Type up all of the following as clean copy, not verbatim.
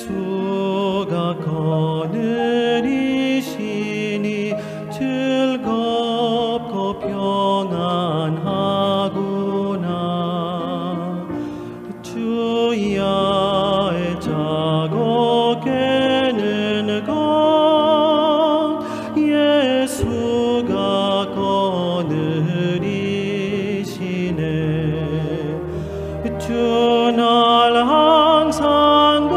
예수가 거느리시니 즐겁고 평안하구나. 주야의 자고 깨는 것 예수가 거느리시네. 주 날 항상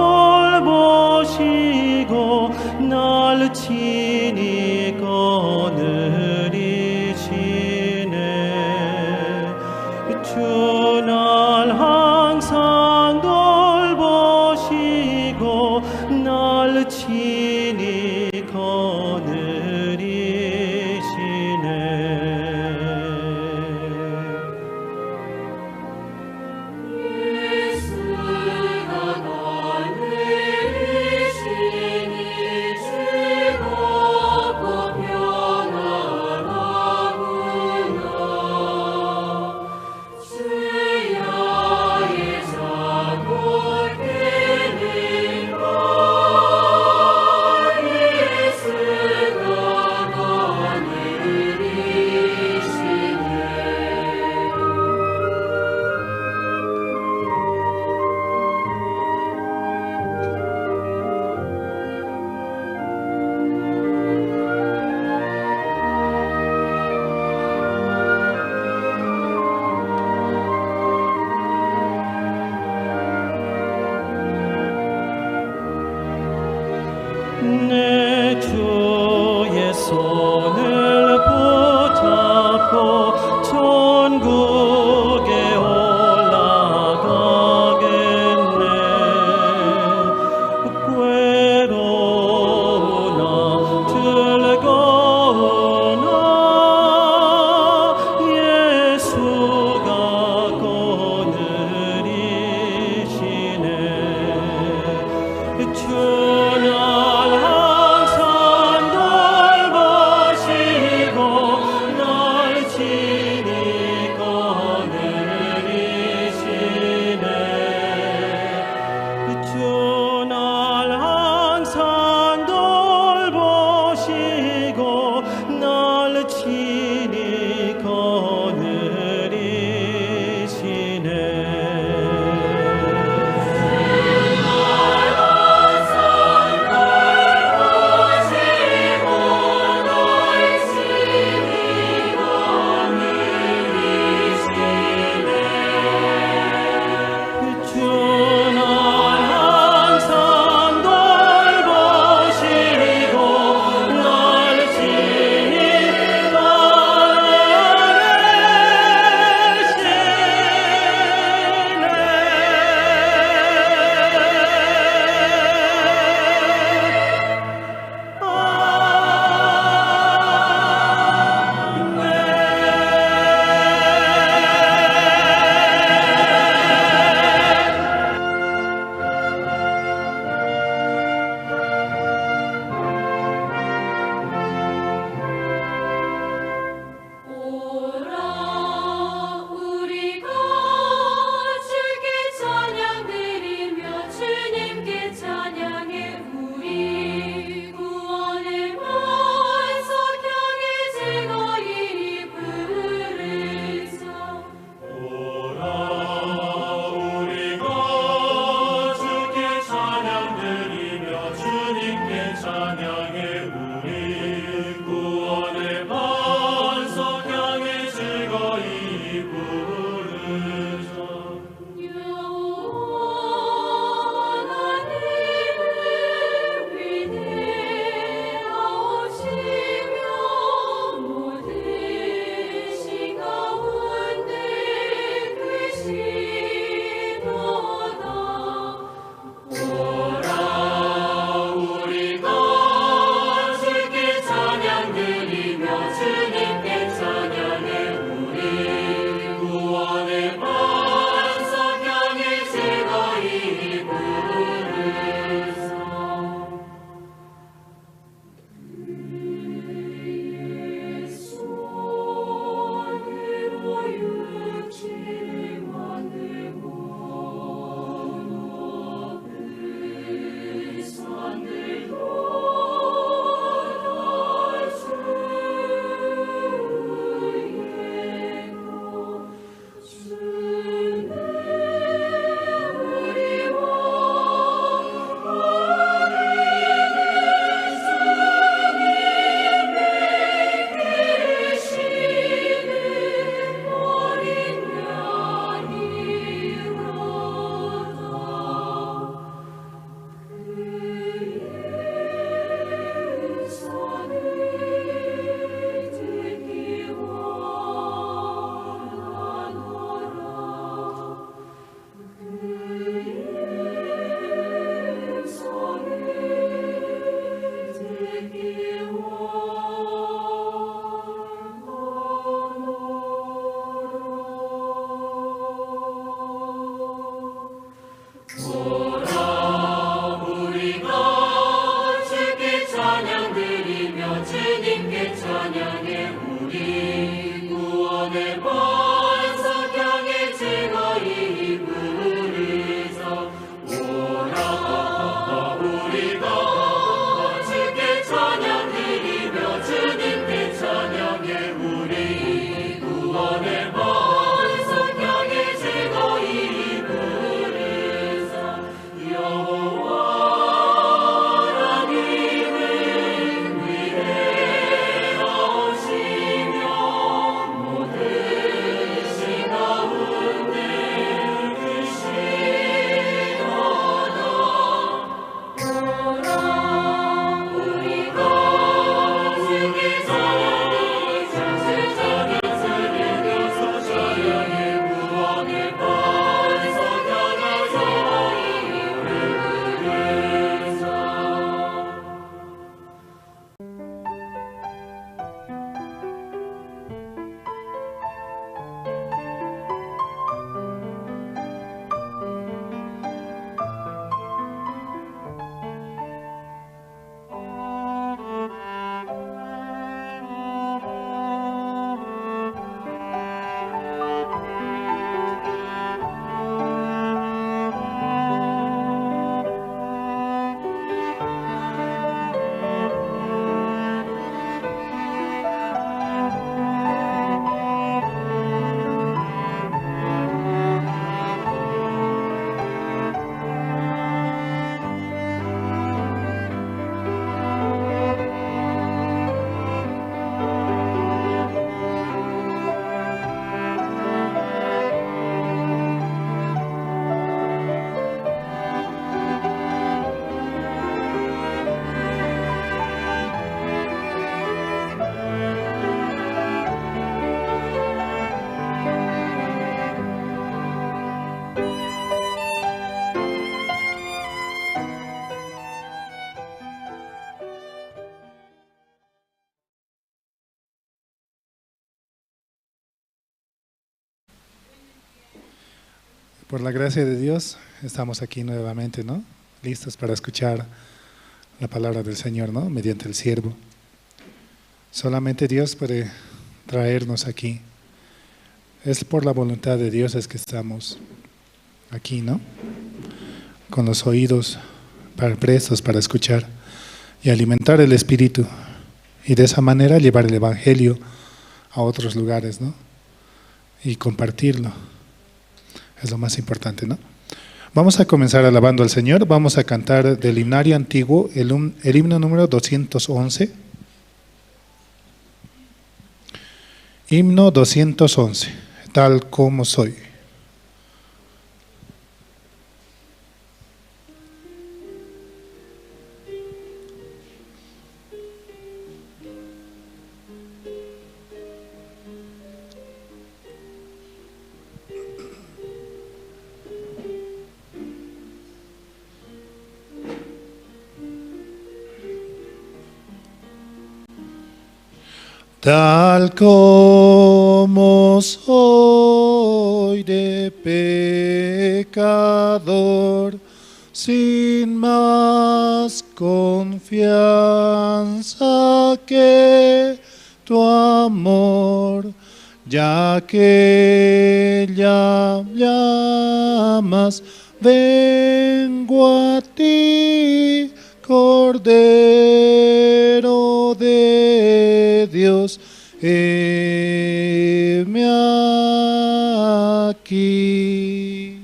돌보시고 날 친히 거느리시네. 주 날 항상 돌보시고 날 친히 거느리시네. 예수가 거느리시니 즐겁고 평안하구나. 주야의 즐거이 부르사 오라 우리가 주께 찬양 드리며 주님께 찬양해 우리 구원의 반석 향해 즐거이 부르사 여호와 하나님은 위대하시며 모든 신 가운데 크시도다. 오라 우리가 주께 찬양 드리며 찬양해 구원의 반석 향해 즐거이 부르사. Por la gracia de Dios estamos aquí nuevamente, ¿no? Listos para escuchar la palabra del Señor, ¿no? Mediante el siervo. Solamente Dios puede traernos aquí. Es por la voluntad de Dios es que estamos aquí, ¿no? Con los oídos prestos para escuchar y alimentar el espíritu y de esa manera llevar el evangelio a otros lugares, ¿no? Y compartirlo. Es lo más importante, ¿no? Vamos a comenzar alabando al Señor. Vamos a cantar del himnario antiguo el himno número 211. Himno 211, tal como soy. Tal como soy de pecador, sin más confianza que tu amor, ya que ya llamas, vengo a ti, Cordero de Dios, heme aquí.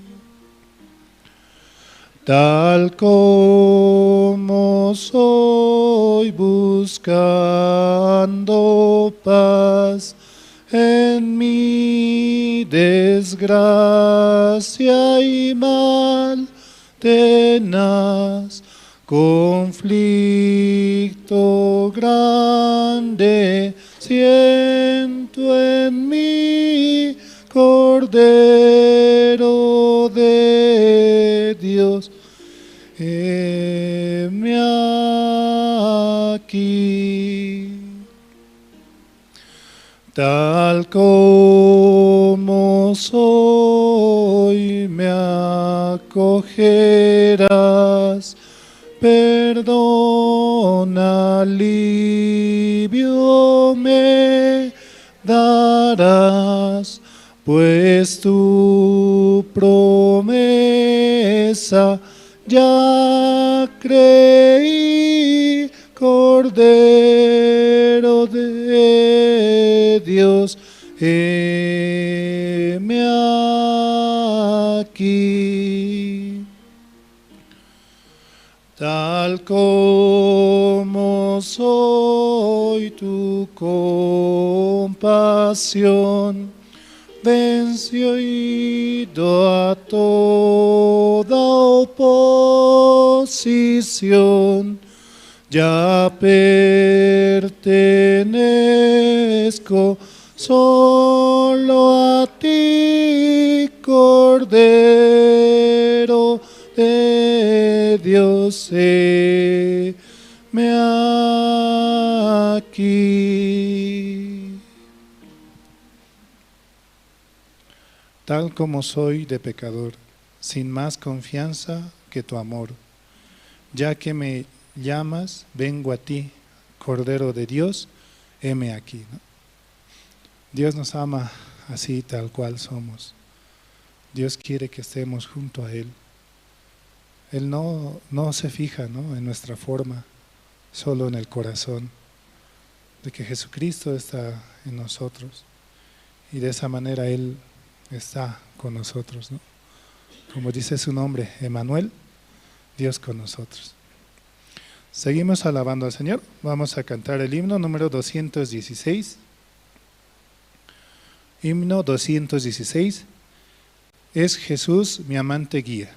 Tal como soy, buscando paz en mi desgracia y mal tenaz, conflicto grande siento en mí, Cordero de Dios, heme aquí. Tal como soy, me acogerás, perdón, alivio me darás, pues tú Promesa ya creí, Cordero de Dios, heme aquí. Tal como soy, tu compasión venció a toda oposición. Ya pertenezco solo a ti, Cordero de Dios, heme aquí. Tal como soy de pecador, sin más confianza que tu amor, ya que me llamas, vengo a ti, Cordero de Dios, heme aquí, ¿no? Dios nos ama así tal cual somos. Dios quiere que estemos junto a Él. Él no se fija, ¿no?, en nuestra forma, solo en el corazón, de que Jesucristo está en nosotros y de esa manera Él está con nosotros, ¿no? Como dice su nombre, Emanuel, Dios con nosotros. Seguimos alabando al Señor. Vamos a cantar el himno número 216. Himno 216. Es Jesús mi amante guía.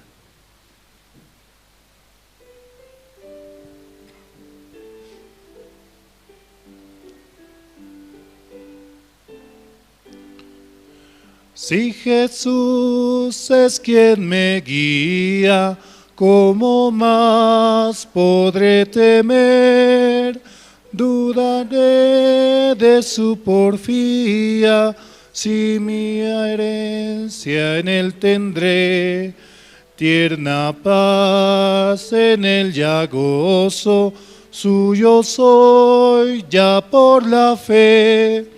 Si Jesús es quien me guía, ¿cómo más podré temer? Dudaré de su porfía, si mi herencia en él tendré. Tierna paz en él ya gozo, suyo soy ya por la fe.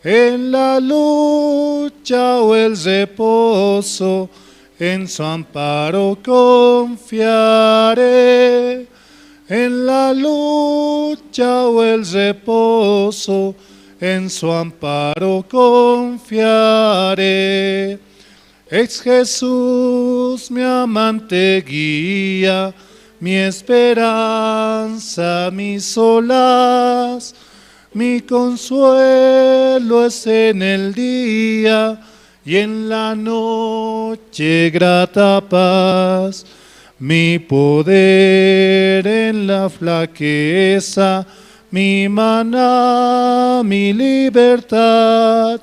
En la lucha o el reposo, en su amparo confiaré. En la lucha o el reposo, en su amparo confiaré. Es Jesús mi amante guía, mi esperanza, mi solaz. Mi consuelo es en el día y en la noche grata paz. Mi poder en la flaqueza, mi maná, mi libertad.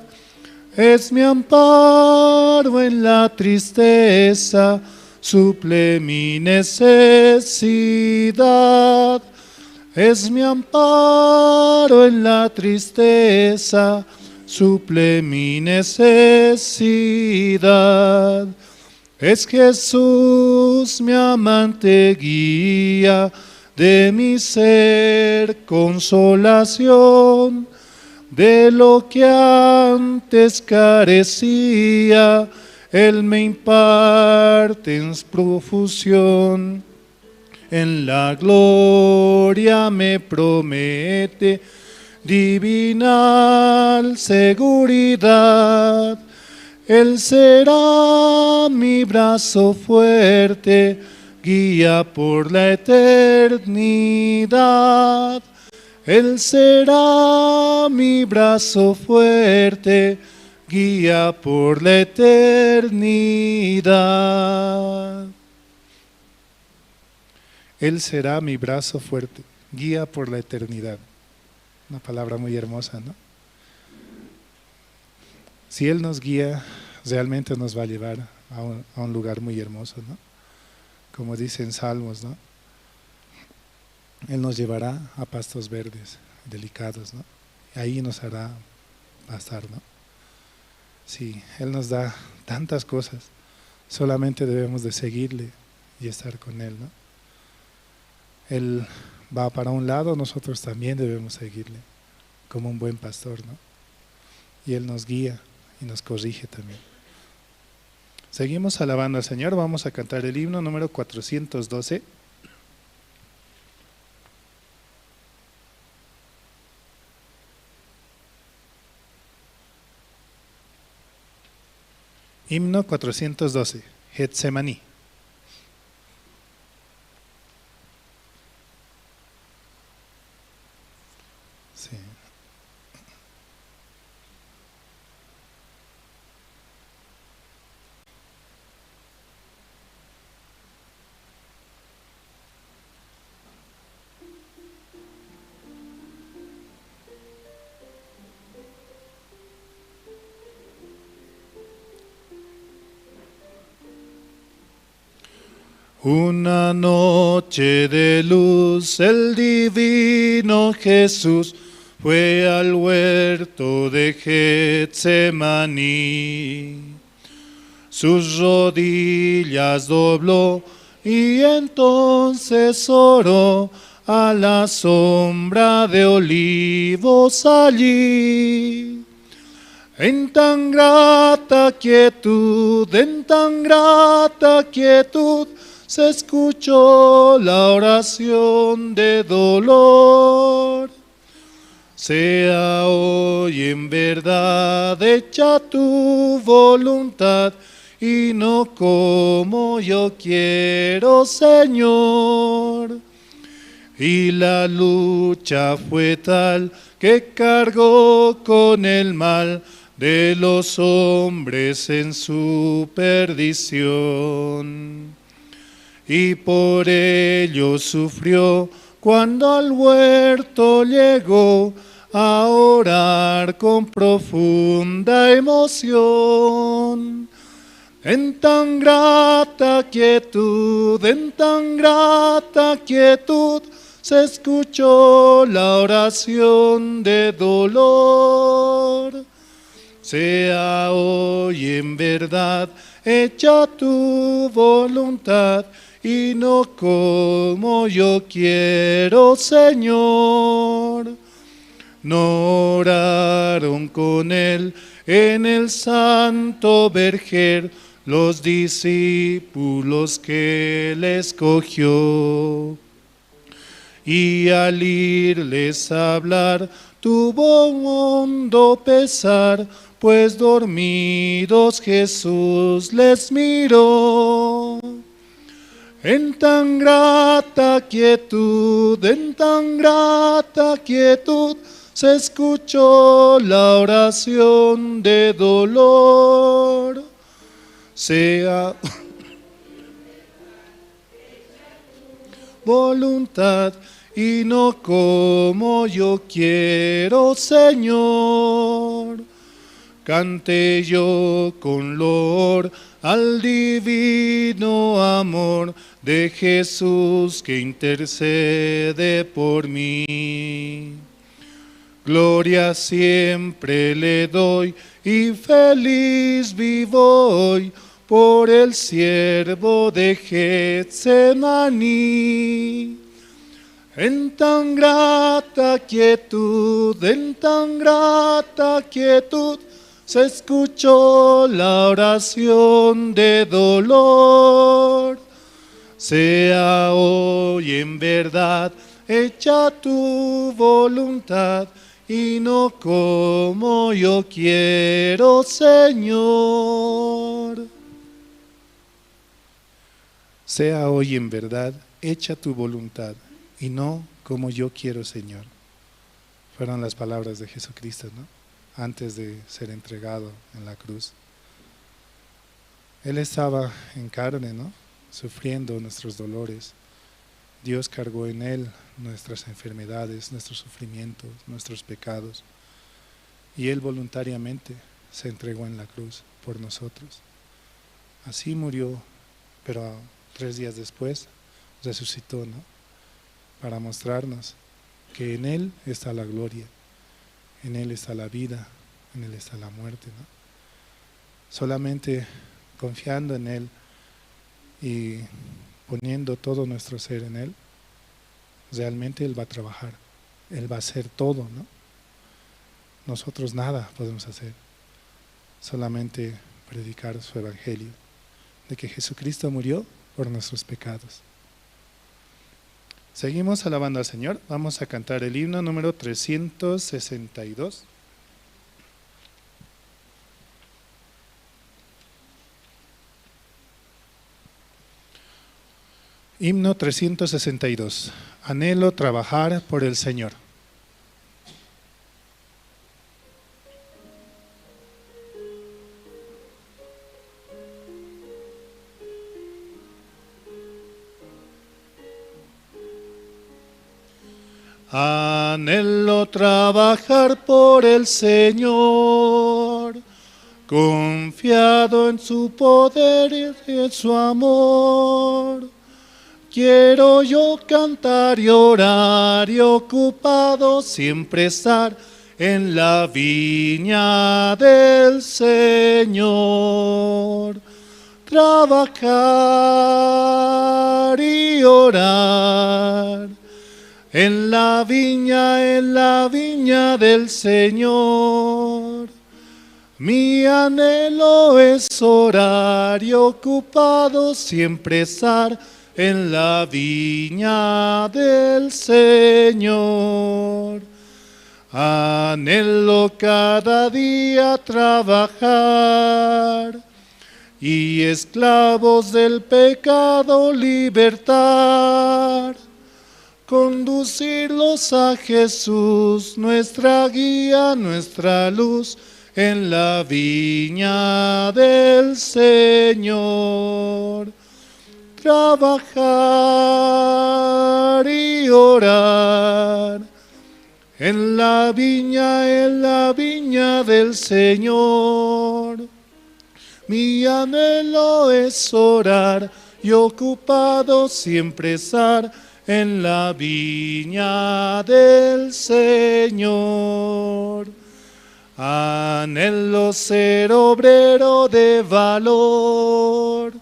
Es mi amparo en la tristeza, suple mi necesidad. Es mi amparo en la tristeza, suple mi necesidad. Es Jesús mi amante guía, de mi ser consolación, de lo que antes carecía, Él me imparte en profusión. En la gloria me promete divinal seguridad. Él será mi brazo fuerte, guía por la eternidad. Él será mi brazo fuerte, guía por la eternidad. Él será mi brazo fuerte, guía por la eternidad. Una palabra muy hermosa, ¿no? Si Él nos guía, realmente nos va a llevar a un lugar muy hermoso, ¿no? Como dice en Salmos, ¿no? Él nos llevará a pastos verdes, delicados, ¿no? Ahí nos hará pasar, ¿no? Sí, Él nos da tantas cosas, solamente debemos de seguirle y estar con Él, ¿no? Él va para un lado, nosotros también debemos seguirle como un buen pastor, ¿no? Y Él nos guía y nos corrige también. Seguimos alabando al Señor, vamos a cantar el himno número 412. Himno 412, Getsemaní. Sí. Una noche de luz, el divino Jesús fue al huerto de Getsemaní. Sus rodillas dobló y entonces oró a la sombra de olivos allí. En tan grata quietud, en tan grata quietud, se escuchó la oración de dolor. Sea hoy en verdad hecha tu voluntad y no como yo quiero, Señor. Y la lucha fue tal que cargó con el mal de los hombres en su perdición. Y por ello sufrió cuando al huerto llegó a orar con profunda emoción. En tan grata quietud, en tan grata quietud, se escuchó la oración de dolor. Sea hoy en verdad hecha tu voluntad y no como yo quiero, Señor. No oraron con él en el santo vergel los discípulos que él escogió. Y al irles a hablar tuvo hondo pesar, pues dormidos Jesús les miró. En tan grata quietud, en tan grata quietud, se escuchó la oración de dolor. Sea voluntad y no como yo quiero, Señor. Cante yo con loor al divino amor de Jesús que intercede por mí. Gloria siempre le doy y feliz vivo hoy por el siervo de Getsemaní. En tan grata quietud, en tan grata quietud, se escuchó la oración de dolor. Sea hoy en verdad hecha tu voluntad y no como yo quiero, Señor. Sea hoy en verdad hecha tu voluntad y no como yo quiero, Señor. Fueron las palabras de Jesucristo, ¿no? Antes de ser entregado en la cruz. Él estaba en carne, ¿no? Sufriendo nuestros dolores. Dios cargó en Él nuestras enfermedades, nuestros sufrimientos, nuestros pecados. Y Él voluntariamente se entregó en la cruz por nosotros. Así murió, pero 3 días después resucitó, ¿no? Para mostrarnos que en Él está la gloria, en Él está la vida, en Él está la muerte, ¿no? Solamente confiando en Él y poniendo todo nuestro ser en Él, realmente Él va a trabajar, Él va a hacer todo, ¿no? Nosotros nada podemos hacer, solamente predicar su evangelio. de que Jesucristo murió por nuestros pecados. Seguimos alabando al Señor. Vamos a cantar el himno número 362. Himno 362. Anhelo trabajar por el Señor. Anhelo trabajar por el Señor, confiado en su poder y en su amor. Quiero yo cantar y orar y ocupado siempre estar en la viña del Señor. Trabajar y orar en la viña del Señor. Mi anhelo es orar y ocupado siempre estar en la viña del Señor. Anhelo cada día trabajar y esclavos del pecado libertar, conducirlos a Jesús, nuestra guía, nuestra luz, en la viña del Señor. Trabajar y orar en la viña del Señor. Mi anhelo es orar y ocupado siempre estar en la viña del Señor. Anhelo ser obrero de valor,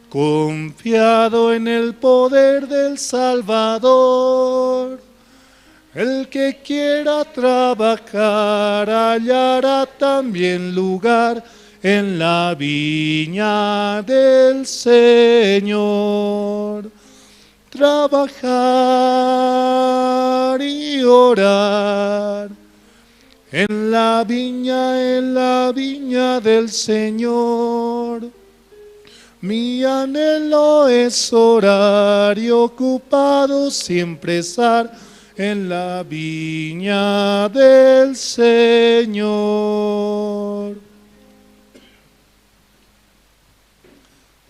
confiado en el poder del Salvador. El que quiera trabajar hallará también lugar en la viña del Señor. Trabajar y orar en la viña del Señor. Mi anhelo es orar y ocupado siempre estar en la viña del Señor.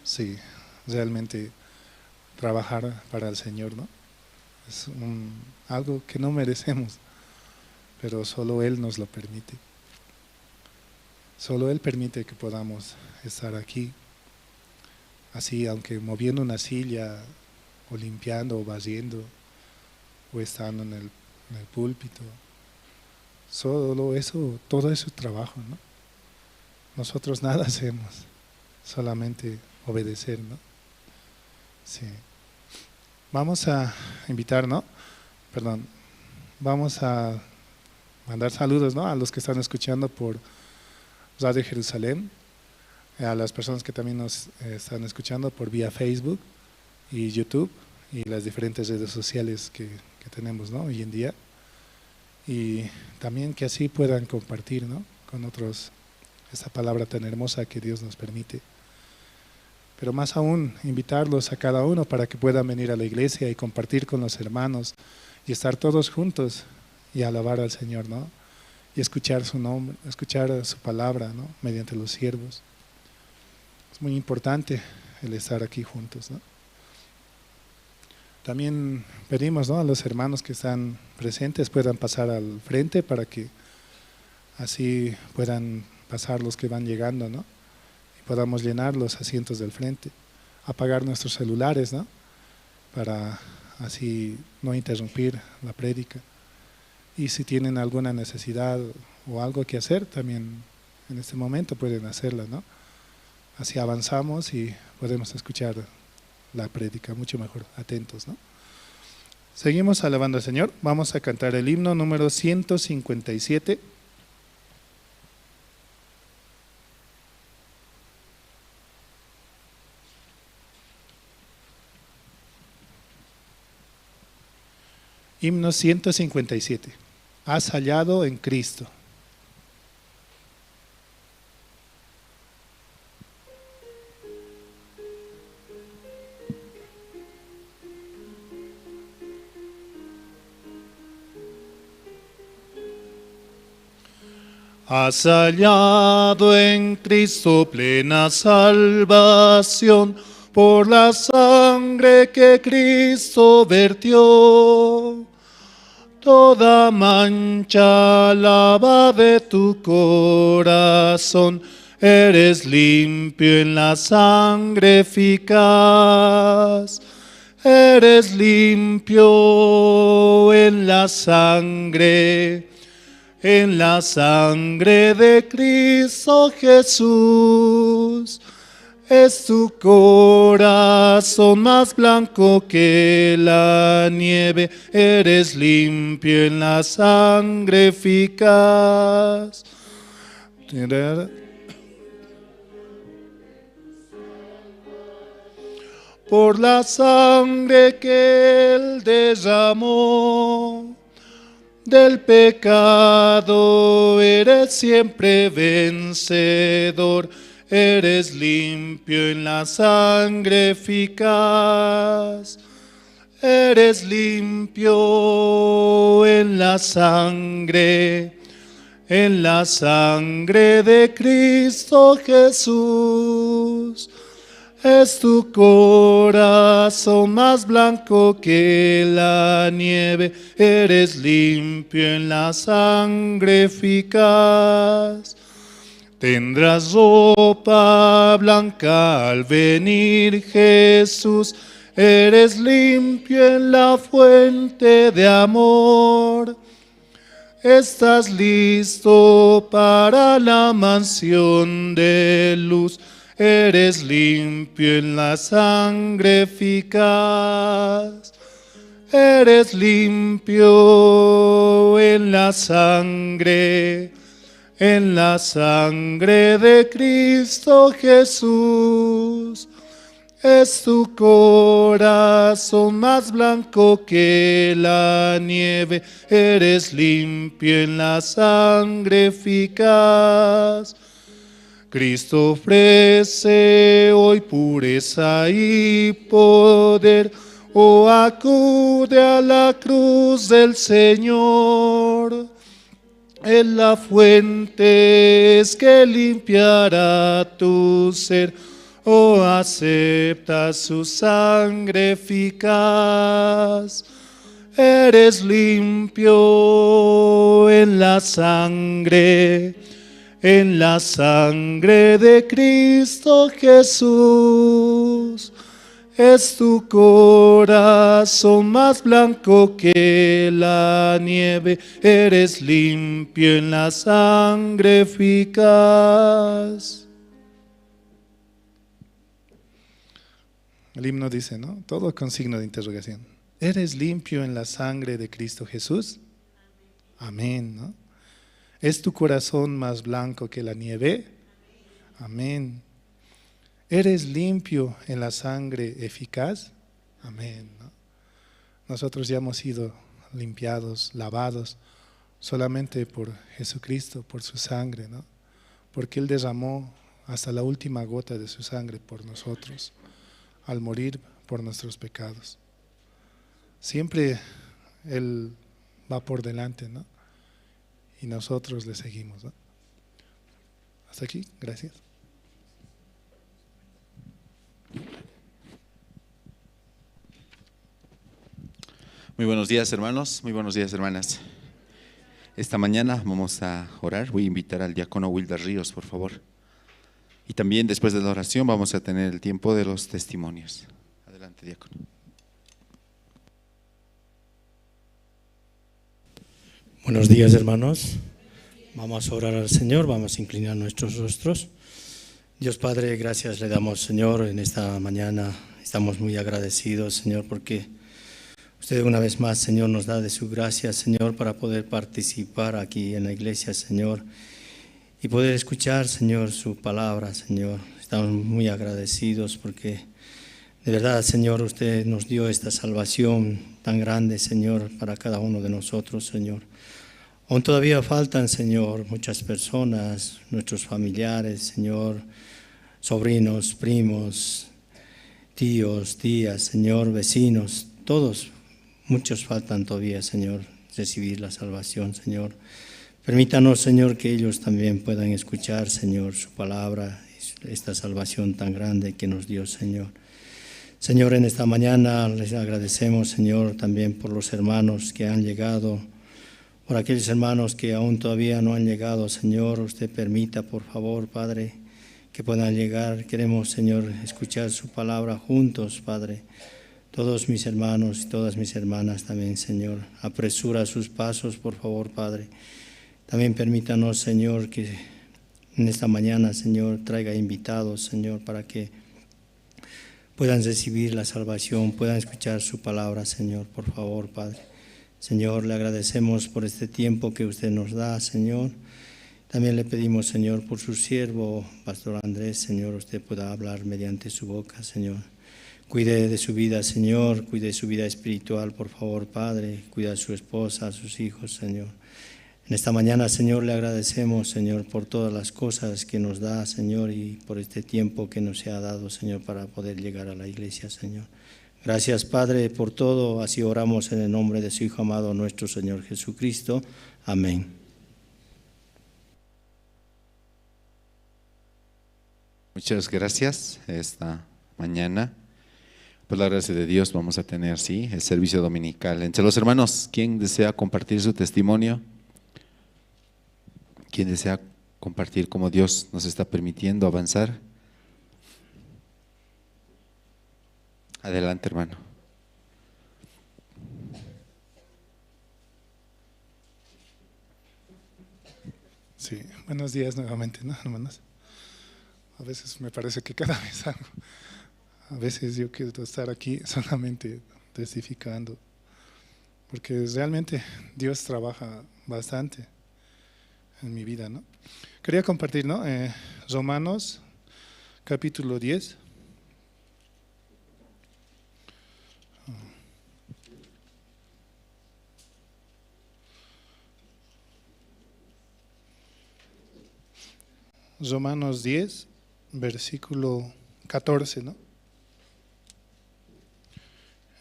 Sí, realmente trabajar para el Señor, ¿no? Es algo que no merecemos, pero solo Él nos lo permite. Solo Él permite que podamos estar aquí, así, aunque moviendo una silla, o limpiando, o barriendo, o estando en el púlpito. Solo eso, todo eso es trabajo, ¿no? Nosotros nada hacemos, solamente obedecer, ¿no? Sí. Vamos a invitar, ¿no? Perdón. Vamos a mandar saludos, ¿no? A los que están escuchando por Radio Jerusalén, a las personas que también nos están escuchando por vía Facebook y YouTube y las diferentes redes sociales que tenemos, ¿no? Hoy en día. Y también que así puedan compartir, ¿no? Con otros esta palabra tan hermosa que Dios nos permite. Pero más aún, invitarlos a cada uno para que puedan venir a la iglesia y compartir con los hermanos y estar todos juntos y alabar al Señor, ¿no? Y escuchar su nombre, escuchar su palabra, ¿no? Mediante los siervos. Es muy importante el estar aquí juntos, ¿no? También pedimos, ¿no?, a los hermanos que están presentes puedan pasar al frente para que así puedan pasar los que van llegando, ¿no? Y podamos llenar los asientos del frente, apagar nuestros celulares, ¿no?, para así no interrumpir la prédica. Y si tienen alguna necesidad o algo que hacer, también en este momento pueden hacerla, ¿no? Así avanzamos y podemos escuchar la prédica mucho mejor, atentos, ¿no? Seguimos alabando al Señor. Vamos a cantar el himno número 157. Himno 157. Has hallado en Cristo. Has hallado en Cristo plena salvación por la sangre que Cristo vertió. Toda mancha lava de tu corazón, eres limpio en la sangre eficaz. Eres limpio en la sangre de Cristo Jesús. Es tu corazón más blanco que la nieve, eres limpio en la sangre eficaz. Por la sangre que Él derramó, del pecado eres siempre vencedor, eres limpio en la sangre eficaz. Eres limpio en la sangre de Cristo Jesús. Es tu corazón más blanco que la nieve, eres limpio en la sangre eficaz. Tendrás ropa blanca al venir Jesús, eres limpio en la fuente de amor. Estás listo para la mansión de luz, eres limpio en la sangre eficaz. Eres limpio en la sangre de Cristo Jesús. Es tu corazón más blanco que la nieve, eres limpio en la sangre eficaz. Cristo ofrece hoy pureza y poder, oh acude a la cruz del Señor. En la fuente es que limpiará tu ser, oh acepta su sangre eficaz. Eres limpio en la sangre de Cristo Jesús. Es tu corazón más blanco que la nieve, eres limpio en la sangre eficaz. El himno dice, ¿no? Todo con signo de interrogación. ¿Eres limpio en la sangre de Cristo Jesús? Amén, ¿no? ¿Es tu corazón más blanco que la nieve? Amén. ¿Eres limpio en la sangre eficaz? Amén, ¿no? Nosotros ya hemos sido limpiados, lavados, solamente por Jesucristo, por su sangre, ¿no? Porque Él derramó hasta la última gota de su sangre por nosotros, al morir por nuestros pecados. Siempre Él va por delante, ¿no? Y nosotros le seguimos, ¿no? Hasta aquí, gracias. Muy buenos días, hermanos, muy buenos días, hermanas. Esta mañana vamos a orar. Voy a invitar al diácono Wilder Ríos, por favor. Y también después de la oración vamos a tener el tiempo de los testimonios. Adelante, diácono. Buenos días, hermanos. Vamos a orar al Señor, vamos a inclinar nuestros rostros. Dios Padre, gracias le damos, Señor, en esta mañana. Estamos muy agradecidos, Señor, porque usted una vez más, Señor, nos da de su gracia, Señor, para poder participar aquí en la iglesia, Señor, y poder escuchar, Señor, su palabra, Señor. Estamos muy agradecidos porque De verdad, Señor, usted nos dio esta salvación tan grande, Señor, para cada uno de nosotros, Señor. Aún todavía faltan, Señor, muchas personas, nuestros familiares, Señor, sobrinos, primos, tíos, tías, Señor, vecinos, todos, muchos faltan todavía, Señor, recibir la salvación, Señor. Permítanos, Señor, que ellos también puedan escuchar, Señor, su palabra, esta salvación tan grande que nos dio, Señor. Señor, en esta mañana les agradecemos, Señor, también por los hermanos que han llegado, por aquellos hermanos que aún todavía no han llegado, Señor, usted permita, por favor, Padre, que puedan llegar. Queremos, Señor, escuchar su palabra juntos, Padre. Todos mis hermanos y todas mis hermanas también, Señor. Apresura sus pasos, por favor, Padre. También permítanos, Señor, que en esta mañana, Señor, traiga invitados, Señor, para que puedan recibir la salvación, puedan escuchar su palabra, Señor, por favor, Padre. Señor, le agradecemos por este tiempo que usted nos da, Señor. También le pedimos, Señor, por su siervo, Pastor Andrés, Señor, usted pueda hablar mediante su boca, Señor. Cuide de su vida, Señor, cuide su vida espiritual, por favor, Padre. Cuide a su esposa, a sus hijos, Señor. En esta mañana, Señor, le agradecemos, Señor, por todas las cosas que nos da, Señor, y por este tiempo que nos ha dado, Señor, para poder llegar a la iglesia, Señor. Gracias, Padre, por todo. Así oramos en el nombre de su Hijo amado, nuestro Señor Jesucristo. Amén. Muchas gracias. Esta mañana, por la gracia de Dios, vamos a tener, sí, el servicio dominical. Entre los hermanos, ¿quién desea compartir su testimonio? ¿Quién desea compartir cómo Dios nos está permitiendo avanzar? Adelante, hermano. Sí, buenos días nuevamente, ¿no, hermanos? A veces me parece que cada vez hago. A veces yo quiero estar aquí solamente testificando, porque realmente Dios trabaja bastante en mi vida, ¿no? Quería compartir, ¿no? Romanos capítulo 10. Romanos 10, versículo 14, ¿no?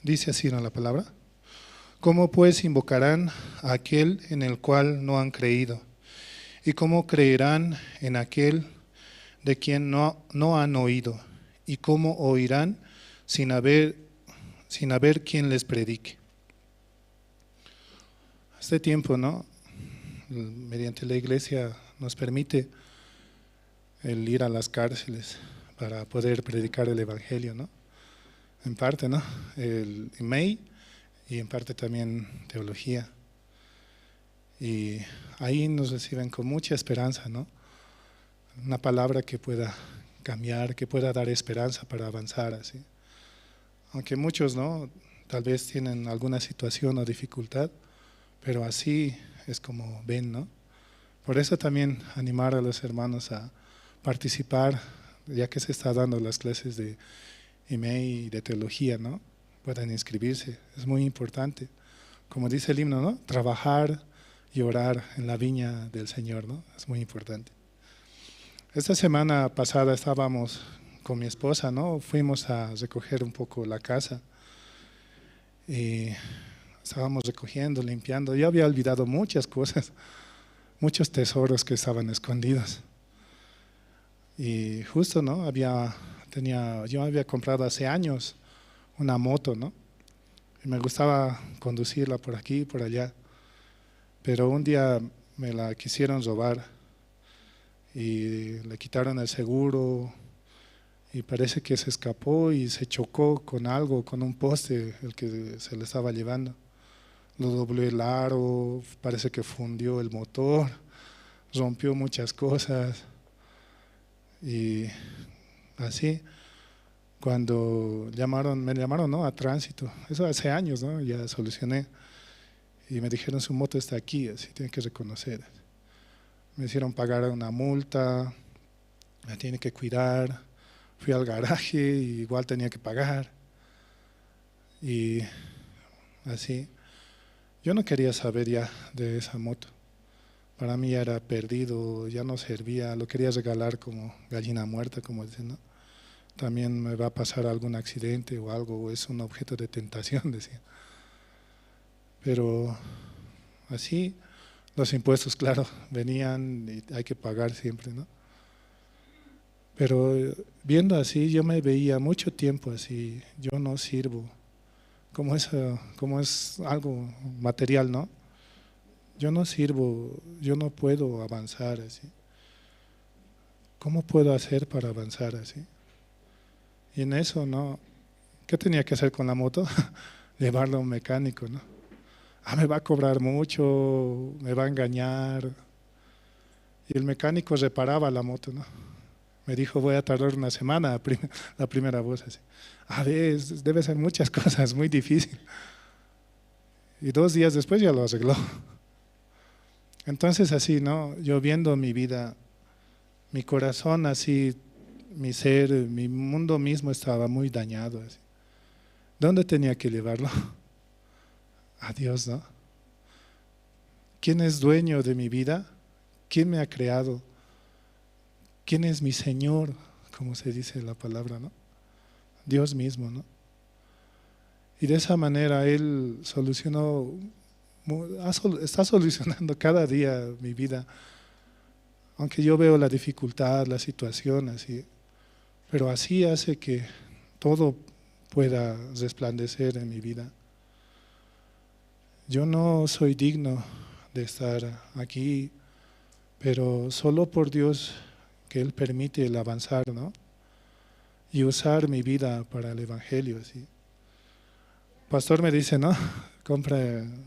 Dice así, ¿no?, la palabra. ¿Cómo pues invocarán a aquel en el cual no han creído? ¿Y cómo creerán en aquel de quien no han oído? ¿Y cómo oirán sin haber quien les predique? Este tiempo, ¿no?, mediante la iglesia nos permite el ir a las cárceles para poder predicar el evangelio, ¿no? En parte, ¿no?, el email y en parte también teología. Y ahí nos reciben con mucha esperanza, ¿no? Una palabra que pueda cambiar, que pueda dar esperanza para avanzar así. Aunque muchos, ¿no?, tal vez tienen alguna situación o dificultad, pero así es como ven, ¿no? Por eso también animar a los hermanos a participar, ya que se está dando las clases de email y de teología, ¿no? Puedan inscribirse, es muy importante. Como dice el himno, ¿no?, trabajar y orar en la viña del Señor, ¿no? Es muy importante. Esta semana pasada estábamos con mi esposa, ¿no? Fuimos a recoger un poco la casa y estábamos recogiendo, limpiando. Yo había olvidado muchas cosas, muchos tesoros que estaban escondidos. Y justo, ¿no?, yo había comprado hace años una moto, ¿no? Y me gustaba conducirla por aquí y por allá. Pero un día me la quisieron robar y le quitaron el seguro y parece que se escapó y se chocó con algo, con un poste, el que se le estaba llevando. Lo dobló el aro, parece que fundió el motor, rompió muchas cosas. Y así, cuando me llamaron, ¿no?, a tránsito, eso hace años, ¿no?, ya solucioné. Y me dijeron, su moto está aquí, así tiene que reconocer. Me hicieron pagar una multa, la tiene que cuidar, Fui al garaje y igual tenía que pagar. Y así. Yo no quería saber ya de esa moto. Para mí ya era perdido, ya no servía, lo quería regalar como gallina muerta, como dicen, ¿no? También me va a pasar algún accidente o algo, o es un objeto de tentación, decía. Pero así, los impuestos, claro, venían y hay que pagar siempre, ¿no? Pero viendo así, yo me veía mucho tiempo así, yo no sirvo, como es algo material, ¿no? Yo no sirvo, yo no puedo avanzar así. ¿Cómo puedo hacer para avanzar así? Y en eso, ¿no? ¿Qué tenía que hacer con la moto? Llevarla a un mecánico, ¿no? Ah, me va a cobrar mucho, me va a engañar. Y el mecánico reparaba la moto, ¿no? Me dijo, voy a tardar una semana, la primera voz así. A ver, debe ser muchas cosas, muy difícil. Y 2 días después ya lo arregló. Entonces así, ¿no? Yo viendo mi vida, mi corazón así, mi ser, mi mundo mismo estaba muy dañado. Así. ¿Dónde tenía que llevarlo? A Dios, ¿no? ¿Quién es dueño de mi vida? ¿Quién me ha creado? ¿Quién es mi Señor? Como se dice la palabra, ¿no? Dios mismo, ¿no? Y de esa manera Él solucionó, está solucionando cada día mi vida. Aunque yo veo la dificultad, la situación, así, pero así hace que todo pueda resplandecer en mi vida. Yo no soy digno de estar aquí, pero solo por Dios que Él permite el avanzar, ¿no? Y usar mi vida para el Evangelio, ¿sí? Pastor me dice, ¿no? Compra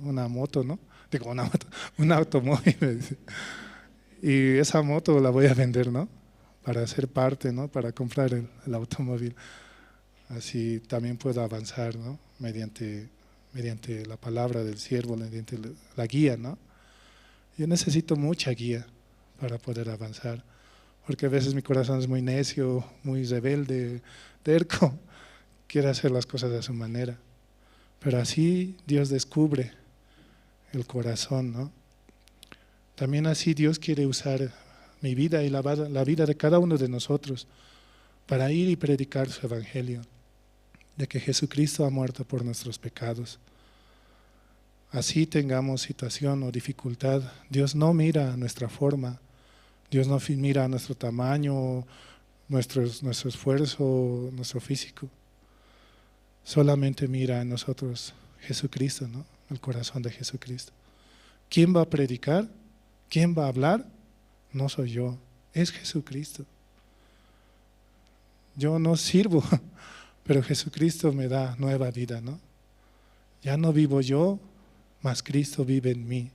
una moto, ¿no? Digo, una moto, un automóvil, me dice. Y esa moto la voy a vender, ¿no? Para ser parte, ¿no? Para comprar el automóvil. Así también puedo avanzar, ¿no? Mediante la palabra del siervo, mediante la guía, ¿no? Yo necesito mucha guía para poder avanzar, porque a veces mi corazón es muy necio, muy rebelde, terco, quiere hacer las cosas a su manera. Pero así Dios descubre el corazón, ¿no? También así Dios quiere usar mi vida y la vida de cada uno de nosotros para ir y predicar su evangelio, de que Jesucristo ha muerto por nuestros pecados. Así tengamos situación o dificultad, Dios no mira nuestra forma, Dios no mira nuestro tamaño, nuestro esfuerzo, nuestro físico. Solamente mira en nosotros Jesucristo, ¿no? El corazón de Jesucristo. ¿Quién va a predicar? ¿Quién va a hablar? No soy yo, es Jesucristo. Yo no sirvo, pero Jesucristo me da nueva vida, ¿no? Ya no vivo yo, mas Cristo vive en mí.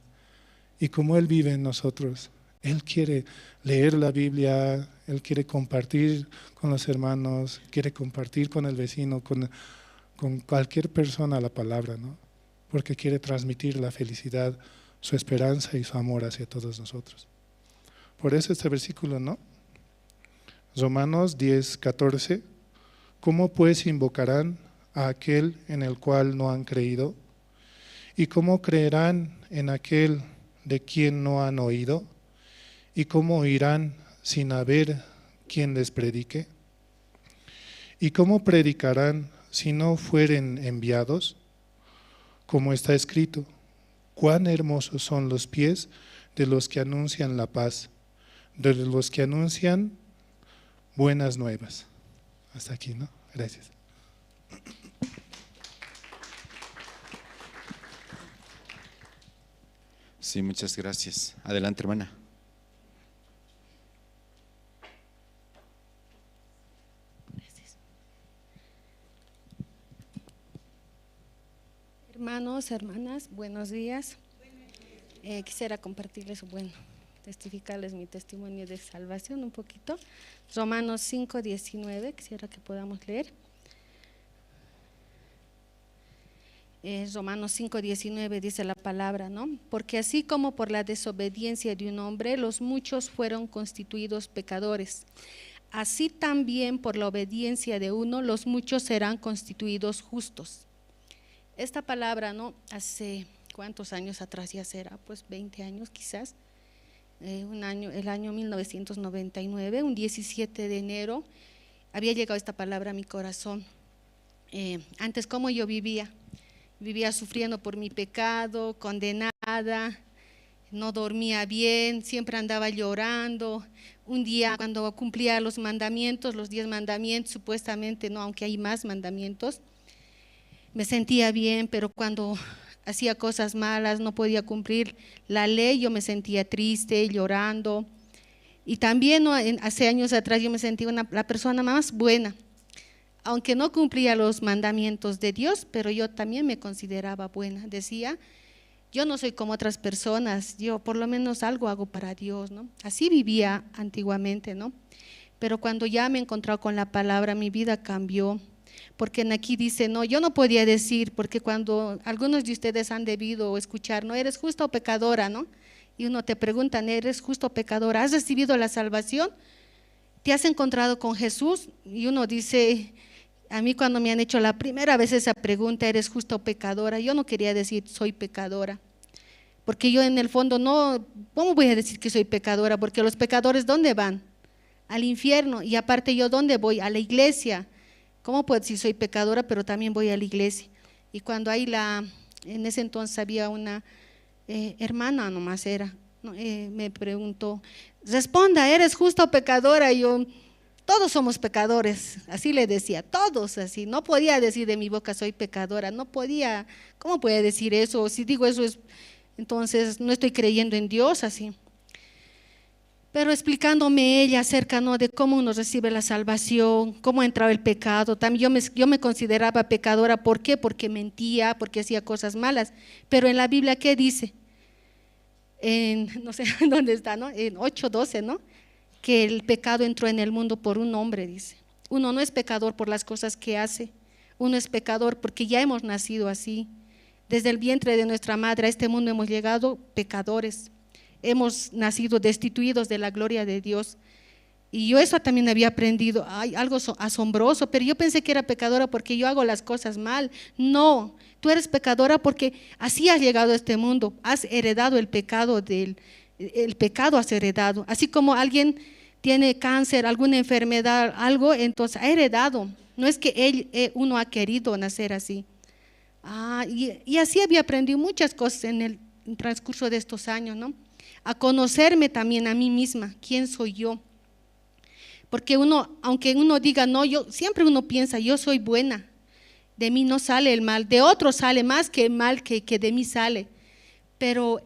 Y como Él vive en nosotros, Él quiere leer la Biblia, Él quiere compartir con los hermanos, quiere compartir con el vecino, con cualquier persona la palabra, ¿no? Porque quiere transmitir la felicidad, su esperanza y su amor hacia todos nosotros. Por eso este versículo, ¿no? Romanos 10, 14. ¿Cómo pues invocarán a aquel en el cual no han creído? ¿Y cómo creerán en aquel de quien no han oído? ¿Y cómo oirán sin haber quien les predique? ¿Y cómo predicarán si no fueren enviados? Como está escrito, cuán hermosos son los pies de los que anuncian la paz, de los que anuncian buenas nuevas. Hasta aquí, ¿no? Gracias. Sí, muchas gracias. Adelante, hermana. Gracias. Hermanos, hermanas, buenos días. Quisiera compartirles, bueno, testificarles mi testimonio de salvación un poquito. Romanos 5:19, quisiera que podamos leer. Romanos 5:19 dice la palabra, ¿no? Porque así como por la desobediencia de un hombre, los muchos fueron constituidos pecadores, Así también por la obediencia de uno, los muchos serán constituidos justos. Esta palabra, ¿no? Hace cuántos años atrás ya será, pues 20 años quizás, el año 1999, un 17 de enero, había llegado esta palabra a mi corazón. Antes, ¿cómo yo vivía? Vivía sufriendo por mi pecado, condenada, no dormía bien, siempre andaba llorando. Un día cuando cumplía los mandamientos, los 10 mandamientos, supuestamente, no, aunque hay más mandamientos, me sentía bien, pero cuando hacía cosas malas, no podía cumplir la ley, yo me sentía triste, llorando. Y también, ¿no?, hace años atrás yo me sentía la persona más buena, aunque no cumplía los mandamientos de Dios, pero yo también me consideraba buena. Decía, yo no soy como otras personas, yo por lo menos algo hago para Dios, ¿no? Así vivía antiguamente, ¿no? Pero cuando ya me he encontrado con la palabra, mi vida cambió. Porque aquí dice, no, yo no podía decir, porque cuando algunos de ustedes han debido escuchar, no, eres justa o pecadora, ¿no? Y uno te pregunta, ¿eres justo o pecadora? ¿Has recibido la salvación? ¿Te has encontrado con Jesús? Y uno dice, a mí cuando me han hecho la primera vez esa pregunta, ¿eres justa o pecadora? Yo no quería decir soy pecadora, porque yo en el fondo no, ¿cómo voy a decir que soy pecadora? Porque los pecadores, ¿dónde van? Al infierno. Y aparte yo, ¿dónde voy? A la iglesia. ¿Cómo puedo decir soy pecadora, pero también voy a la iglesia? Y cuando hay en ese entonces había una hermana nomás era, ¿no? Me preguntó, responda, ¿eres justa o pecadora? Y yo, todos somos pecadores, así le decía, todos así, no podía decir de mi boca soy pecadora, no podía, ¿cómo puede decir eso? Si digo eso es, entonces no estoy creyendo en Dios así. Pero explicándome ella acerca, ¿no?, de cómo uno recibe la salvación, cómo entraba el pecado. También yo me consideraba pecadora, ¿por qué? Porque mentía, porque hacía cosas malas. Pero en la Biblia, ¿qué dice? En, no sé dónde está, ¿no? En 8:12, ¿no? Que el pecado entró en el mundo por un hombre, dice. Uno no es pecador por las cosas que hace, uno es pecador porque ya hemos nacido así. Desde el vientre de nuestra madre a este mundo hemos llegado pecadores. Hemos nacido destituidos de la gloria de Dios. Y yo eso también había aprendido, ay, algo asombroso, pero yo pensé que era pecadora porque yo hago las cosas mal. No, tú eres pecadora porque así has llegado a este mundo, has heredado el pecado, el pecado has heredado. Así como alguien tiene cáncer, alguna enfermedad, algo, entonces ha heredado. No es que uno ha querido nacer así. Ah, y así había aprendido muchas cosas en el transcurso de estos años, ¿no? A conocerme también a mí misma, quién soy yo. Porque uno, aunque uno diga no, yo siempre uno piensa, yo soy buena, de mí no sale el mal, de otro sale más que el mal que de mí sale. Pero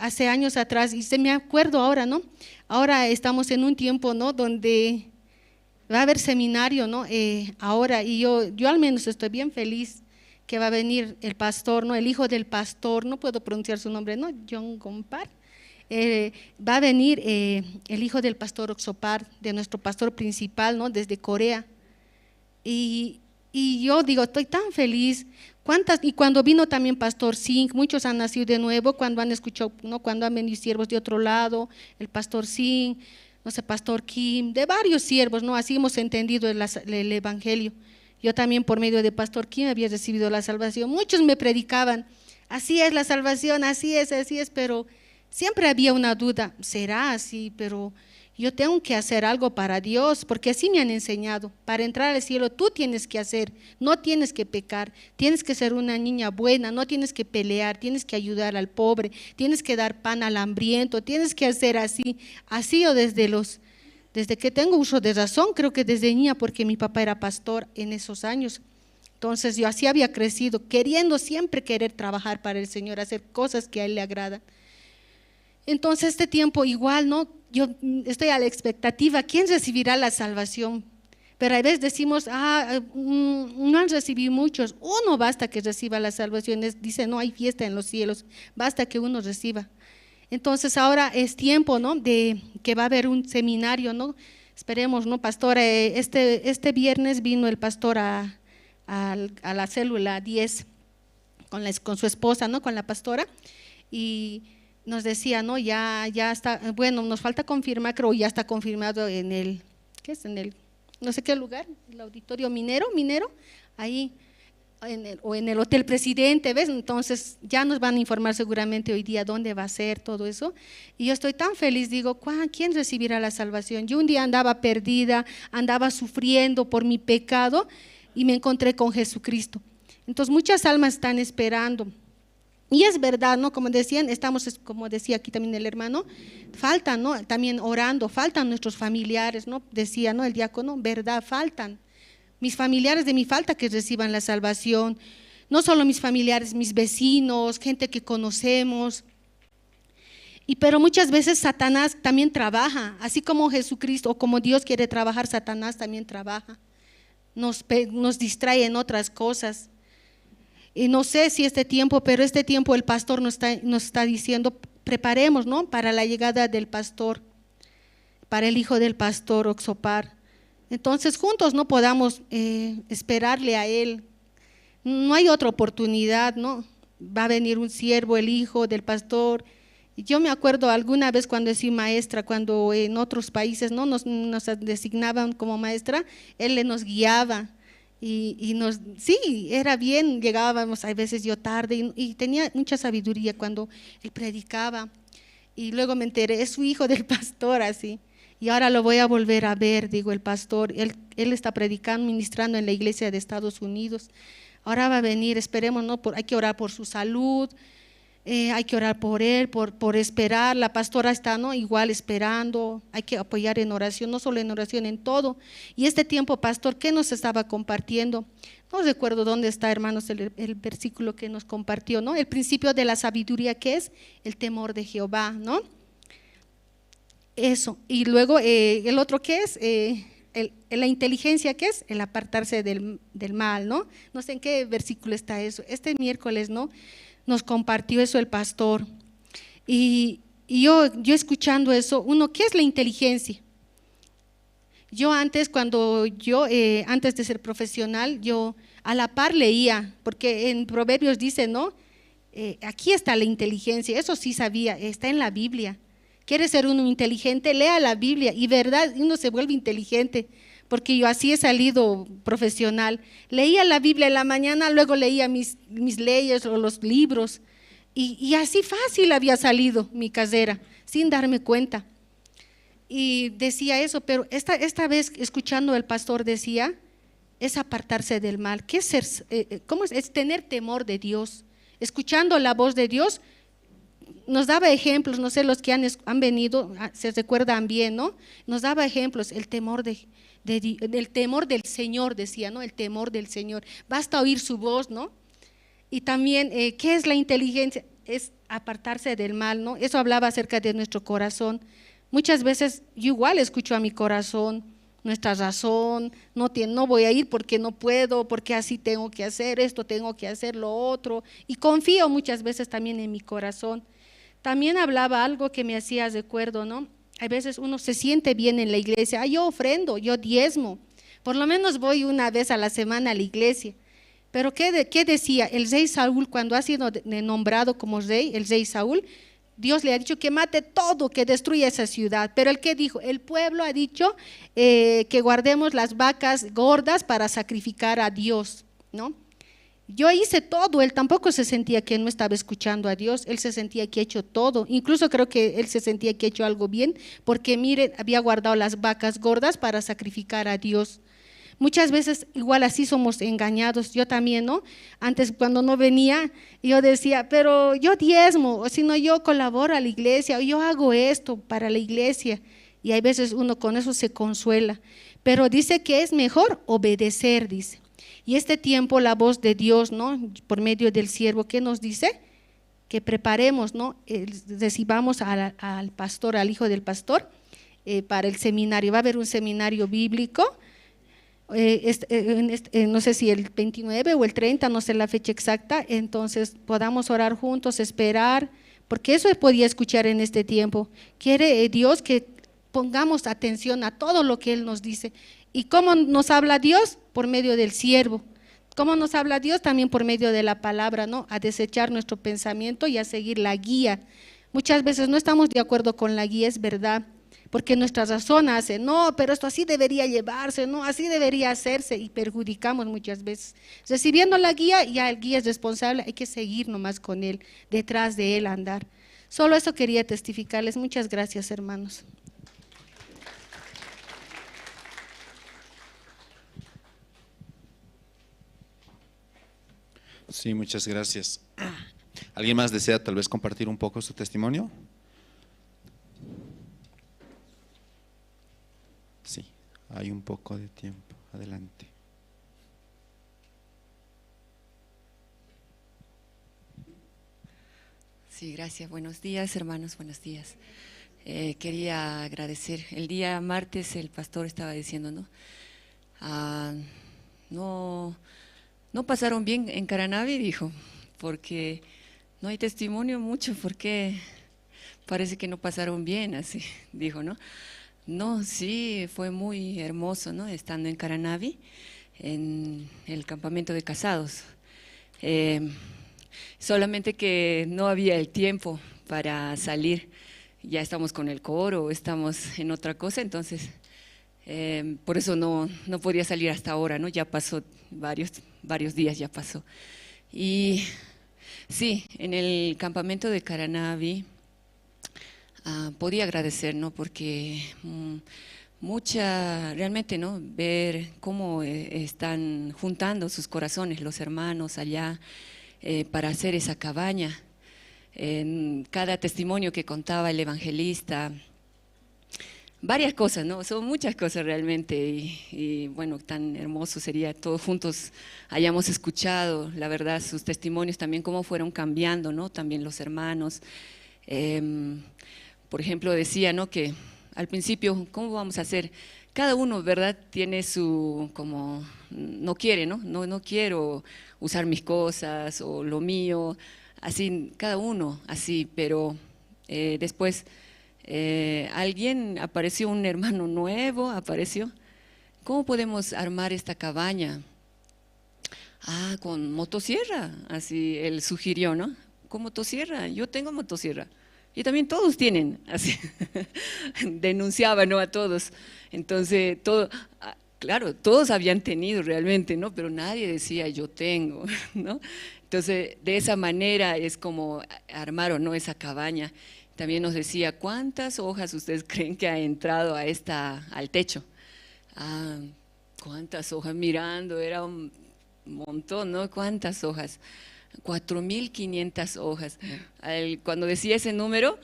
hace años atrás, y se me acuerdo ahora, ¿no? Ahora estamos en un tiempo, ¿no?, donde va a haber seminario, ¿no? Ahora, y yo al menos estoy bien feliz que va a venir el pastor, ¿no? El hijo del pastor, no puedo pronunciar su nombre, ¿no? John Gompar. Va a venir el hijo del pastor Oxopar, de nuestro pastor principal, ¿no?, desde Corea. Y yo digo, estoy tan feliz. ¿Cuántas? Y cuando vino también pastor Singh, muchos han nacido de nuevo cuando han escuchado, ¿no?, cuando han venido siervos de otro lado, el pastor Singh, no sé, pastor Kim, de varios siervos, ¿no? Así hemos entendido el evangelio. Yo también por medio de pastor Kim había recibido la salvación. Muchos me predicaban, así es la salvación, así es, pero siempre había una duda, será así, pero yo tengo que hacer algo para Dios, porque así me han enseñado. Para entrar al cielo tú tienes que hacer, no tienes que pecar, tienes que ser una niña buena, no tienes que pelear, tienes que ayudar al pobre, tienes que dar pan al hambriento, tienes que hacer así. Así yo desde que tengo uso de razón, creo que desde niña, porque mi papá era pastor en esos años. Entonces yo así había crecido, queriendo siempre querer trabajar para el Señor, hacer cosas que a Él le agradan. Entonces este tiempo igual, ¿no? Yo estoy a la expectativa, ¿quién recibirá la salvación? Pero a veces decimos, no han recibido muchos, uno basta que reciba la salvación, dice, no hay fiesta en los cielos, basta que uno reciba. Entonces ahora es tiempo, ¿no?, de que va a haber un seminario, ¿no? Esperemos, ¿no, pastor? Este viernes vino el pastor a la célula 10 con su esposa, ¿no?, con la pastora, y nos decía, ¿no?, ya está, bueno, nos falta confirmar, creo ya está confirmado en el ¿qué es? En el, no sé qué lugar, el auditorio minero, ahí, o en el Hotel Presidente, ¿ves? Entonces ya nos van a informar seguramente hoy día dónde va a ser todo eso. Y yo estoy tan feliz, digo, ¿quién recibirá la salvación? Yo un día andaba perdida, andaba sufriendo por mi pecado y me encontré con Jesucristo. Entonces muchas almas están esperando. Y es verdad, ¿no? Como decían, estamos, como decía aquí también el hermano, faltan, ¿no? También orando, faltan nuestros familiares, ¿no? Decía, ¿no? El diácono, verdad, faltan. Mis familiares de mi falta que reciban la salvación, no solo mis familiares, mis vecinos, gente que conocemos. Pero muchas veces Satanás también trabaja, así como Jesucristo o como Dios quiere trabajar, Satanás también trabaja. Nos distrae en otras cosas. Y no sé si este tiempo, pero este tiempo el pastor nos está diciendo, preparemos, ¿no? Para la llegada del pastor, para el hijo del pastor Oxopar. Entonces juntos no podamos esperarle a él. No hay otra oportunidad, ¿no? Va a venir un siervo, el hijo del pastor. Yo me acuerdo alguna vez cuando soy maestra, cuando en otros países, ¿no? nos designaban como maestra, él nos guiaba. Y nos, sí, era bien, llegábamos a veces yo tarde y tenía mucha sabiduría cuando él predicaba. Y luego me enteré, es su hijo del pastor, así. Y ahora lo voy a volver a ver, digo, el pastor, él está predicando, ministrando en la iglesia de Estados Unidos. Ahora va a venir, esperemos, ¿no? Hay que orar por su salud, hay que orar por él, por esperar. La pastora está, ¿no? Igual esperando, hay que apoyar en oración, no solo en oración, en todo. Y este tiempo, pastor, ¿qué nos estaba compartiendo? No recuerdo dónde está, hermanos, el versículo que nos compartió, ¿no? El principio de la sabiduría, ¿qué es? El temor de Jehová, ¿no? Eso, y luego el otro, ¿qué es? La inteligencia, ¿qué es? El apartarse del mal, ¿no? No sé en qué versículo está eso. Este miércoles, ¿no? Nos compartió eso el pastor. Y yo escuchando eso, uno, ¿qué es la inteligencia? Yo antes, antes de ser profesional, yo a la par leía, porque en Proverbios dice, ¿no? Aquí está la inteligencia, eso sí sabía, está en la Biblia. ¿Quiere ser uno inteligente? Lea la Biblia y verdad, uno se vuelve inteligente, porque yo así he salido profesional. Leía la Biblia en la mañana, luego leía mis leyes o los libros y así fácil había salido mi casera, sin darme cuenta. Y decía eso, pero esta vez escuchando al pastor decía, es apartarse del mal. ¿Qué es ser, cómo es? Es tener temor de Dios. Escuchando la voz de Dios, nos daba ejemplos, no sé, los que han venido, se recuerdan bien, ¿no? Nos daba ejemplos, el temor el temor del Señor, decía, ¿no? El temor del Señor, basta oír su voz, ¿no? Y también, ¿qué es la inteligencia? Es apartarse del mal, ¿no? Eso hablaba acerca de nuestro corazón. Muchas veces yo igual escucho a mi corazón, nuestra razón, no voy a ir porque no puedo, porque así tengo que hacer esto, tengo que hacer lo otro, y confío muchas veces también en mi corazón. También hablaba algo que me hacía recuerdo, ¿no? A veces uno se siente bien en la iglesia, yo ofrendo, yo diezmo, por lo menos voy una vez a la semana a la iglesia. Pero ¿qué decía? El rey Saúl, cuando ha sido nombrado como rey, el rey Saúl, Dios le ha dicho que mate todo, que destruya esa ciudad. Pero ¿el qué dijo? El pueblo ha dicho que guardemos las vacas gordas para sacrificar a Dios, ¿no? Yo hice todo, él tampoco se sentía que no estaba escuchando a Dios, él se sentía que ha hecho todo, incluso creo que él se sentía que ha hecho algo bien, porque miren, había guardado las vacas gordas para sacrificar a Dios. Muchas veces igual así somos engañados, yo también, ¿no? Antes cuando no venía, yo decía, pero yo diezmo, o si no yo colaboro a la iglesia, o yo hago esto para la iglesia, y hay veces uno con eso se consuela, pero dice que es mejor obedecer, dice. Y este tiempo la voz de Dios, ¿no? Por medio del siervo, ¿qué nos dice? Que preparemos, ¿no? Recibamos al pastor, al hijo del pastor, para el seminario. Va a haber un seminario bíblico, no sé si el 29 o el 30, no sé la fecha exacta, entonces podamos orar juntos, esperar, porque eso podía escuchar en este tiempo. Quiere Dios que pongamos atención a todo lo que Él nos dice. ¿Y cómo nos habla Dios? Por medio del siervo. ¿Cómo nos habla Dios? También por medio de la palabra, ¿no? A desechar nuestro pensamiento y a seguir la guía. Muchas veces no estamos de acuerdo con la guía, es verdad, Porque nuestra razón hace, no, pero esto así debería llevarse, no, así debería hacerse, y perjudicamos muchas veces. Recibiendo la guía, ya el guía es responsable, hay que seguir nomás con él, detrás de él andar. Solo eso quería testificarles. Muchas gracias, hermanos. Sí, muchas gracias. ¿Alguien más desea tal vez compartir un poco su testimonio? Sí, hay un poco de tiempo. Adelante. Sí, gracias. Buenos días, hermanos. Buenos días. Quería agradecer. El día martes el pastor estaba diciendo, ¿no? No pasaron bien en Caranavi, dijo, porque no hay testimonio mucho, porque parece que no pasaron bien, así dijo, ¿no? No, sí, fue muy hermoso, ¿no? Estando en Caranavi, en el campamento de casados. Solamente que no había el tiempo para salir, ya estamos con el coro, estamos en otra cosa, entonces por eso no podía salir hasta ahora, ¿no? Ya pasó varios días, ya pasó. Y sí, en el campamento de Caranavi podía agradecer, ¿no? Porque realmente, ¿no? Ver cómo están juntando sus corazones los hermanos allá para hacer esa cabaña. En cada testimonio que contaba el evangelista, varias cosas, ¿no? Son muchas cosas realmente y bueno, tan hermoso sería todos juntos hayamos escuchado, la verdad, sus testimonios también, cómo fueron cambiando, ¿no? También los hermanos. Por ejemplo, decía, ¿no? Que al principio, ¿cómo vamos a hacer? Cada uno, ¿verdad? Tiene su, como, no quiere, ¿no? No quiero usar mis cosas o lo mío, así, cada uno, así, pero después alguien apareció, un hermano nuevo apareció. ¿Cómo podemos armar esta cabaña? Ah, con motosierra, así él sugirió, ¿no? Con motosierra, yo tengo motosierra. Y también todos tienen, así, denunciaba, ¿no? A todos. Entonces, todo, claro, todos habían tenido realmente, ¿no? Pero nadie decía yo tengo, ¿no? Entonces, de esa manera es como armaron, ¿no? Esa cabaña. También nos decía, ¿cuántas hojas ustedes creen que ha entrado a al techo? Ah, ¿cuántas hojas? Mirando, era un montón, ¿no? ¿Cuántas hojas? 4.500 hojas. Cuando decía ese número,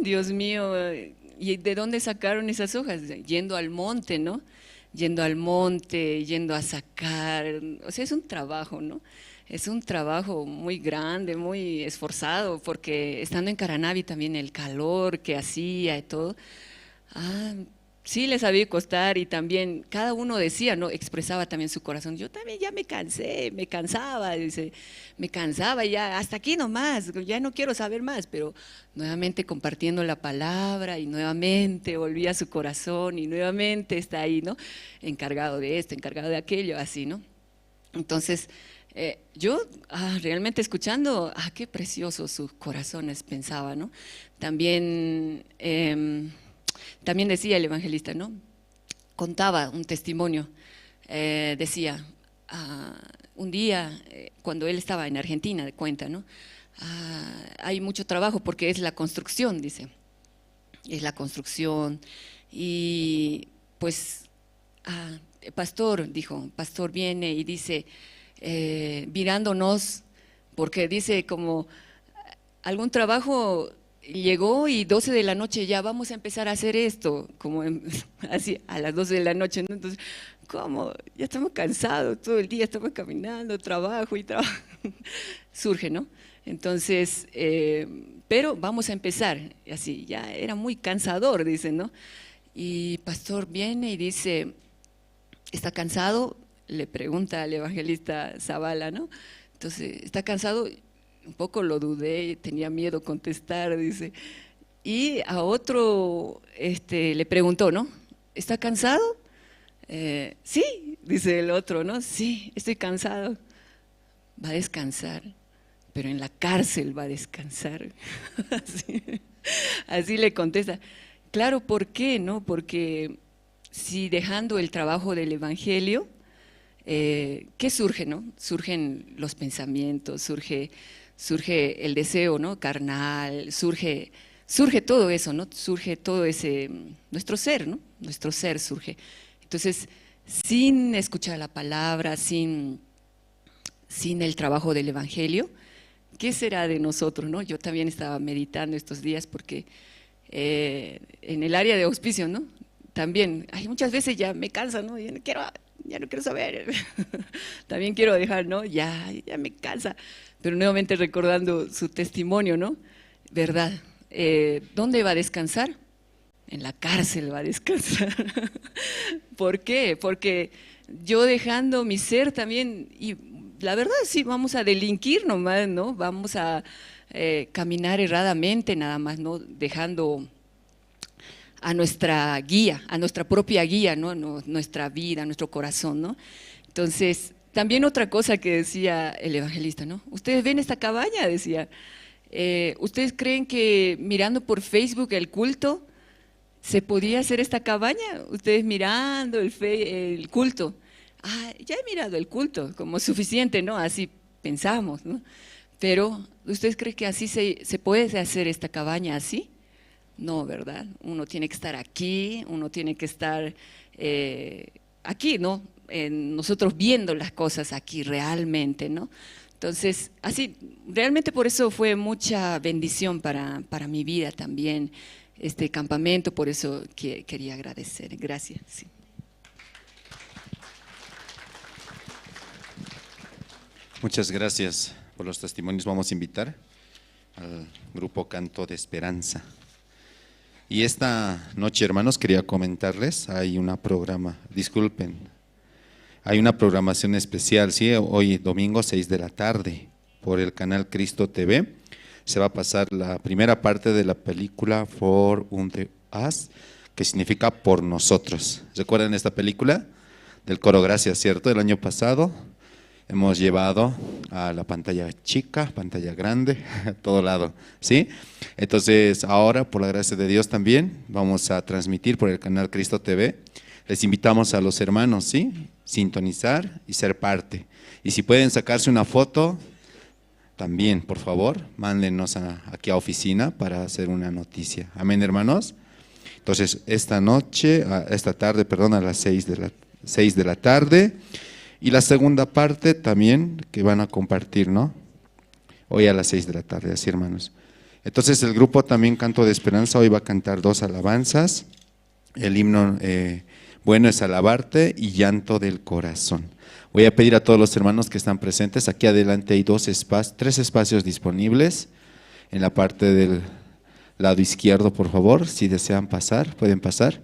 Dios mío, ¿y de dónde sacaron esas hojas? Yendo al monte, ¿no? Yendo al monte, yendo a sacar, o sea, es un trabajo, ¿no? Es un trabajo muy grande, muy esforzado, porque estando en Caranavi también el calor que hacía y todo, sí les había costar, y también cada uno decía, ¿no? Expresaba también su corazón, yo también ya me cansé, me cansaba, dice, me cansaba ya, hasta aquí nomás, ya no quiero saber más, pero nuevamente compartiendo la palabra y nuevamente volvía a su corazón y nuevamente está ahí, ¿no? Encargado de esto, encargado de aquello, así, ¿no? Entonces, yo realmente escuchando, qué preciosos sus corazones, pensaba, ¿no? También, también decía el evangelista, ¿no? Contaba un testimonio, decía, un día, cuando él estaba en Argentina, cuenta, ¿no? Hay mucho trabajo porque es la construcción, dice, es la construcción, y pues, pastor, dijo, pastor viene y dice, mirándonos, porque dice como algún trabajo llegó y 12 de la noche ya vamos a empezar a hacer esto, como así a las 12 de la noche, ¿no? Entonces, ¿cómo? Ya estamos cansados, todo el día estamos caminando, trabajo y trabajo, surge, ¿no? Entonces, pero vamos a empezar, así, ya era muy cansador, dicen, ¿no? Y pastor viene y dice, ¿está cansado? Le pregunta al evangelista Zavala, ¿no? Entonces, ¿está cansado? Un poco lo dudé, tenía miedo contestar, dice. Y a otro le preguntó, ¿no? ¿Está cansado? Sí, dice el otro, ¿no? Sí, estoy cansado. Va a descansar, pero en la cárcel va a descansar. Así le contesta. Claro, ¿por qué? No? Porque si dejando el trabajo del Evangelio, ¿qué surge, no? Surgen los pensamientos, surge el deseo, ¿no? Carnal, surge todo eso, ¿no? Surge todo ese, nuestro ser, ¿no? Nuestro ser surge. Entonces, sin escuchar la palabra, sin el trabajo del Evangelio, ¿qué será de nosotros, no? Yo también estaba meditando estos días porque en el área de auspicio, ¿no? También, hay muchas veces ya me cansa, ¿no? Ya no quiero saber, también quiero dejar, ¿no? Ya me cansa. Pero nuevamente recordando su testimonio, ¿no? ¿Verdad? ¿Dónde va a descansar? En la cárcel va a descansar. ¿Por qué? Porque yo dejando mi ser también, y la verdad sí, vamos a delinquir nomás, ¿no? Vamos a caminar erradamente nada más, ¿no? Dejando a nuestra guía, a nuestra propia guía, ¿no? Nuestra vida, nuestro corazón, ¿no? Entonces, también otra cosa que decía el evangelista, ¿no? Ustedes ven esta cabaña, decía, ¿ustedes creen que mirando por Facebook el culto se podía hacer esta cabaña? Ustedes mirando el culto. Ah, ya he mirado el culto, como suficiente, ¿no? Así pensamos, ¿no? Pero, ¿ustedes creen que así se puede hacer esta cabaña así? No, ¿verdad? Uno tiene que estar aquí, uno tiene que estar aquí, ¿no? Nosotros viendo las cosas aquí realmente, ¿no? Entonces, así, realmente por eso fue mucha bendición para mi vida también, este campamento, por eso quería agradecer. Gracias. Sí. Muchas gracias por los testimonios. Vamos a invitar al grupo Canto de Esperanza. Y esta noche, hermanos, quería comentarles, hay una programa, disculpen, hay una programación especial, ¿sí? Hoy domingo 6 de la tarde, por el canal Cristo TV, se va a pasar la primera parte de la película For Unto Us, que significa por nosotros. ¿Recuerdan esta película? Del coro Gracias, ¿cierto? El año pasado hemos llevado a la pantalla chica, pantalla grande, a todo lado, ¿sí? Entonces ahora, por la gracia de Dios también, vamos a transmitir por el canal Cristo TV. Les invitamos a los hermanos, ¿sí? Sintonizar y ser parte. Y si pueden sacarse una foto, también, por favor, mándenos aquí a oficina para hacer una noticia. Amén, hermanos. Entonces, esta noche, esta tarde, perdón, a las 6 de la tarde. Y la segunda parte también que van a compartir, ¿no? Hoy a las 6 de la tarde, así, hermanos. Entonces el grupo también Canto de Esperanza hoy va a cantar 2 alabanzas. El himno Bueno es alabarte y Llanto del Corazón. Voy a pedir a todos los hermanos que están presentes, aquí adelante hay 3 espacios disponibles. En la parte del lado izquierdo, por favor, si desean pasar, pueden pasar.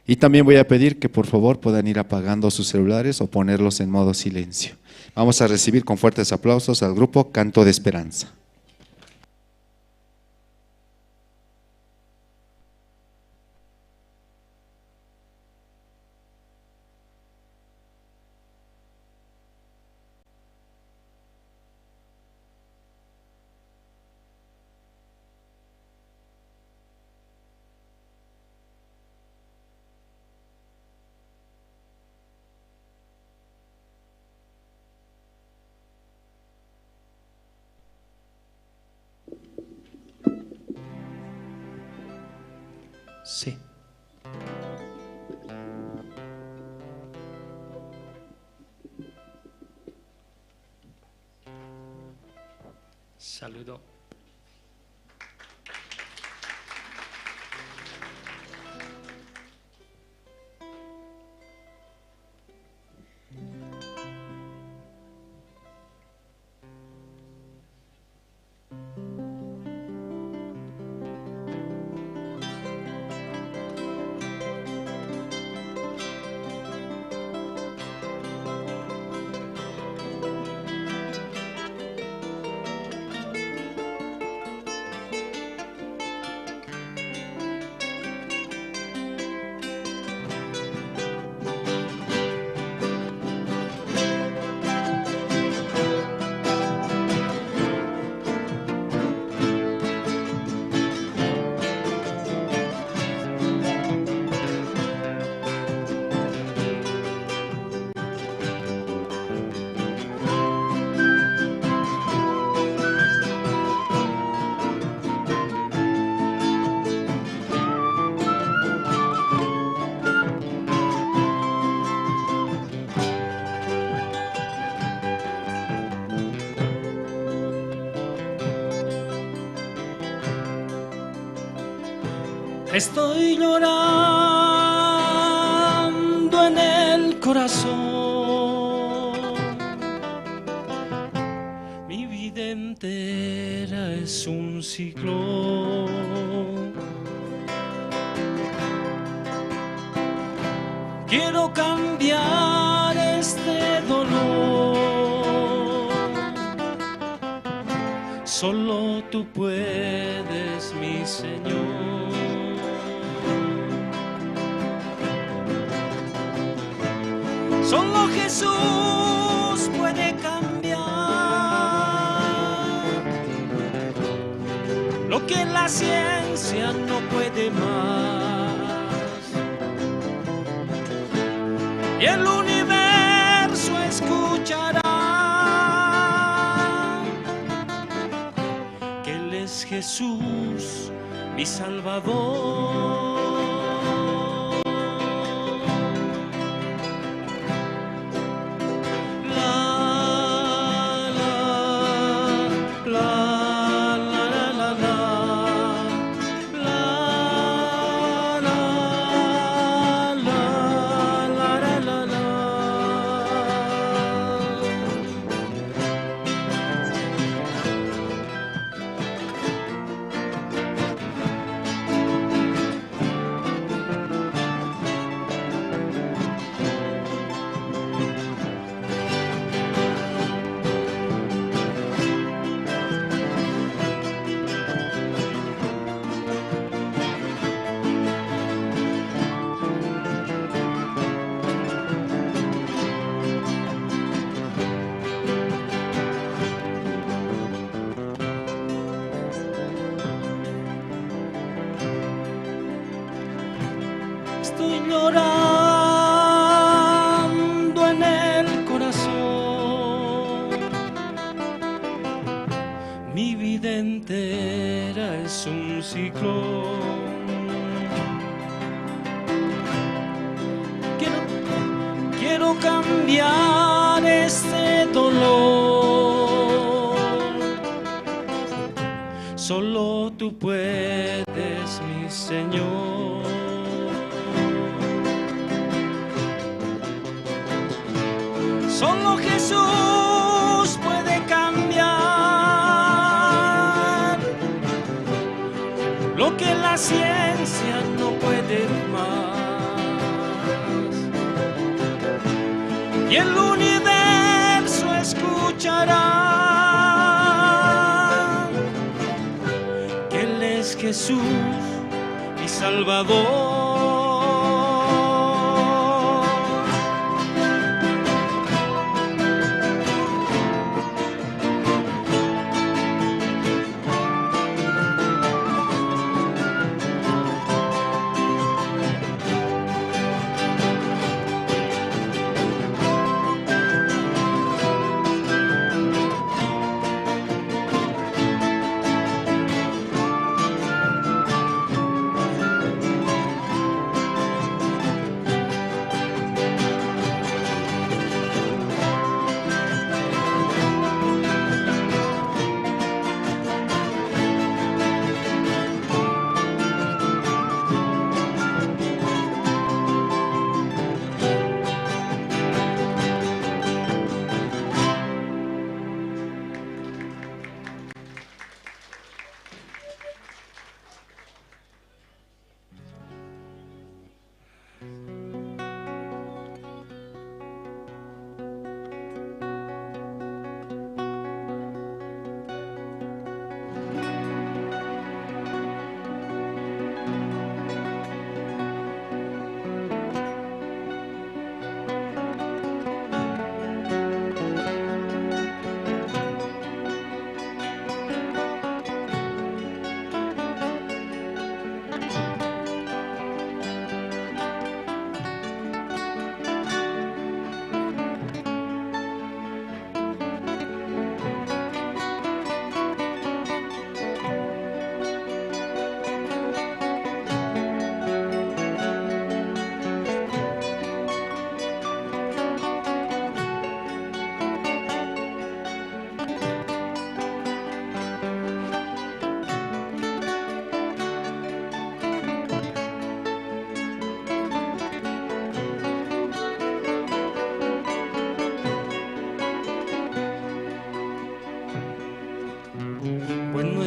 Y también voy a pedir que por favor puedan ir apagando sus celulares o ponerlos en modo silencio. Vamos a recibir con fuertes aplausos al grupo Canto de Esperanza. Sí. Saludo. Estoy llorando en el corazón. Mi vida entera es un ciclo. Quiero cambiar este dolor. Solo tú puedes, mi Señor. Solo Jesús puede cambiar lo que la ciencia no puede más. Y el universo escuchará que Él es Jesús, mi Salvador. Estoy llorando en el corazón. Mi vida entera es un ciclo. Quiero cambiar este dolor. Solo tú puedes, mi Señor. Solo Jesús puede cambiar lo que la ciencia no puede más. Y el universo escuchará que Él es Jesús, mi Salvador.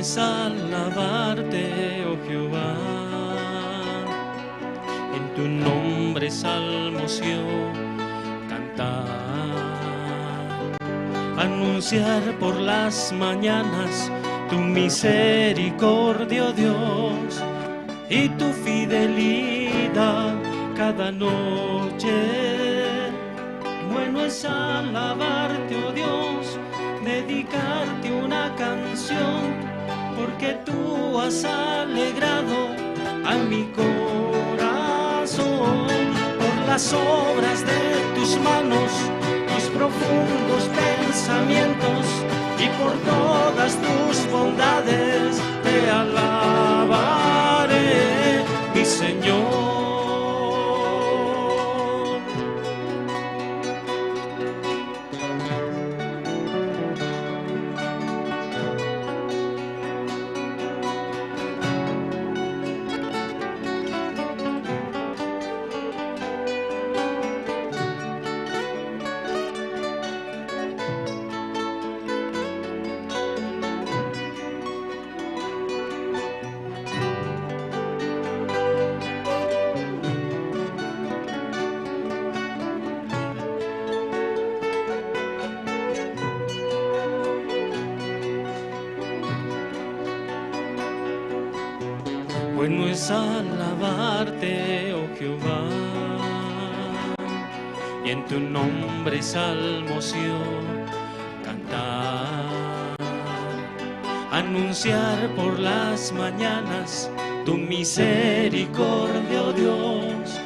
es alabarte, oh Jehová, en tu nombre salmos yo cantar, anunciar por las mañanas tu misericordia, oh Dios, y tu fidelidad cada noche. Bueno es alabarte, oh Dios, dedicarte una canción, porque tú has alegrado a mi corazón por las obras de tus manos, tus profundos pensamientos, y por todas tus bondades te alabaré, mi Señor. Bueno es alabarte, oh Jehová, y en tu nombre salmos yo cantar, anunciar por las mañanas tu misericordia, oh Dios,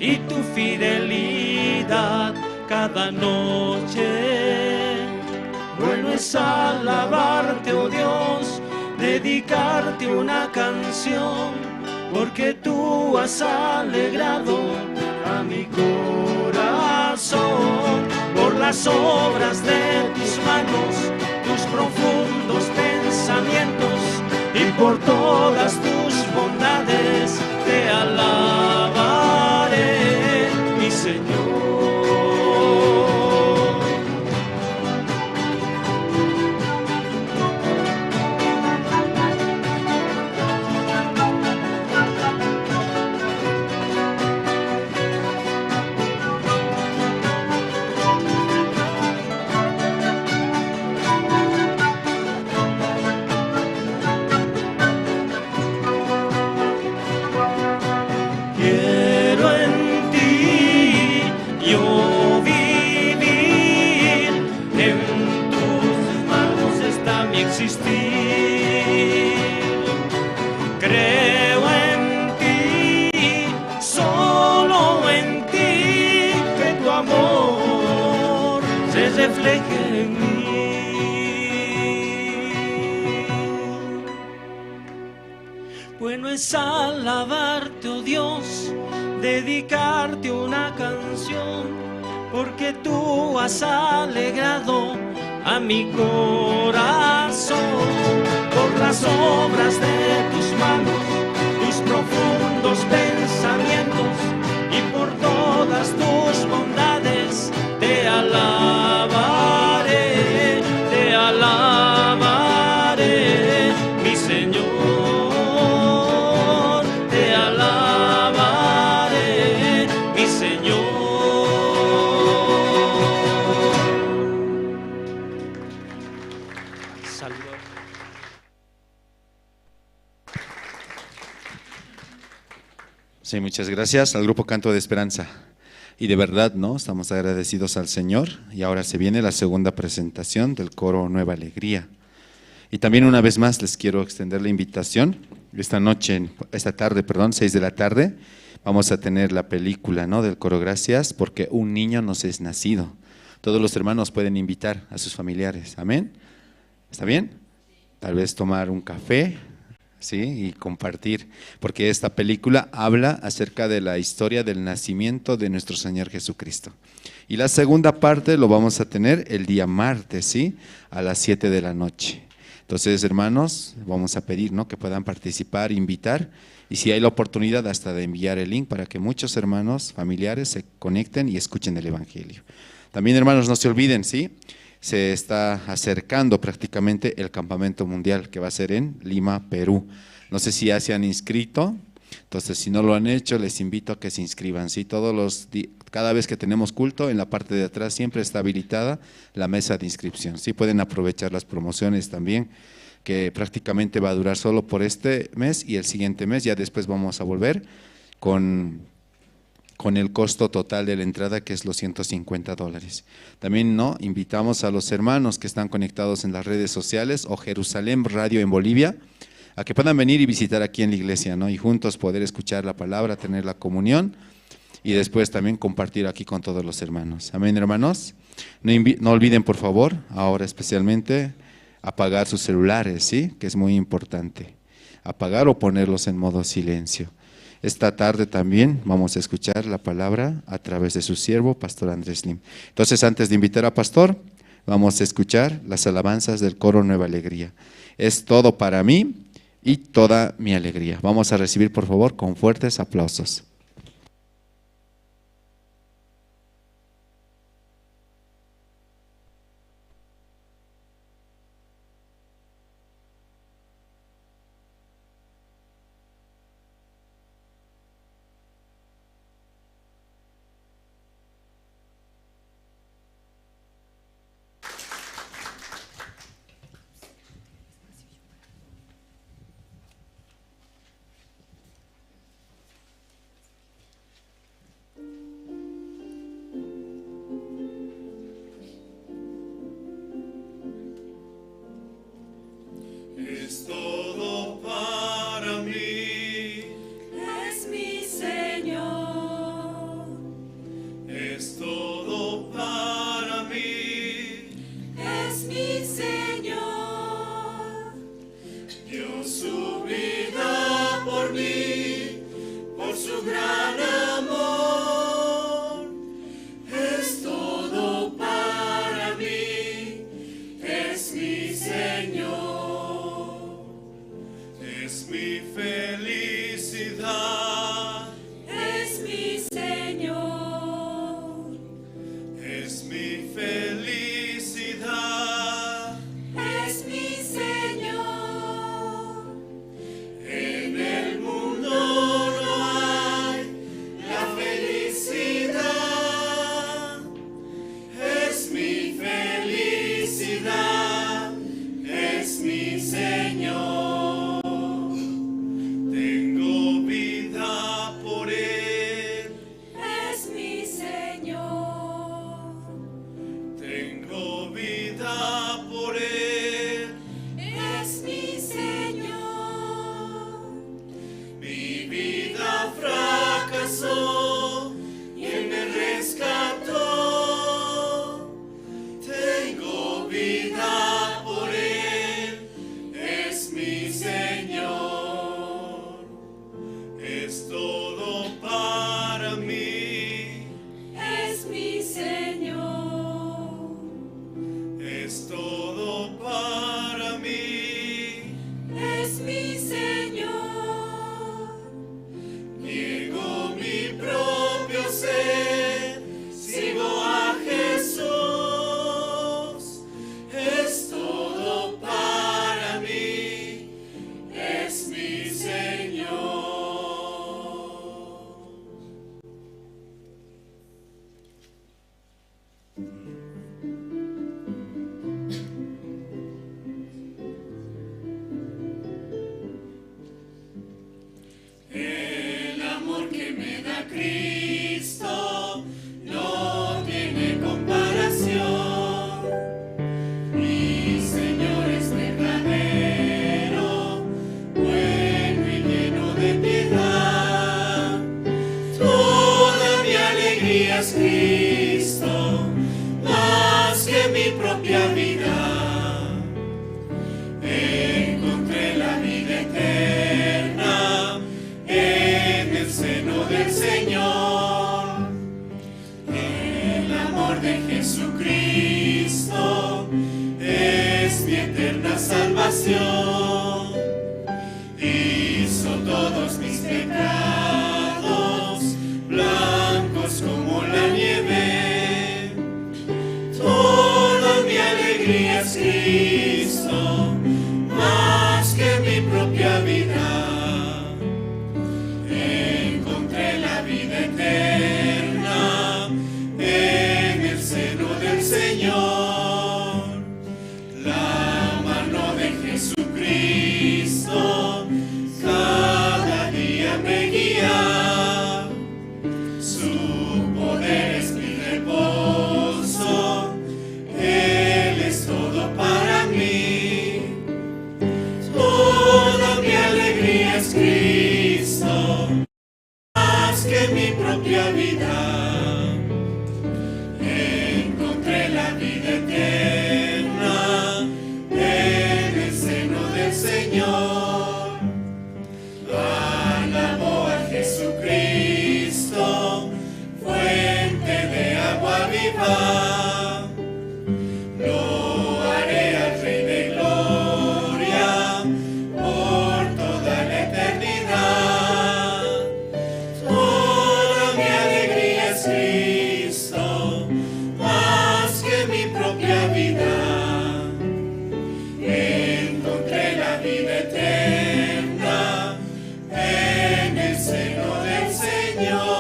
y tu fidelidad cada noche. Bueno es alabarte, oh Dios, dedicarte una canción, porque tú has alegrado a mi corazón por las obras de tus manos, tus profundos pensamientos, y por todas tus bondades te alabaré, mi Señor. Creo en ti, solo en ti, que tu amor se refleje en mí. Bueno es alabarte, oh Dios, dedicarte una canción, porque tú has alegrado a mi corazón por las obras de tus manos, tus profundos pensamientos, y por todas tus bondades te alabaré, mi Señor, te alabaré, mi Señor. Sí, muchas gracias al Grupo Canto de Esperanza. Y de verdad, ¿no? Estamos agradecidos al Señor. Y ahora se viene la segunda presentación del coro Nueva Alegría. Y también una vez más les quiero extender la invitación. Esta noche, esta tarde, perdón, 6 de la tarde, vamos a tener la película, ¿no?, del coro Gracias, porque un niño nos es nacido. Todos los hermanos pueden invitar a sus familiares. Amén. ¿Está bien? Tal vez tomar un café, ¿sí? Y compartir, porque esta película habla acerca de la historia del nacimiento de nuestro Señor Jesucristo. Y la segunda parte lo vamos a tener el día martes, ¿sí?, a las 7 de la noche. Entonces, hermanos, vamos a pedir, ¿no?, que puedan participar, invitar, y si hay la oportunidad hasta de enviar el link para que muchos hermanos familiares se conecten y escuchen el Evangelio. También, hermanos, no se olviden, ¿sí? se está acercando prácticamente el campamento mundial que va a ser en Lima, Perú. No sé si ya se han inscrito, entonces si no lo han hecho, les invito a que se inscriban. ¿Sí? Cada vez que tenemos culto, en la parte de atrás siempre está habilitada la mesa de inscripción. ¿Sí? Pueden aprovechar las promociones también, que prácticamente va a durar solo por este mes y el siguiente mes. Ya después vamos a volver con el costo total de la entrada, que es los $150. También, ¿no?, invitamos a los hermanos que están conectados en las redes sociales o Jerusalén Radio en Bolivia, a que puedan venir y visitar aquí en la iglesia, ¿no?, y juntos poder escuchar la palabra, tener la comunión y después también compartir aquí con todos los hermanos. Amén, hermanos. No olviden, por favor, ahora especialmente, apagar sus celulares, ¿sí?, que es muy importante. Apagar o ponerlos en modo silencio. Esta tarde también vamos a escuchar la palabra a través de su siervo, Pastor Andrés Lim. Entonces, antes de invitar a Pastor, vamos a escuchar las alabanzas del coro Nueva Alegría. Es todo para mí y toda mi alegría. Vamos a recibir, por favor, con fuertes aplausos. Es todo para mí, es mi Señor. Es todo para mí, es mi Señor. Dio su vida por mí, por su gran amor. Es todo para mí, es mi Señor. Es mi felicidad, es mi Señor. Es mi felicidad, es mi Señor. En el mundo no hay la felicidad. Es mi felicidad, es mi Señor. Tengo vida por Él, es mi Señor. Tengo vida por Él, es mi Señor. Mi vida fracasó y Él me rescató. Tengo vida por Él, es mi Señor. Es todo para mí, es mi Señor. Es todo alegría es Cristo, más que mi propia vida. Encontré la vida eterna en el seno del Señor. La mano de Jesucristo cada día me guía. Su poder es mi reposo, Él es todo para mí. Toda mi alegría es Cristo, más que mi propia vida. Encontré la vida eterna en el seno del Señor. Alabo a Jesucristo, fuente de agua viva. Lo haré al Rey de Gloria por toda la eternidad. Toda mi alegría es Cristo, más que mi propia vida. Encontré la vida eterna en el seno del Señor.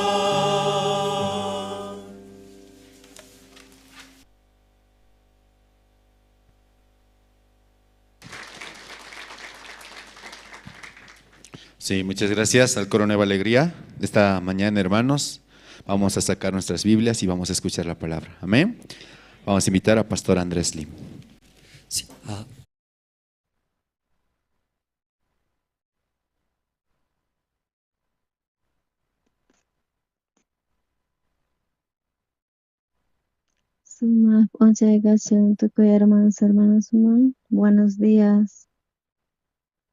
Sí, muchas gracias al Coro Nueva Alegría. Esta mañana, hermanos, vamos a sacar nuestras Biblias y vamos a escuchar la palabra. Amén. Vamos a invitar a Pastor Andrés Lim. Sí. Suma p'unchaykasun tukuy hermanos, hermanas, buenos días.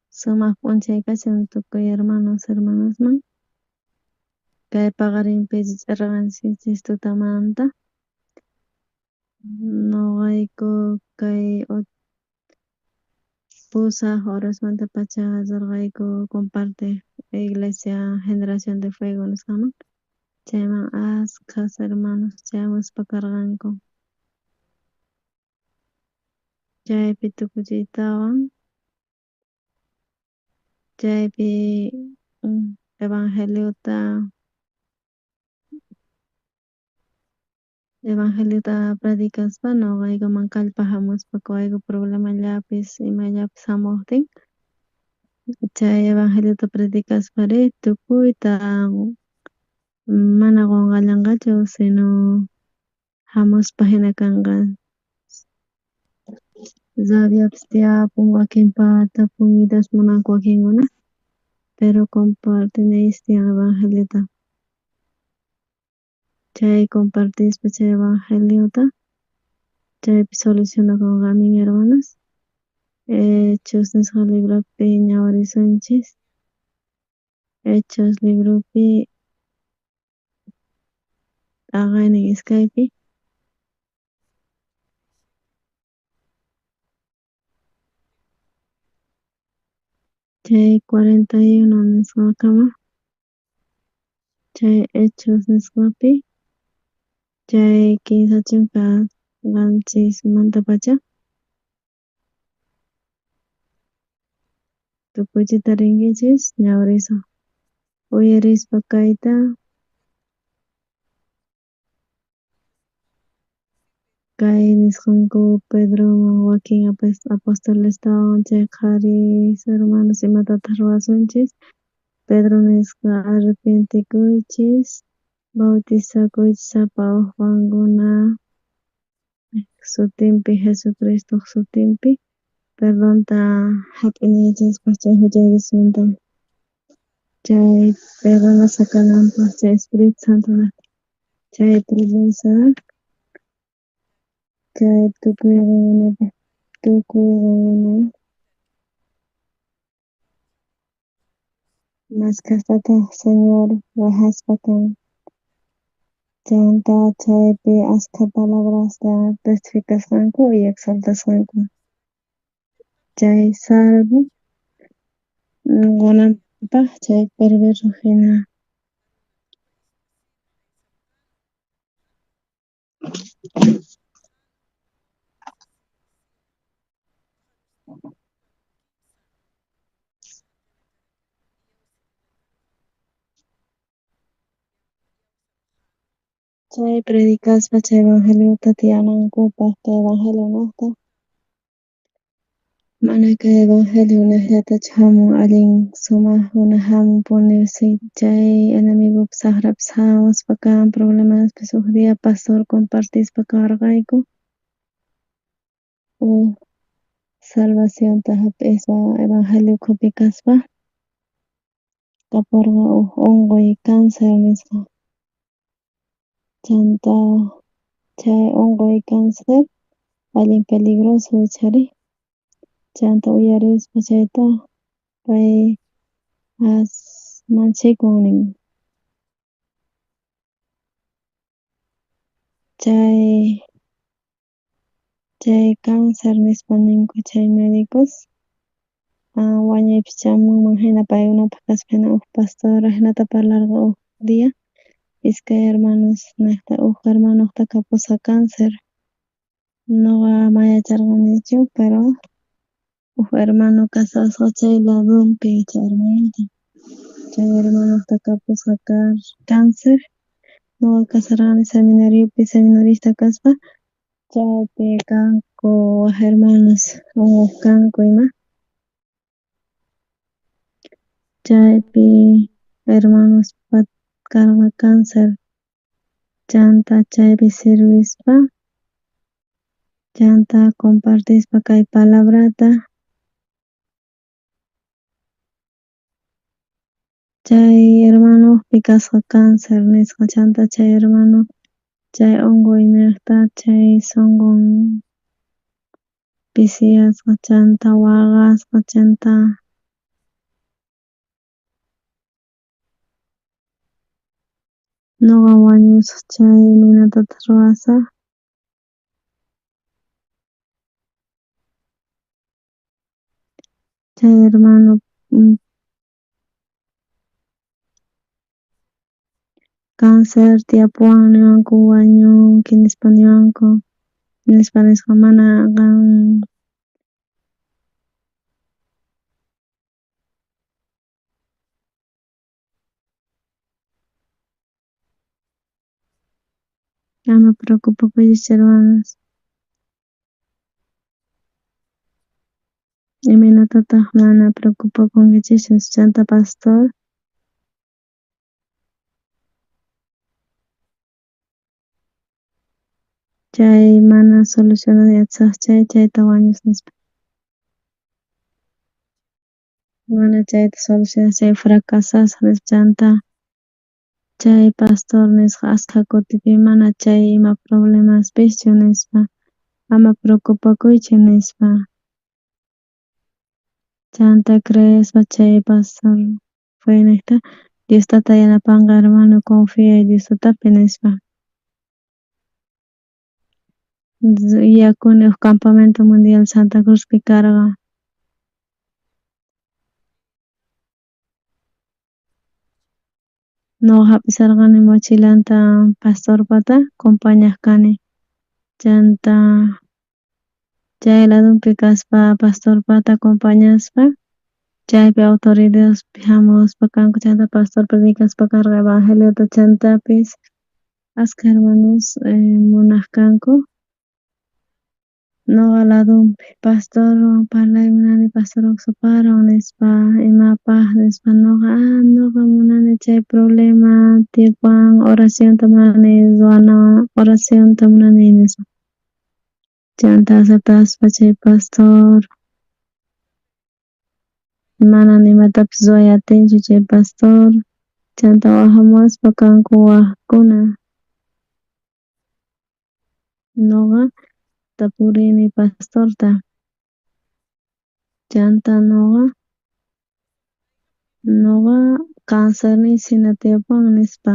Suma p'unchaykasun tukuy hermanos, hermanas, kay paqarinpi ch'irqanchis tutamanta. Noqayku kay pusaj horasmanta pacha rurqayku comparte Iglesia Generación de Fuego nisqaman. Chayman askhas hermanos chayamuspa karqanku. Chaypi tukuchiytawan chaypi evangeliota predicaspa noqaykuman kallpa hamuspa qoyku problemallapis imallapis hamuqtin chay evangeliota predicaspari tukuyta mana qonqallanqachu sino hamuspa hina kanqa. Rabiapis tiyapun wakinpata puñuytas munanku wakinkuna pero compartinaychis tiyan evangeliota. Chay compartispa chay evangeliota chaypi solucionakunqa amin hermanos. Hechos nisqa libropi ñawirisunchis. Hechos libropi t'aqaynin iskaypi. Chay 41 nisqakama chay Hechos nisqapi chay 37 pacha tukuychita rinkichis ñawirisun uyarispa kayta kay nisqanku Pedroman wakin apostolestawan chay qharis hermanos imatataq ruwasunchis. Pedro nisqa arrepentikuychis bautizakuychis sapa uj qankuna sutinpi Jesucristoq sutinpi perdonta hap'inaychispaq chay huchaykichismanta chay perdonasqa kananpaq chay Espíritu Santo chay promesa chay tukuy qankunapaq tukuy qankuna maskhastataq Señor wajaspa kan chanta chaypi askha palabrasta testificasqanku y exaltasqanku chay salvo qonanpaq chay perverso hina. Chay predicaspa chay evangeliota tiyanankupaj kay evangelio nejta. Mana kay evangelio nejllatachu jamun allin sumajkuna jamunpuni chay enemigopis sajrapis jamuspa kan problemaspis. Uj día pastor compartispa karqayku uj salvacionta jap'ispa evangelio ukhupi kaspa kaporqa uj onqoy cáncer nisqa. Chanta chay onqoy cáncer allin peligroso ichari. Chanta uyarispa chayta pay as manchikun nin. Chay cáncer nispa ninku chay médicos wañuypis chamunman jina paykunapaj kaspa jina uj pastor ajinata parlarqa uj día iskay hermanos nejta uj hermanojta kapusqa cáncer. Noqa mana yacharqanichu pero uj hermano casasqa chay ladonpi chay hermanota. Chay hermanojta kapusqa cáncer. Noqa kasarqani seminariopi seminarista kaspa chaypi kanku waj hermanos onqoj kanku ima. Chaypi hermanos karqa cáncer. Chanta chaypi sirvispa chanta compartispa kay palabrata chay hermanojpi kasqa cáncer nisqa chanta chay hermano chay onqoy nejta chay sonqon pisiyasqa chanta waqasqa chanta noqa wañusaj chay imaynatataq ruwasaj. Chay hermano cáncer tiyapuwan niwanku wañunki nispa niwanku nispa nisqa mana qan ama preocupakuychis hermanos. Imaynatataq mana preocupakunkichis chanta pastor chay mana solucionay atisaj chay chayta wañus nispa. Mana chayta solucionasaj chay fracasasaj nispa chanta chay pastor nisqa askha kutipi mana chay ima problemapischu nispa ama preocupakuychu nispa. Chanta creespa chay pastor feynejta Dios tata yanapanqa hermano confiay Dios tatapi nispa. Yuyakuni uj campamento mundial Santa Cruzpi karqa. Noqa jap'isarqani mochilanta pastorpata acompañaj kani. Chanta chay ladonpi kaspa pastorpata acompañaspa chaypi autoridadespi jamuspa kanku chanta pastor predicaspa karqa evangeliota chantapis askha hermanos munaj kanku. Noqa ladonpi pastorwan parlay munani pastorwan suparan nispa imapaj nispa noqa noqa munani chay problema tiyapuwan oracionta munani ruwana oracionta munani nispa. Chanta aceptaspa chay pastor mana imatapis ruway atinchu chay pastor chanta wajamuwaspa kanku wajkuna. Noqa tapurini pastorta chanta noqa cancerniy jina tiyapuwan nispa.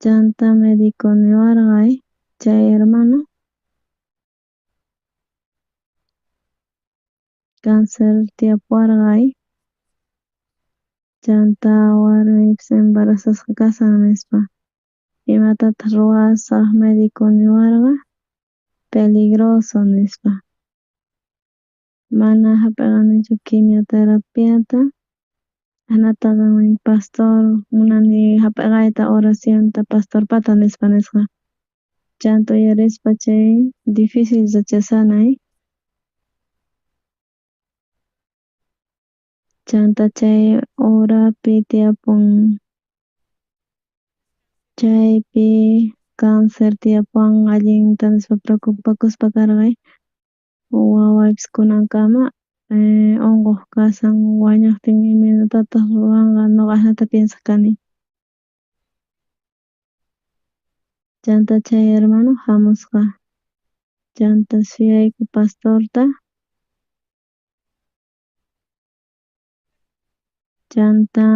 Chanta médico niwarqa chay hermano cáncer tiyapuwarqa chanta warmiypis embarazasqa kashan nispa. Imatataq ruwasaj médico niwarqa peligroso nispa. Mana jap'eqanichu quimioterapiata jinataqa pastor munani jap'eqayta oracionta pastorpata nispa nisqa chanta uyarispa chay difícil rechazana chanta chay horapi tiyapun chaypi cáncer tiyapuwan allinta nispa preocupakuspa karqa wawaypis kunankama onqoj kashan wañojtin imaynatataj ruwanqa noqa jinata piensaj kani. Chanta chay hermano jamusqa chanta suyayku pastorta chanta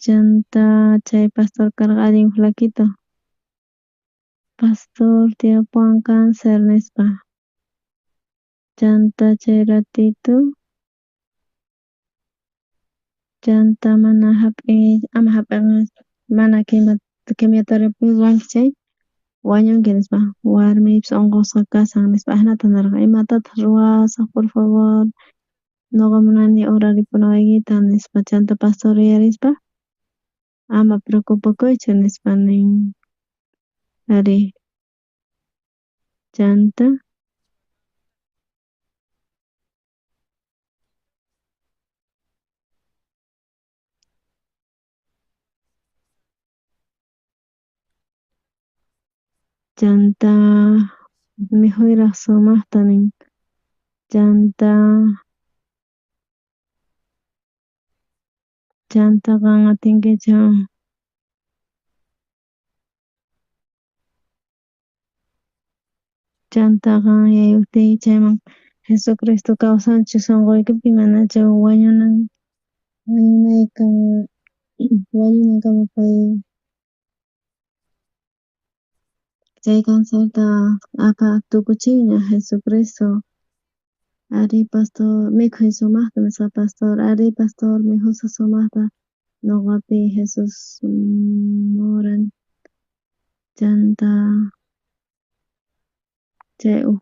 chanta chay pastor karqa allin flaquito pastor tiyapuwan cáncer nispa chanta chay ratito chanta mana jap'i ama jap'inqa mana quimioterapia ruwanki chay wañunki nispa warmiypis onqosqa kashan nispa ajinata nerqa imatataj ruwasaj por favor noqa munani oraripunawaykita nispa chanta pastor uyarispa ama preocupakuychu nispa nin ari chanta chanta mikhuyraj sumajta nin chanta chanta qan atinkichu chanta qan yaykojtiyki chayman Jesucristo kawsanchu sonqoykipi manachu wañunan wañunaykama wañunankama pay chay cancerta apa tukuchinña Jesucristo ari pastor mikhuy sumajta nisqa pastor ari pastor mikhusaj sumajta noqapi Jesus moran chanta chay uj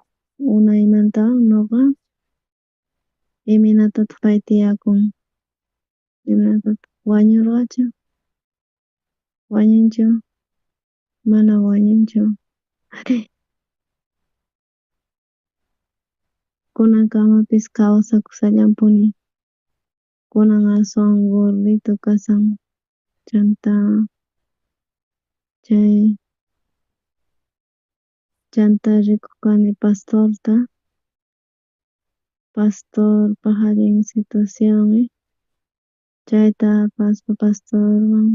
unaymantawan noqa imaynatataq pay tiyakun imaynatataq wañurqachu wañunchu mana wañunchu ari kunankamapis kawsakushallanpuni kunan aswan gordito kashan chanta chay chanta rikuj kani pastorta pastorpaj allin situación chayta apaspa pastorman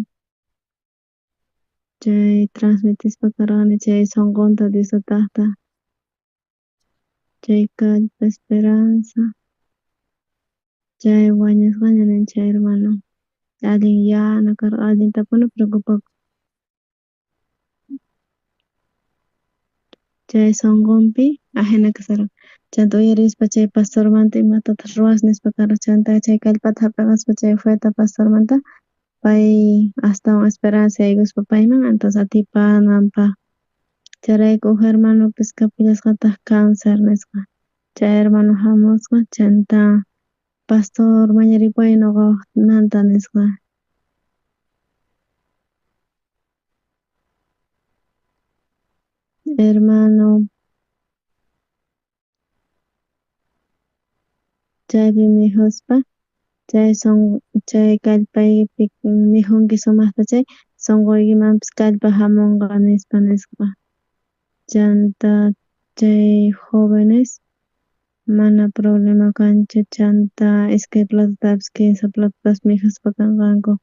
chay transmitispa karqani chay sonqonta Dios tatajta chay kallpa esperanza chay wañusqaña nin chay hermano allin yana karqa allintapuni preocupakoj chay sonqonpi ajina kasharqa chanta uyarispa chay pastormanta imatataj ruwas nispa karqa chanta chay kallpata jap'iqaspa chay feta pastormanta pay astawan esperanza yaykuspa payman entonces atipananpaj chayrayku uj hermanopis kapullasqataj cáncer nisqa chay hermano jamusqa chanta pastor mañaripuway noqamanta nisqa. Hermano chaypi mikhuspa chay chay kallpaypi mikhunki sumajta chay sonqoykimanpis kallpa jamonqa nispa nisqa chanta chay jóvenes mana problema kanchu chanta iskay platotapis kinsa platotapis mikhuspa kanqanku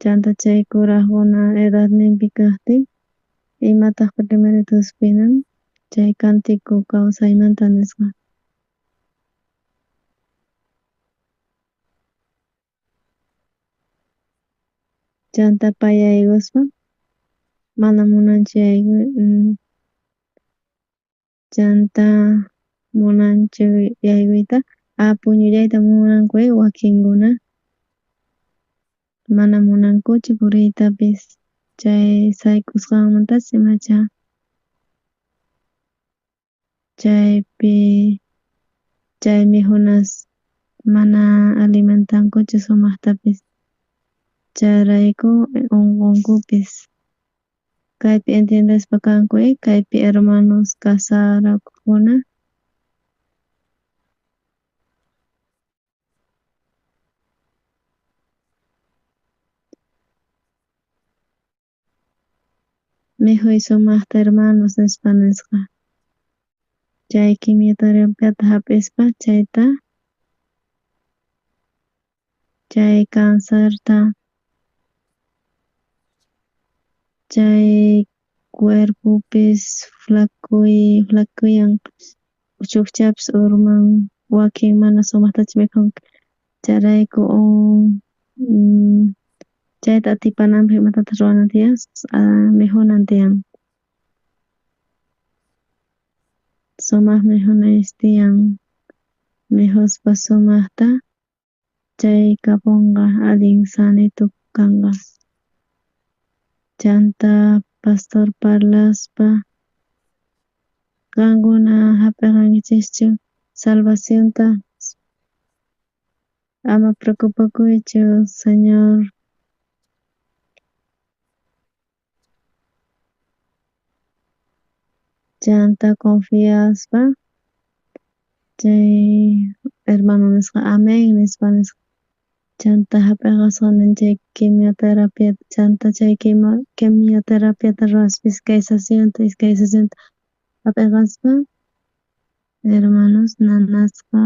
chanta chay kurajkuna edadninpi kajtin imataj primerito suspinan chay cántico kawsaymanta nisqa. Chanta pay yaykuspa mana munanchu yaykuy chanta munanchu yaykuyta puñullayta munanku wakinkuna mana munankuchu puriytapis chay sayk'usqanmantachu imacha. Chaypi chay mikhunas mana alimentankuchu sumajtapis chayrayku unqunkupis. Kaypi entiendespa kanku kaypi hermanos casarakujkuna. Mikhuy sumajta hermanos nispa nisqa. Chay quimioterapiata hap'ispa chayta chay cancerta chay cuerpopis flacuyan chukchapis urman wakin mana sumajtachu mikhunku chayrayku chayta atipananpaj imatataj ruwanan tiyan mikhunan tiyan. Sumaq mikhunaysi tiyan mikhuspa sumajta chay kapunqa allin sanito kanqa. Chanta pastor parlaspa qankuna hap'iqankichischu salvacionta ama preocupakuychu Señor. Chanta confiaspa chay hermano nisqa amén nispa nisqa. Chanta hap'iqasqa chay quimioterapiata chanta chay quimioterapiata ruwaspa iskay sesionta hap'iqaspa hermanos nanasqa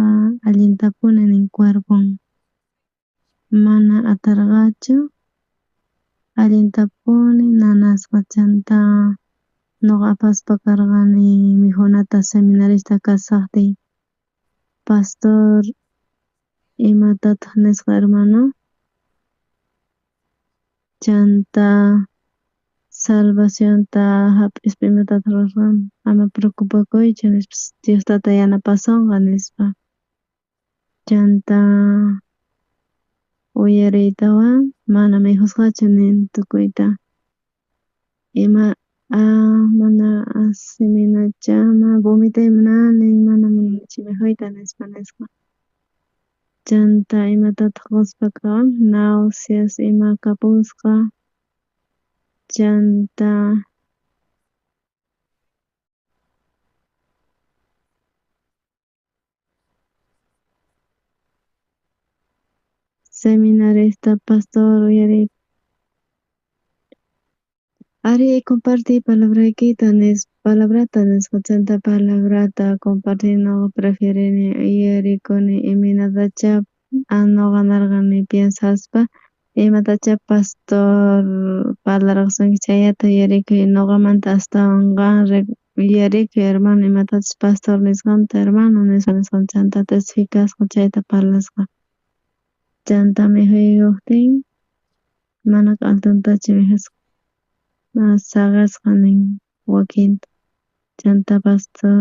allintapuni nin cuerpon mana atarqachu allintapuni nanasqa chanta nuqa apaspa karqani mikhunata seminarista kashajtiy pastor imatataj nisqa hermano chanta salvacionta hap'ispa imatataj ruwarqa ama preocupakuychu nispa Dios tata yanapasonqa nispa chanta uyariytawan mana mikhusqachu nin tukuyta ima mana asiminachama vomitay munani mana munanichu mikhuyta nispa nisqa chanta imatataj qospa náuseas ima kapusqa chanta seminarista pastor uyariy ari compartiy palabraykita nispa palabrata nisqa chanta palabrata compartiy nuqa prefierini yuyarikuni imaynatacha nuqa nerqani piensaspa imatacha pastor parlarqasunki chayllata yuyarikuy nuqamanta astawan qan yuyarikuy hermano imatachus pastor nisqanta hermano nispa nisqa chanta testificasqa chayta parlasqa chanta mikhuykojtin mana q'altuntachu mikhusqa saqesqa nin wakinta chanta pastor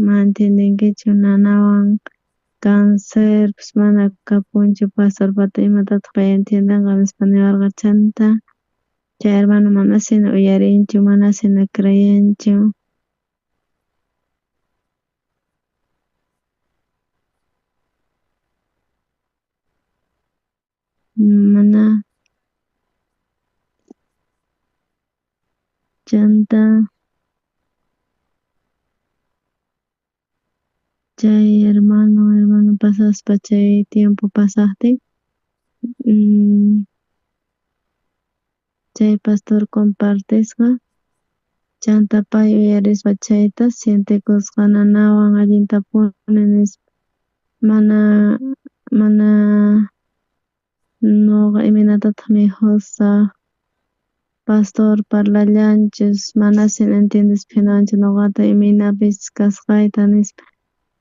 mana entiendenkichu nanawan cancerpis mana kapunchu pastorpata imatataj pay entiendenqa nispa niwarqa chanta chay hermano manasina uyarinchu manasina creyenchu. Mana chanta chay hermano pasaspa chay tiempo pasajtin chay pastor compartisqa chanta pay uyarispa chayta sientekusqa nanawan allintapuni nispa mana nuqa imaynatataj mikhusaj pastor parlallanchus manasina entiendespa jinawanchu nuqata imaynapis kasqayta nispa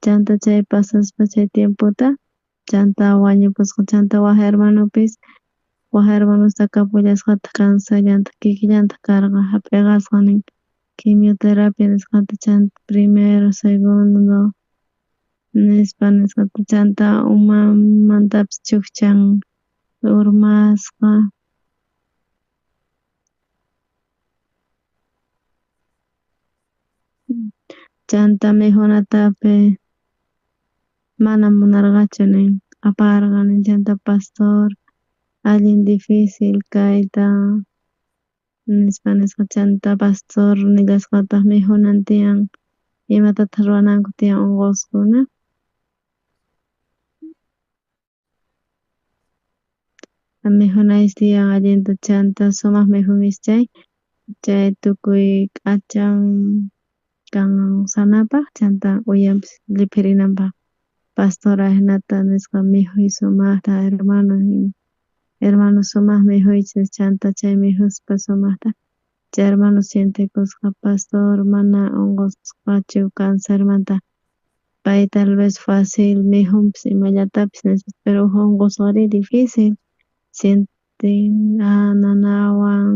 chanta chay pasaspa chay tiempota chanta wañupusqa chanta waj hermanopis waj hermanosta kapullasqataj cancerllantaj kikillantaj karqa jap'iqasqa nin quimioterapia nisqata chanta primero segundo nispa nisqata chanta umamantapis chujchan urmasqa. Chanta mikhunatapis mana munarqachu nin aparqa nin chanta pastor allin difícil kayta nispa nisqa chanta pastor nillasqataj mikhunan tiyan imatataj ruwananku tiyan unqusqakuna mikhunaychis tiyan allinta chanta sumaq mikhunkichis chay chay tukuy k'achan kawsanapaj chanta uyanpis lliphirinanpaj pastor ajinata nisqa mikhuy sumajta hermano hermano sumaq mikhuychis chanta chay mikhuspa sumajta chay hermano sientekusqa pastor mana unqusqachu cancermanta pay tal vez facil mikhunpis imallatapis nispa pero uj unqusqarí difícil sienten nanawan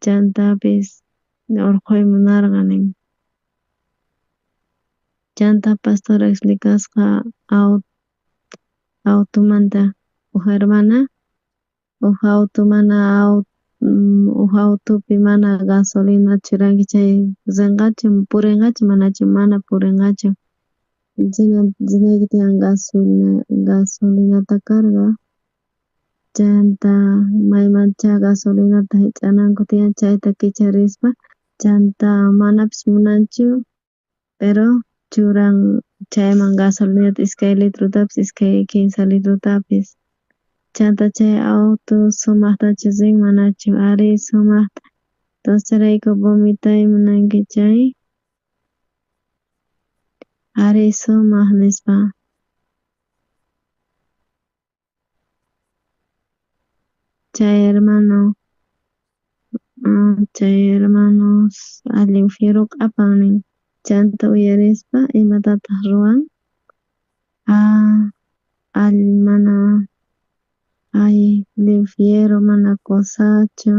chantapis urqhuy munarqa nin chanta pastor explicasqa automanta uj hermana uj auto mana uj autopi mana gasolina churanki chay rinqachu purinqachu manachu mana purinqachu rinayki tiyan gasolinata carga chanta maymanchá gasolinata jich'ananku tiyan chayta kicharispa chanta manapis munanchu pero churan chayman gasolinata 2 litrotapis 2 kinsa litrotapis chanta chay auto sumajtachu rin manachu arí sumajta entonces chayrayku vomitay munanki chay arí sumaj nispa chay hermano chay hermanos allin fiero q'apan nin chanta uyarispa imatataj ruwan allin mana ay lliw fiero mana cosachu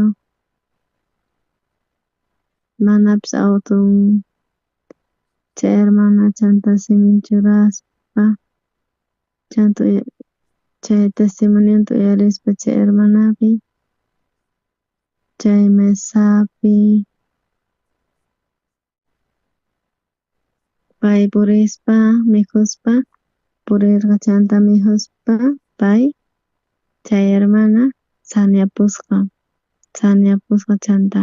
manapis auton chay hermana chanta simin churaspa chanta chay testimonionta uyarispa chay hermanapi chay mesapi pay purispa mikhuspa purirqa chanta mikhuspa pay chay hermana saniapusqa chanta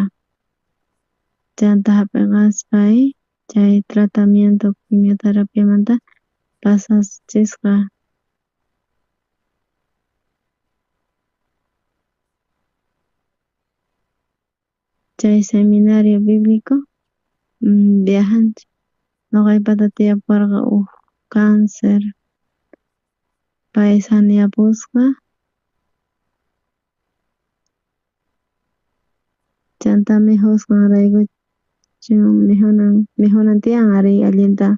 chanta jap'iqaspa chay tratamiento quimioterapiamanta pasachisqa chay seminario bíblico viajanchik noqaypata tiyapuwarqa uj cáncer pay saniapusqa chanta mikhusqanrayku mikhunan tiyan arí allinta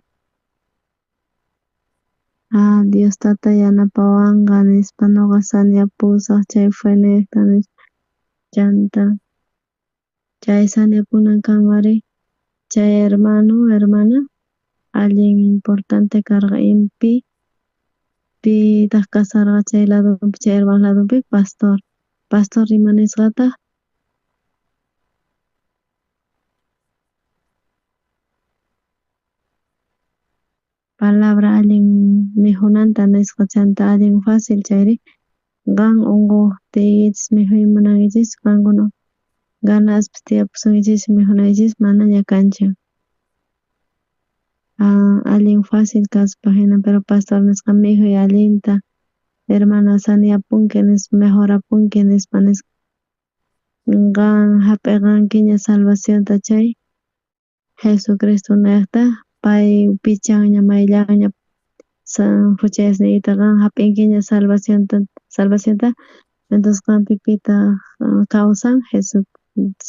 Dios tata yanapawanqa nispa noqa saniapusaj chay fenejta nispa chanta chay saniapunankamari chay hermano hermana allin importante karqa pi pitaq kasarqa chay ladonpi chay hermano ladonpi pastor pastor ima nisqataq palabra allin mikhunanta nisqa chanta allin fácil chayri qan unqojtiykichis mikhuy munankichis qankuna ganaspis tiyapusunkichis mikhunaykichis manaña kanchu allin fácil kaspa hina pero pastor nisqa mikhuy allinta hermana saniapunki nispa mejorapunki nispa nisqa qan jap'iqankiña salvacionta chay Jesucristo nejta pay pichanña mayllanña juchasniykita qan jap'inkiña salvacionta entonces qanpi pitaq kawsan Jesús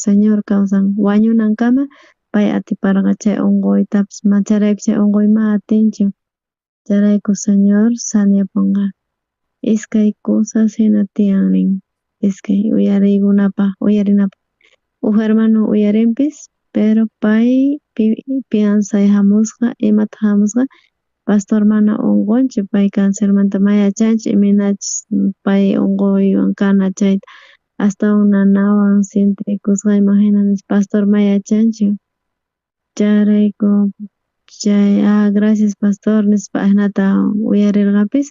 Señor kawsan wañunankama pay atiparqa chay unquytapis chayrayku chay unquy ma atinchu chayrayku Señor saniapunqa iskay cosas hina tiyan nin iskay uyariykunapaj uyarinapaj uj hermano uyarinpis pero pay piensay jamusqa imata jamusqa pastor mana unqunchu pay cancermanta ma yachanchu imaynachus pay unquywan kana chayta astawan nanawan sientekusqayman jina pastor ma yachanchu chayrayku Chay gracias pastor nispa ajinata uyarerqapis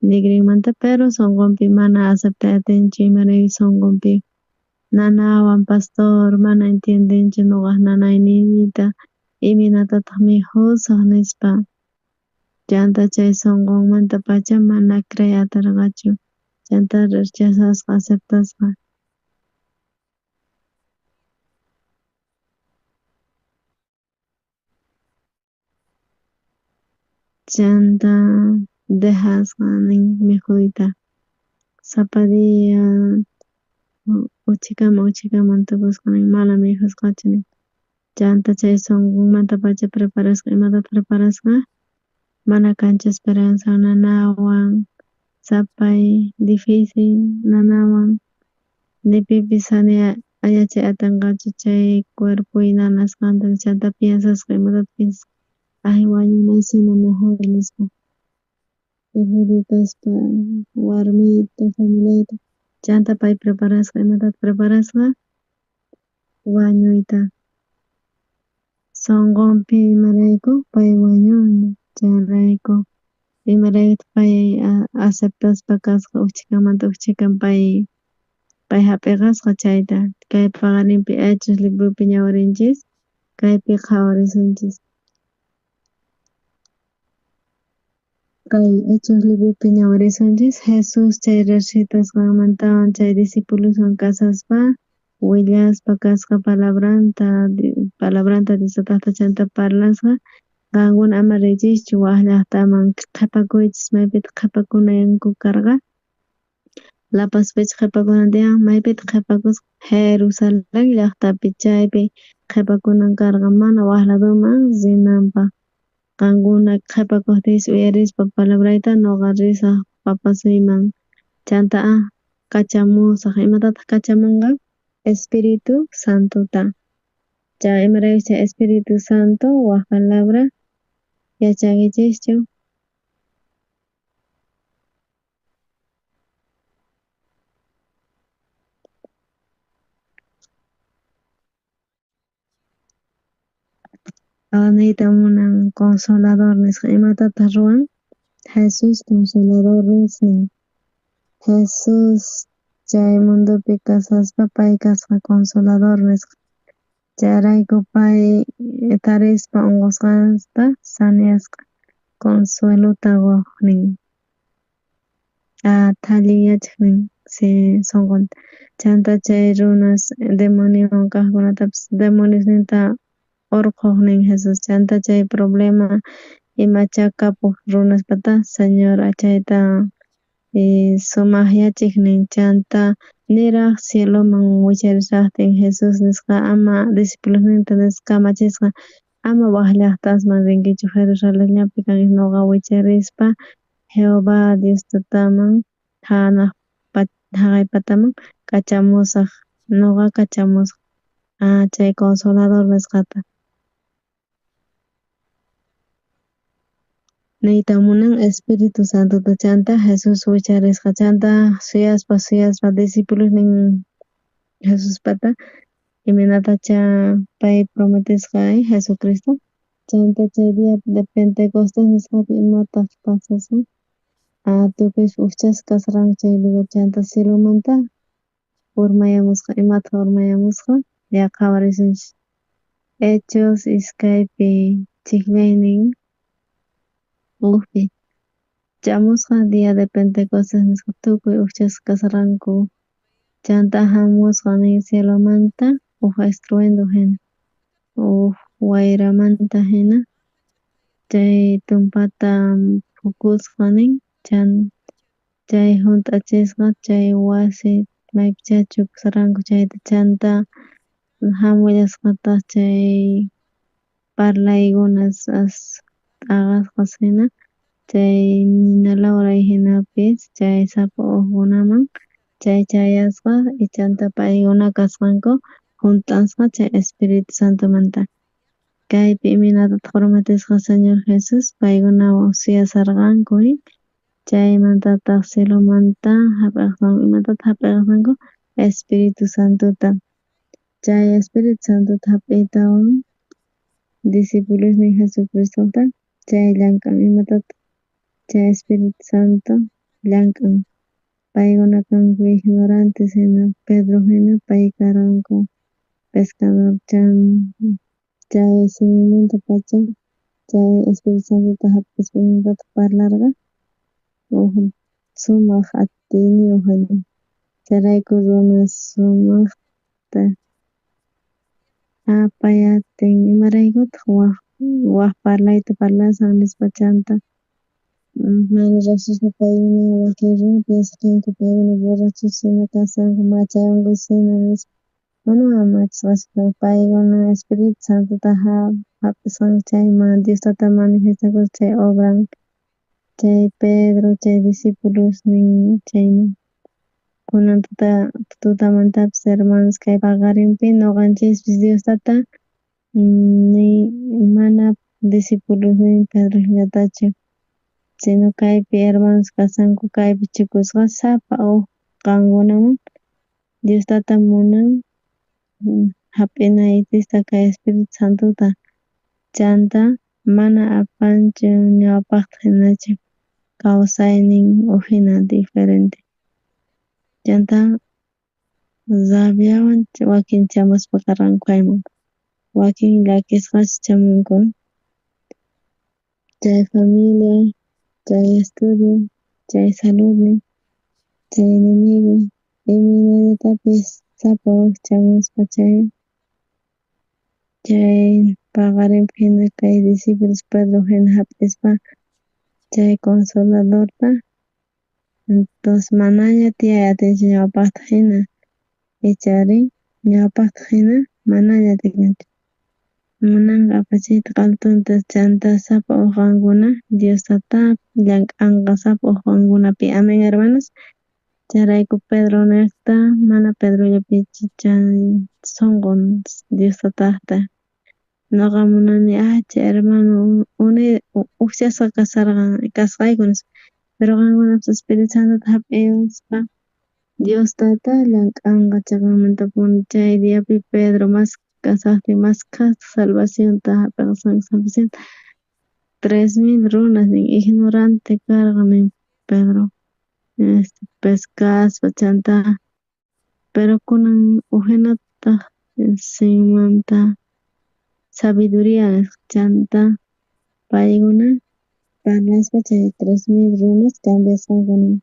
nigrinmanta, pero sonqonpi mana aceptay atinchu, imarayku sonqonpi nanawan pastor, mana entiendenchu noqaj nanayniyta, imaynatataj mikhusaj nispa. Chanta chay sonqonmantapacha mana creey aterqachu, chanta rechazasqa aceptasqa. Chanta dejasqa nin mikhuyta sapa día uchhikaman uchhikaman tukusqa nin mana mikhusqachu nin. Chanta chay sonqonmantapacha preparasqa imatataj preparasqa mana kanchu esperanza nanawan sapay difícil nanawan ni pipis allachay atinqachu chay cuerpoy nanasqanta chanta piensasqa imatata piensasqa ay wañunay mejor nispa kaspa warmiyta familiayta chanta pay preparasqa imatata preparasqa wañuyta sonqonpi imarayku pay wañuna chayrayku imaraykutaj pay aceptaspa kasqa uj chhikamanta uj chhikan pay jap'eqasqa chayta kay paqarinpi Hechos libropi ñawirinchis kaypi qhawarisunchis. Kay Hechos libropi ñawirisunchis Jesús chay resucitasqanmantawan chay discipuloswan kasaspa willaspa kasqa palabranta palabranta Dios chanta parlasqa qankuna ama riychischu waj llajtaman qhepakuychis maypitaj qhepakunanku karqa La Pazpichu qhepakunan tiyan maypitaj qhepakusqa Jerusalén llajtapi chaypi qhepakunan karqa mana waj ladoman rinanpaj qankuna qhepakojtiychis uyarispa palabrayta noqa risaj papasuyman chanta kachamusaj imatataj kachamonqa Espíritu Santota chay imarayku chay Espíritu Santo waj palabra yachankichischu niyta munan consolador nisqa imatataj ruwan Jesús consolador nin Jesús chay mundopi kasaspa pay kasqa consolador nisqa chayrayku pay tarispa onqosqasta saniyasqa consuelota qoj nin thallinyachej nin sonqonta chanta chay runas demoniowan kajkunatapis demoniosninta orqhoj nin Jesús chanta chay problema imacha kapoj runaspata Señor chayta sumajyachej nin chanta niraj cieloman wicharishajtin Jesús nisqa ama discipulosninta nisqa kamachisqa ama waj llajtasman rinkichu Jerusalenllapi kankichej noqa wicharispa Jehová Dios tataman janaj jaqay pataman kachamusaj noqa kachamusaj chay consolador nisqata niyta munan Espíritu Santota chanta Jesús wicharisqa chanta suyaspa suyaspa discipulosnin Jesuspata imaynatacha pay prometesqa Jesucristo chanta chay día de Pentecostés nisqapi imataj pasasqa tukuy ujchasqa kasqanku chay lugar chanta cielomanta urmayamusqa imataj urmayamusqa ya qhawarisunchis Hechos iskaypi chijllaynin ujpi chamusqa día de Pentecostés nisqa tukuy ujchasqa kasqanku chanta jamusqa nin cielomanta uj estruendo jina uj wayramanta jina chay tumpata phukusqa nin chay junt'achisqa chay wasi maypichá chukusharqanku chayta chanta jamullasqataj chay parlaykunas t'aqasqas jina chay nina lawray jinapis chay sapa ujkunaman chay chayasqa y chanta paykuna kasqanku junt'asqa chay Espíritu Santomanta kaypi imaynatataj prometesqa Señor Jesús paykunawan suyasharqanku chaymantataj cielomanta jap'eqasqanku imatataj jap'eqasqanku Espíritu Santota chay Espíritu Santota jap'iytawan Discipulosnin Jesucristojta chay llank'an imatataj chay Espíritu Santo llank'an. Paykuna kanku ignorantes jina Pedro jina pay karqanku pescador chay siminmantapacha chay Espíritu Santota jap'ispa imatataj parlarqa uj sumaj atiyniyoj jina. Chayrayku runas sumajta apayatin imaraykutaj waj parlayta parlashan nispa chanta mana rejsispa paykuna wakin runa piensaj kanku paykuna borrachos jina kashanku machay onqosqas jina nispa. Mana machasqaschu paykuna Espiritu Santota jap'isqanku chayman Dios tata manifestakuspa chay obran chay Pedro chay discipulosnin chayman. Kunan tutamantapis hermanos kay paqarinpi noqanchespis Dios tata ni mana discipulosnin Pedro jinallatachu sino kaypi hermanos kashanku kaypi chukusqa sapa uj qankunaman Dios tata munan jap'inaykichista kay Espiritu Santota chanta mana apanchu ñawpajta jinachu kawsaynin ujina diferente. Chanta rabiawan wakin chamuspa karqanku kayman wakin llakisqas chamunku chay familia chay estudio chay saludnin chay enemigo imaynallatapis sapa uj chamuspa chay paqarinpi jina kay discípulos Pedro jina jap'ispa chay consoladorta entonces manaña tiyay atinchu ñawpajta jina ichari ñawpajta jina manaña atikunchu. Munanqa apachiyta q'altunta chanta sapa uj qankuna Dios tata llank'anqa sapa uj qankunapi. Amén hermanos. Chayrayku Pedro nejta mana Pedrollapichu chay sonqon Dios tatajta. Noqa munani acha hermano ujchasqa kasqayku nispa. Pero qankunapis Espíritu Santota jap'ispa Dios tata llank'anqa cheqanmantapuni chay diapi Pedro mas kasajtin maskhastaj salvacionta jap'eqasqanku salvacionta 3000 runas nin ignorante karqa nin Pedro pescaspa chanta pero kunan ujinataj sinmanta sabiduría chanta paykuna parlaspa chay 3000 runas cambiasqanku nin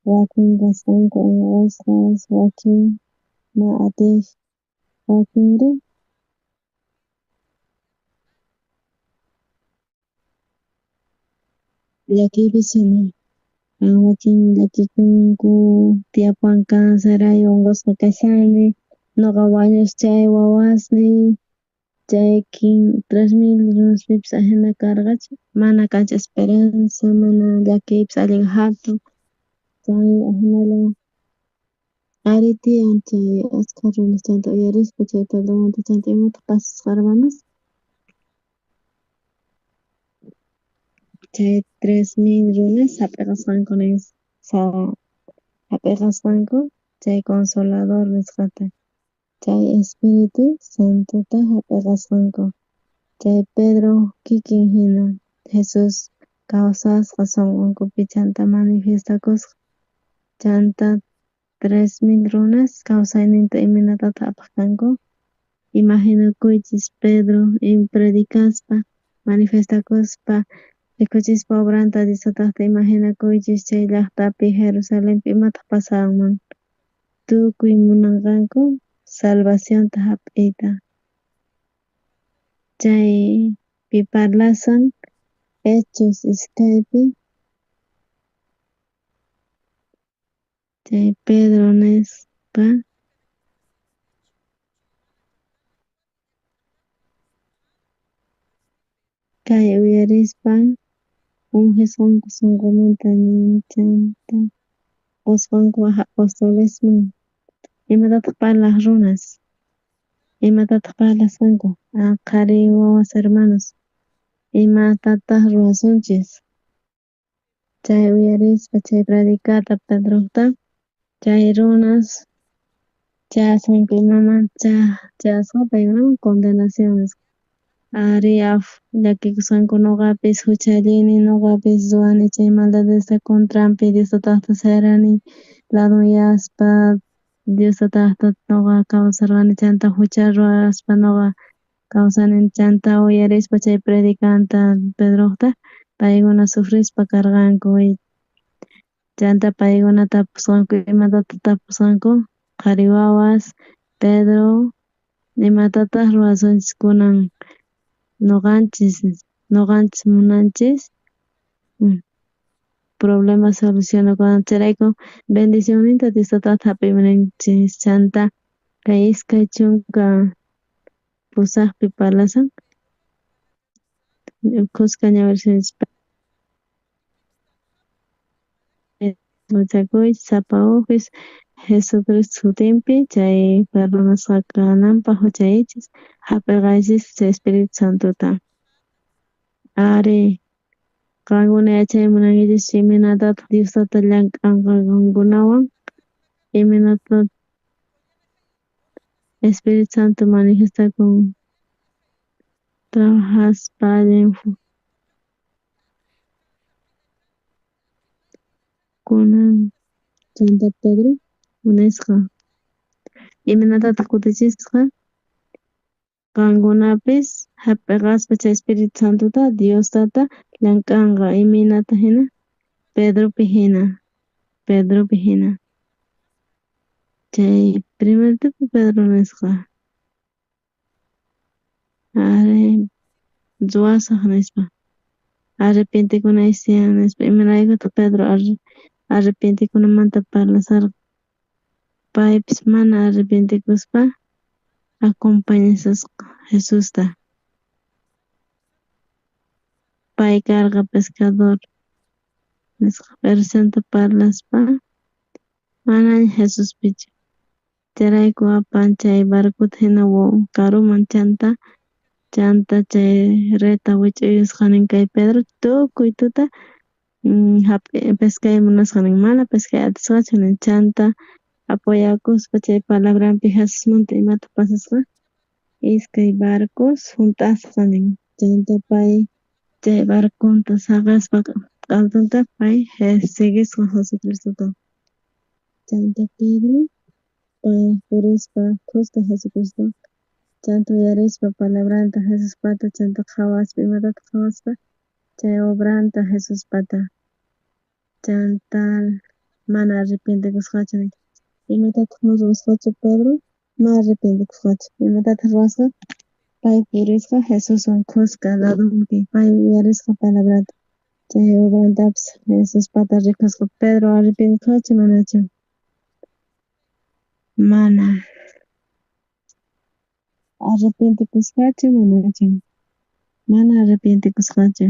wakin kasqanku onqosqas wakin ma atej wakinri llakiypis jina wakin llakikunku tiyapuwan cáncer ay onqosqa kashani noqa wañus chay wawasniy chay 3000 runaspipis ajina karqachu mana kanchu esperanza mana llakiypis allin jatun chay ajinalla ari tiyan chay ashkha runas chanta uyarispa chay Pedromanta chanta imataj pasasqa hermanos chay 3000 runas jap'eqasqanku jap'eqasqanku chay consolador nisqata chay Espíritu Santota jap'eqasqanku chay Pedro kikin jina Jesús kawsasqa sonqonkupi chanta manifestakusqa chanta 3000 runas kawsayninta imaynatataj apaj kanku imaginakuychis Pedro predicaspa manifestakuspa rikuchispa obranta Dios tatajta imaginakuychis chay llajtapi Jerusalenpi imataj pasanman tukuy munanqanku salvacionta jap'iyta chaypi parlasan Hechos iskaypi chay Pedro nispa kay uyarispa ungisqanku sonqomanta chanta qosqanku waj apostolesman imatataj parlaj runas imatataj parlasqanku qhari wawas hermanos imatataj ruwasunchis chay uyarispa chay predicata Pedrojta chay runas chayasqanku imaman chayasqa paykunaman condenación nisqa. Ari llakikusqanku noqapis juchallini noqapis ruwani chay maldadesta contranpi Dios tataqta sayarani ladunyaspa Dios tataqta noqa kawsarqani chanta jucha ruwaspa noqa kawsani chanta uyarispa chay predicanta Pedrojta paykuna sufrispa karqanku chanta paykuna tapusqanku imatataq tapusqanku qhari wawas Pedro imatataq ruwasunchis kunan noqanchis munanchis problema solucionakunan chayrayku bendicionninta Dios tatata hap'imunanchis chanta kay 28pi parlasan khuska ñawirisunchis Bautizakuy sapa ujpis Jesucristo sutinpi chay perdonasqa kananpaj juchaykichis hap'irqaychis chay Espíritu Santota. Ari qankuna yachay munankichis imaynatataq Dios tata llank'anqa qankunawan imaynata Espíritu Santo manifiestakun trabajaspa allin kunan chanta Pedro nisqa imaynatataq kutichisqa qankunapis hap'iqaspa chay Espíritu Santota Dios tata llank'anqa imaynata hina Pedropi hina chay primer tiempo Pedro nisqa ari ruwasaj nispa arrepientekunaychis tiyan nispa imaraykutaq Pedro arrepientekunamanta parlasharqa paypis mana arrepientekuspa acompañashasqa Jesusta pay karqa pescador nisqa pero chanta parlaspa manaña Jesuspichu chayrayku apan chay barcota hina karuman chanta chay reta wich'uyusqa nin kay Pedro tukuy tuta pescay munasqa nin mana pescay atisqachu nin chanta apoyakuspa chay palabranpi Jesusmanta imata pasasqa iskay barcos junt'asqa nin chanta pay chay barconta saqaspa q'altunta pay siguisqa Jesucristota chanta Pedro pay purispa khuska Jesucristo chanta uyarispa palabranta Jesuspata chanta qhawaspa imatataq qhawaspa chay obranta Jesuspata chanta mana arrepientekusqachu nin imatataq mana ruwasqachu Pedro mana arrepientekusqachu imatataq ruwasqa pay purisqa Jesuswan khuska ladunpi pay uyarisqa palabrata chay obrantapis Jesuspata rikusqa Pedro arrepientekusqachu manachu mana arrepientekusqachu manachu mana arrepientekusqachu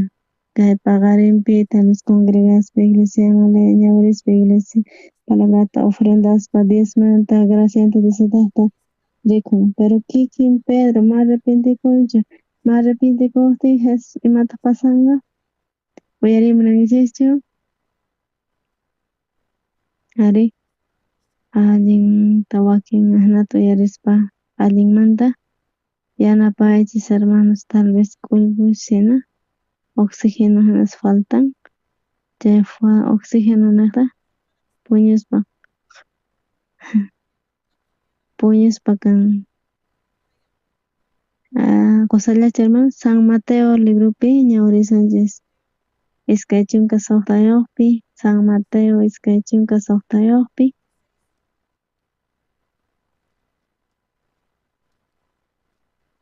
kay paqarinpi tal vez congregaspa iglesiaman ñawirispa iglesia palabrata ofrendaspa diezmanta gracianta Dios tataqta rikun pero kikin Pedro ma arrepientekunchu ma arrepientekuqtin Jesús imataq pasanqa uyarimunankichischu ari allinta wakin ajinata uyarispa allinmanta yanapaychis hermanos tal vez k'ullpus hina oxígeno hinas faltan chay oxígeno nejta puñuspa puñuspa kan qosallachu hermanos San Mateo libropi ñawirisunchis 26pi San Mateo 26pi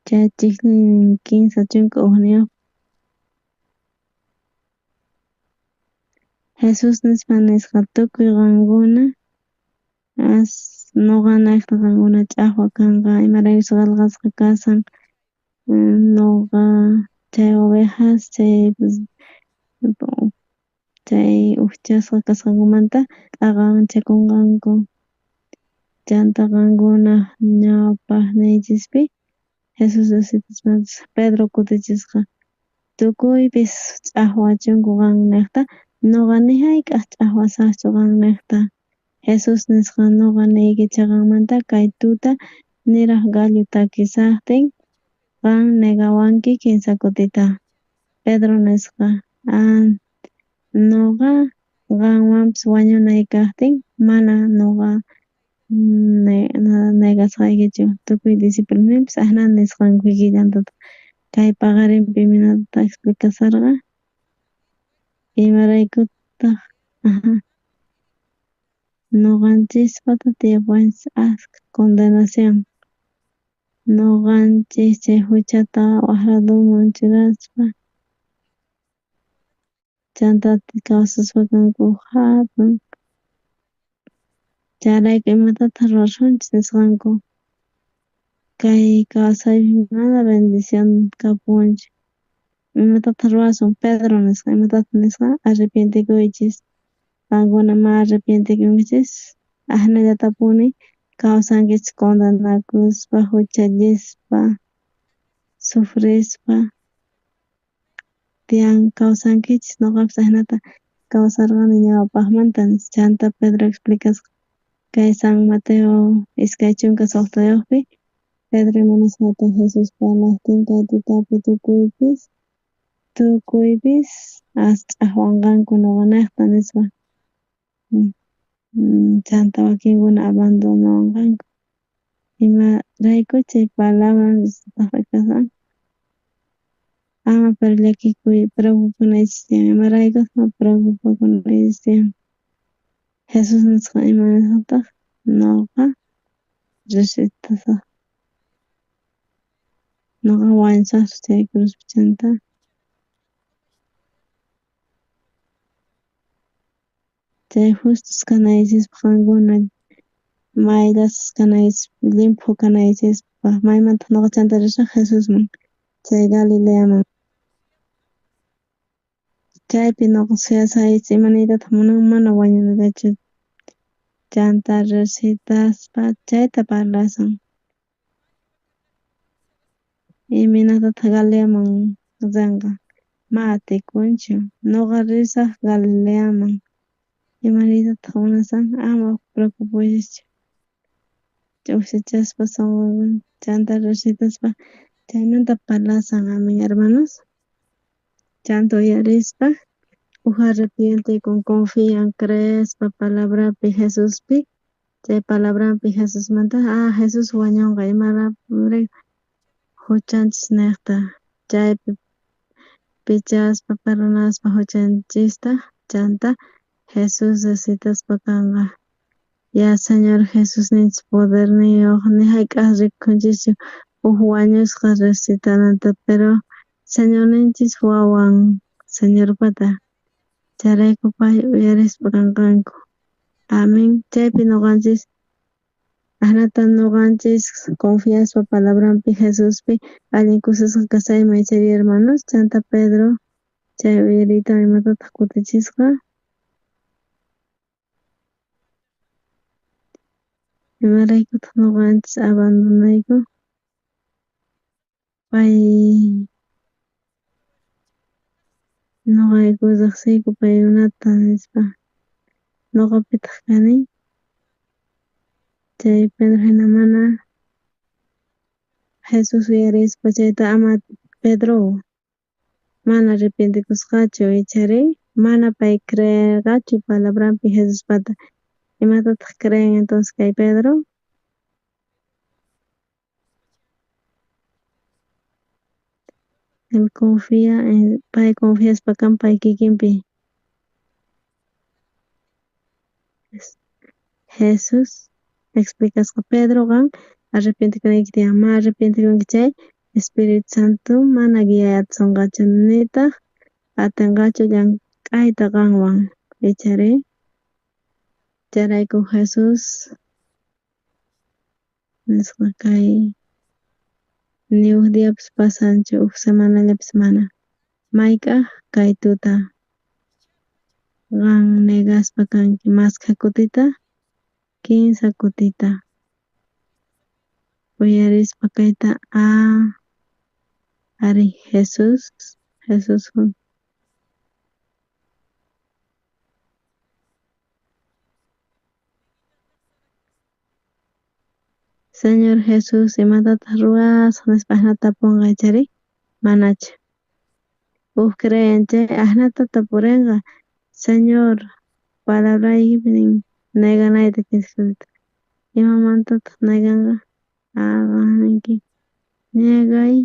chay chijlin 31 Jesús nispa nisqa tukuy qankuna as noqanejta qankuna ch'ajwa kanqa imaraykuchus qhelqasqa kasan noqa chay ovejas chay ujchasqa kasqankumanta t'aqanchakunqanku chanta qankuna ñawpaqniykichispi Jesús Pedro kutichisqa tukuypis ch'ajwachunku qannejta noqa ni jayk'aj ch'ajwasajchu qannejta Jesús nisqa noqa niyki cheqanmanta kay tuta niraj gallo takisajtin Qan negawanki kinsa kutita. Pedro nisqa, ah, noqa qanwanpis wañunay kajtin mana noqa negasqaykichu. Tukuy discipulosninpis ajinata nisqanku kikillantataj. Kay paqarinpi imaynatataj explicasharqa? Imaraykutaj noqanchispata tiyapuwanchis askha condenación. Noqanchis chay juchata waj ladoman churaspa chanta kawsaspa kanku jatun. Chayrayku imatataj ruwasunchis nisqanku. Kay kawsaypi mana bendición kapuwanchu. Imatataj ruwasun Pedro nisqa, imatataj nisqa arrepientekuychis. Qankuna ma arrepientekunkichis ajinallatapuni kawsankichis condenakuspa, juchallispa, sufrispa tiyan kawsankichis. Noqapis ajinata kawsarqani ñawpajmanta. Chanta Pedro explicasqa kay San Mateo 26pi Pedro ima nisqata Jesús parlajtin kay tutapi tukuypis as ch'ajwanqanku noqanejta nispa. Chanta wakinkuna abandonawanqanku. Imarayku chay palabra kasan ama pero llakikuy preocupakunaychis tiyan. Imarayku preocupakunaychis tiyan. Jesús nisqa ima nisqataj noqa resucitasaj. Noqa wañusaj chay cruzpi chanta chay justos kanaychispaj qankuna mayllasqas kanaychispaj llimphu kanaychispaj. Maymantaj noqa chanta risaj Jesusman chay Galileaman. Chaypi noqa suyasaychis. Ima niytataj munan mana wañunallachu. Chanta resucitaspa chayta parlasan. Imaynatataj Galileaman renqa? Ma atikunchu. Noqa risaj Galileaman. Ima niytataj munasan? Ama preocupakuychischu. Ch'ujchachaspa sonqoykun chanta resucitaspa chaymanta parlasan. Amén hermanos. Chanta uyarispa uj arrepientekun, confian, creespa palabrapi Jesuspi, chay palabrampi Jesusmanta, ah, Jesús wañonqa imarayku juchanchis nejta chaypi pichaspa perdonaspa juchanchista chanta Jesús resucitaspa kanqa. Ya Señor Jesusninchis poderniyoj ni jayk'aj rikunchischu uj wañusqa resucitananta, pero Señorninchis wawan Señorpata. Chayrayku pay uyarispa kanqanku. Amén. Chaypi noqanchis ajinata noqanchis confiaspa palabrampi Jesuspi allin kusisqa kasayman ichari hermanos. Chanta Pedro chay uyariyta imatataq kutichisqa? Imaraykutaq noqanchis abandonayku? Pay noqayku riqsiyku paykunata nispa. Noqapitaq kani chay Pedro hina mana Jesús uyarispa chayta ama Pedro mana arrepientekusqachu ichari mana pay creerqachu palabrampi Jesuspata. Imatataq creen entonces kay Pedro? Él confía en pay confiaspa kan pay kikinpi. Jesús explicasqa Pedro qan arrepientekunayki tiyan ma arrepientekunki chay Espíritu Santo mana guiayatusonqachu nitaq atinqachu llank'ayta qanwan ichari. Chayrayku Jesús nisqa kay ni uj diapis pasanchu uj semanallapis mana. Mayk'aj kay tuta qan negaspa kanki maskha kutita kinsa kutita uyarispa kayta ah ari Jesús Jesús Señor Jesús imatataj ruwasaj nispa ajinata taponqa ichari manachu. Uj creen chay ajinata tapurenqa Señor palabraykipi nin neganayta kinsa kutita imamantataj neganqa qan ninki negay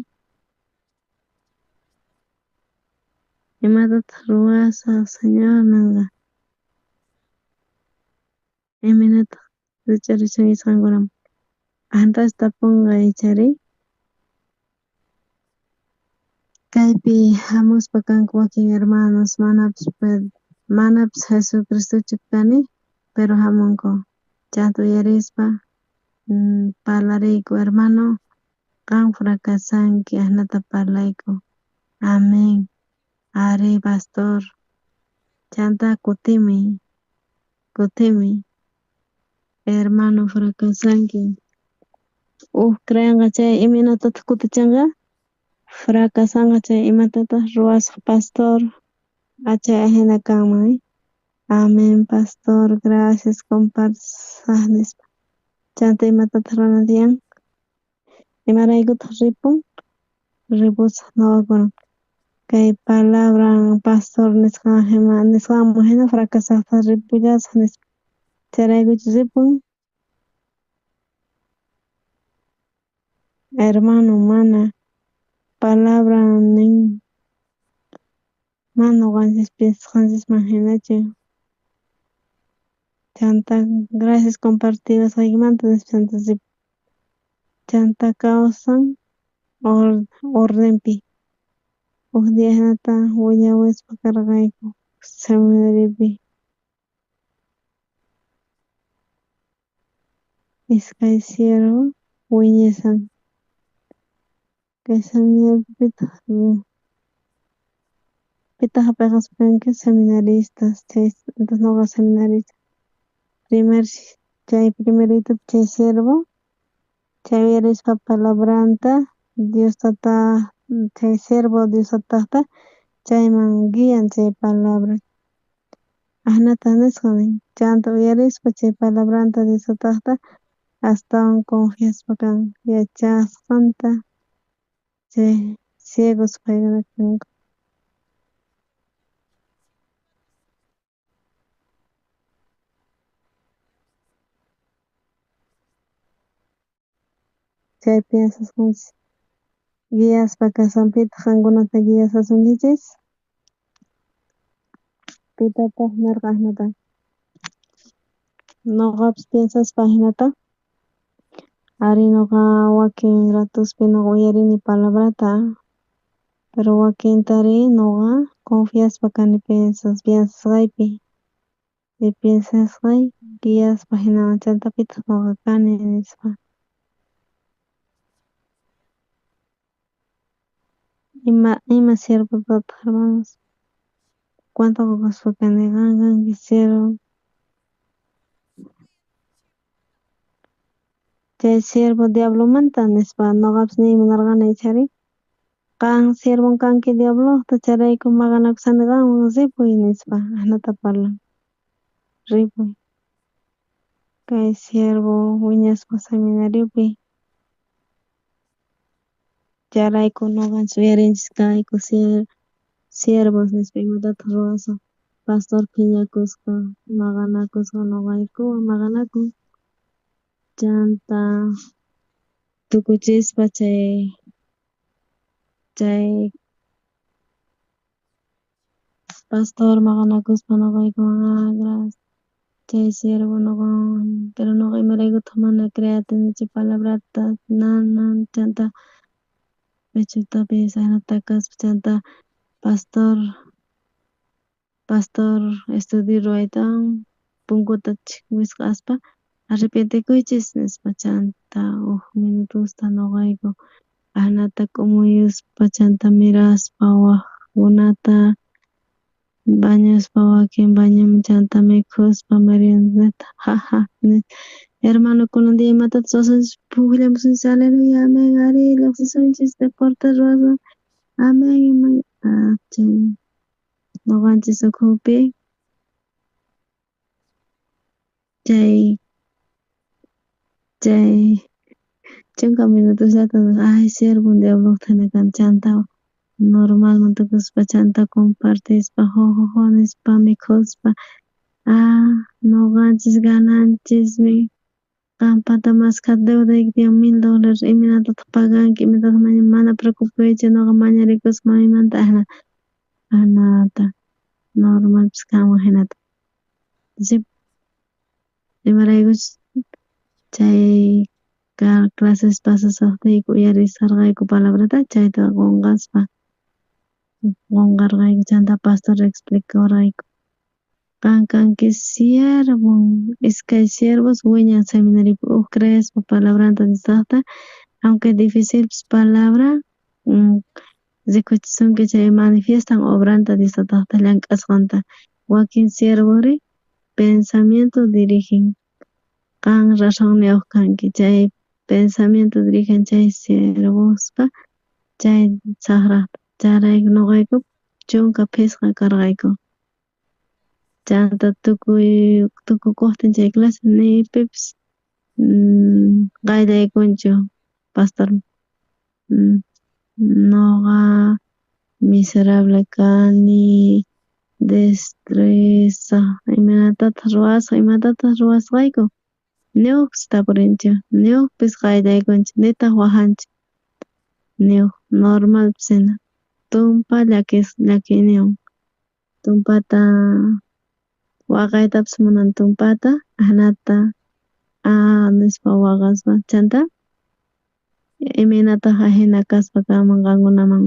imatataj ruwasaj Señor nenqa imaynataj rijch'arisunkichis qankunaman ajinatachu taponqa ichari. Kaypi jamuspa kanku wakin hermanos manapis Jesucristochu kani pero jamunku chanta uyarispa parlariyku hermano qan fracasanki ajinata parlayku amén arí pastor chanta kutimuy kutimuy hermano fracasanki uj creenqa chay imaynatataq kutichinqa fracasanqa chay imatataj ruwasaj pastor chay ajina kanman amén pastor gracias compartisaj nispa chanta imatataj ruwanan tiyan imaraykutaq ripun ripusaj noqakuna kay palabra pastor nisqanman jina fracasajta ripullasaj nispa chayraykuchu ripun hermano mana palabra nin mana noqanchis piensasqanchisman jinachu chanta gracias compartiwasqaykimanta nispa chanta ripun chanta kawsan ordenpi uj día jinata willawispa karqayku seminariopi iskay siervo wiñasan kay seminariopitaq pitaq jap'eqaspa kanki seminaristas chay entonces noqa seminarista primer chay primeritopi chay siervo chay uyarispa palabranta Dios tata chay siervo Dios tatajta chayman guian chay palabra ajinata nisqa nin chanta uyarispa chay palabranta Dios tatajta astawan confiaspa kan yachasqanta chay ciegos paykuna kanku. Chay piensasqanchis guiaspa kasan pitaq qankunata guiasasunkichis pitataq nerqa ajinata noqapis piensaspa ajinata ari noqa wakin ratospi noqa uyarini palabrata pero wakintari noqa confiaspa kani piensasqaypi y piensasqay guiaspa jinawan chanta pitaq noqa kani nispa. Ima siervotataq hermanos cuenta qokuspa kani qan kanki siervo chay siervo diablomanta nispa noqapis niy munarqani ichari qan siervon kanki diablojta chayrayku maqanakusani qanwan ripuy nispa ajinata parlan ripuy kay siervo wiñaspa seminariopi chayrayku noqanchis uyarinchis kayku siervos nispa imatataq ruwasaj pastor phiñakusqa maqanakusqa noqaykuwan maqanakun chanta tukuchispa chay pastor maqanakuspa noqaykuwan gracias chay siervo noqawan pero noqa imaraykutaq mana creatinichu palabrata nanan chanta pechotapis ajinata takaspa chanta pastor estudio ruwaytawan punkuta wisq'aspa arrepientekuychis nispa chanta uj minutosta noqayku ajinata k'umuyuspa chanta miraspa wajkunata bañuspa wakin bañoman chanta mikhuspa meriendata jaja hermano kunan día imatataq ruwasunchis pujllamusunchis aleluya amén ari lloqsisunchis deporte ruwasun amén chay noqanchis ukhupi chay Chunka minutosllata ay siervon diablojta jina kani chanta normalman tukuspa chanta compartispa jojojo nispa mikhuspa ah noqanchis gananchismi qampata mashkha deudayki tiyan $1000 imaynatataq paganki imatataq mana preocupakuychu noqa mañarikusaq mamiymanta ajinata normalpis kanman jinata imaraykuchus chay clases pasashajtiyku uyarisharqayku palabrata chayta qonqaspa qonqarqayku chanta pastor explicawarqayku qan kanki siervon iskay siervos wiñan seminariopi uj creespa palabranta nisqajta aunque dificilpis palabra rikuchisunki chay manifiestan obranta Dios tatajta llank'asqanta wakin siervori pensamiento dirigen qan razonniyoj kanki chay pensamiento dirigen chay siervospa chay sajrajta chayrayku noqayku chunka phishqa karqayku chanta tukuy tukukojtin chay clase ni pipis qayllaykunchu pastorman noqa miserable kani destruisaq imaynatataj ruwasaj imatataj ruwasqayku ni ujpis tapurinchu ni ujpis qayllaykunchu nitaj wajanchu ni uj normalpis jina tumpa llakis llakiyniwan tumpata waqaytapis munan tumpata ajinata ah nispa waqaspa chanta imaynataj ajina kaspa kanman qankunaman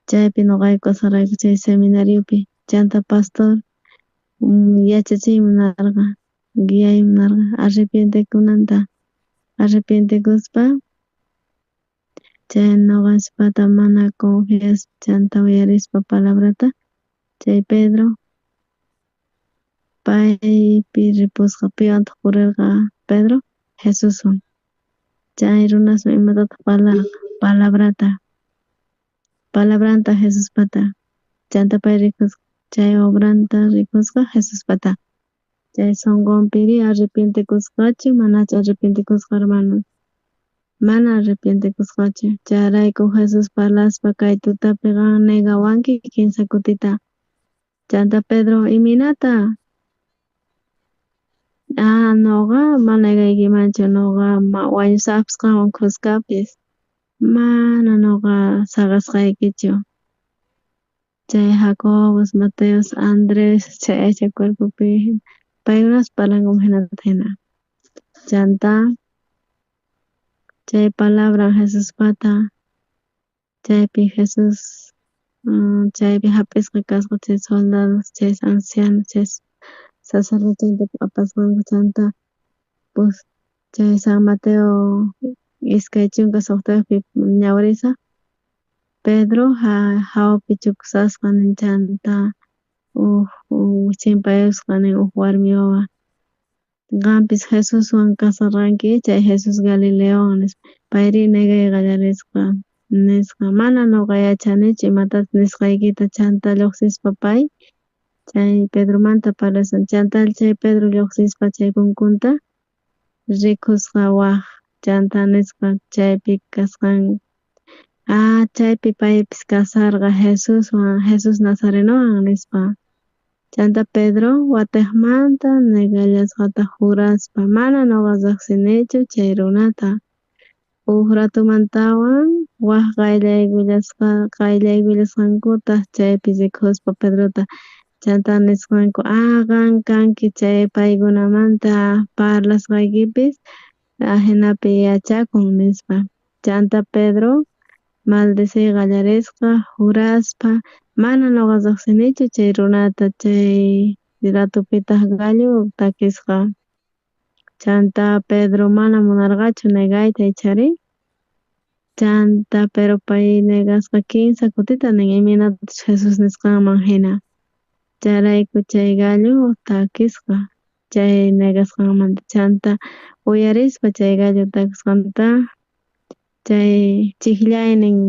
chaypi noqayku kasharqayku chay seminariopi chanta pastor yachachiy munarqa guiay munarqa arrepientekunanta arrepientekuspa chay noqaspata mana confiaspa chanta uyarispa palabrata chay Pedro paypi ripusqa piwantaj purerqa Pedro Jesuswan chay runasman imatataj parlarqa palabrata palabranta Jesuspata chanta pay rikusqa chay obranta rikusqa Jesuspata chay sonqonpiri arrepientekusqachu manachu arrepientekusqa hermano mana arrepientekusqachu chayrayku Jesus parlaspa kay tutapi qan negawanki kinsa kutita chanta Pedro imaynata ah noqa mana negaykimanchu noqa wañusajpis qanwan khuskapis mana noqa saqesqaykichu chay Jacobos, Mateos, Andres chay aycha cuerpopi paykunapas parlankuman jinata jina chanta chay palabra Jesuspata chaypi Jesus chaypi jap'isqa kasqa chay soldados chay ancianos chay sacerdote apasqanku chanta pues chay San Mateo 26 ñawirisaj Pedro jawapi chukusasqa nin chanta uj chimpayusqa nin uj warmi wawa qampis Jesuswan kasarqanki chay Jesus Galileowan nispa payri negay qallarisqa nisqa mana noqa yachanichu imatachus nisqaykita chanta llojsispa pay chay Pedromanta parlashan chanta chay Pedro llojsispa chay punkunta rikusqa waj chanta nisqa chaypi kasqan ah chaypi paypis kasarqa Jesuswan Jesus Nazarenowan nispa chanta Pedro watejmanta negallasqataj juraspa mana noqa rejsinichu chay runata uj ratumantawan waj qayllaykullasqankutaj chaypi rikuspa Pedrota chanta nisqanku ah qan kanki chay paykunamanta parlasqaykipis ajinapi yachakun nispa chanta Pedro maldeciy qallarisqa juraspa mana noqa rejsinichu chay runata chay ratupitaj gallo takisqa chanta Pedro mana munarqachu negayta ichari chanta pero pay negasqa kinsa kutita nin imaynatachus Jesus nisqanman jina chayrayku chay gallo takisqa chay negasqanmanta chanta uyarispa chay gallo takisqanta chay chijllaynin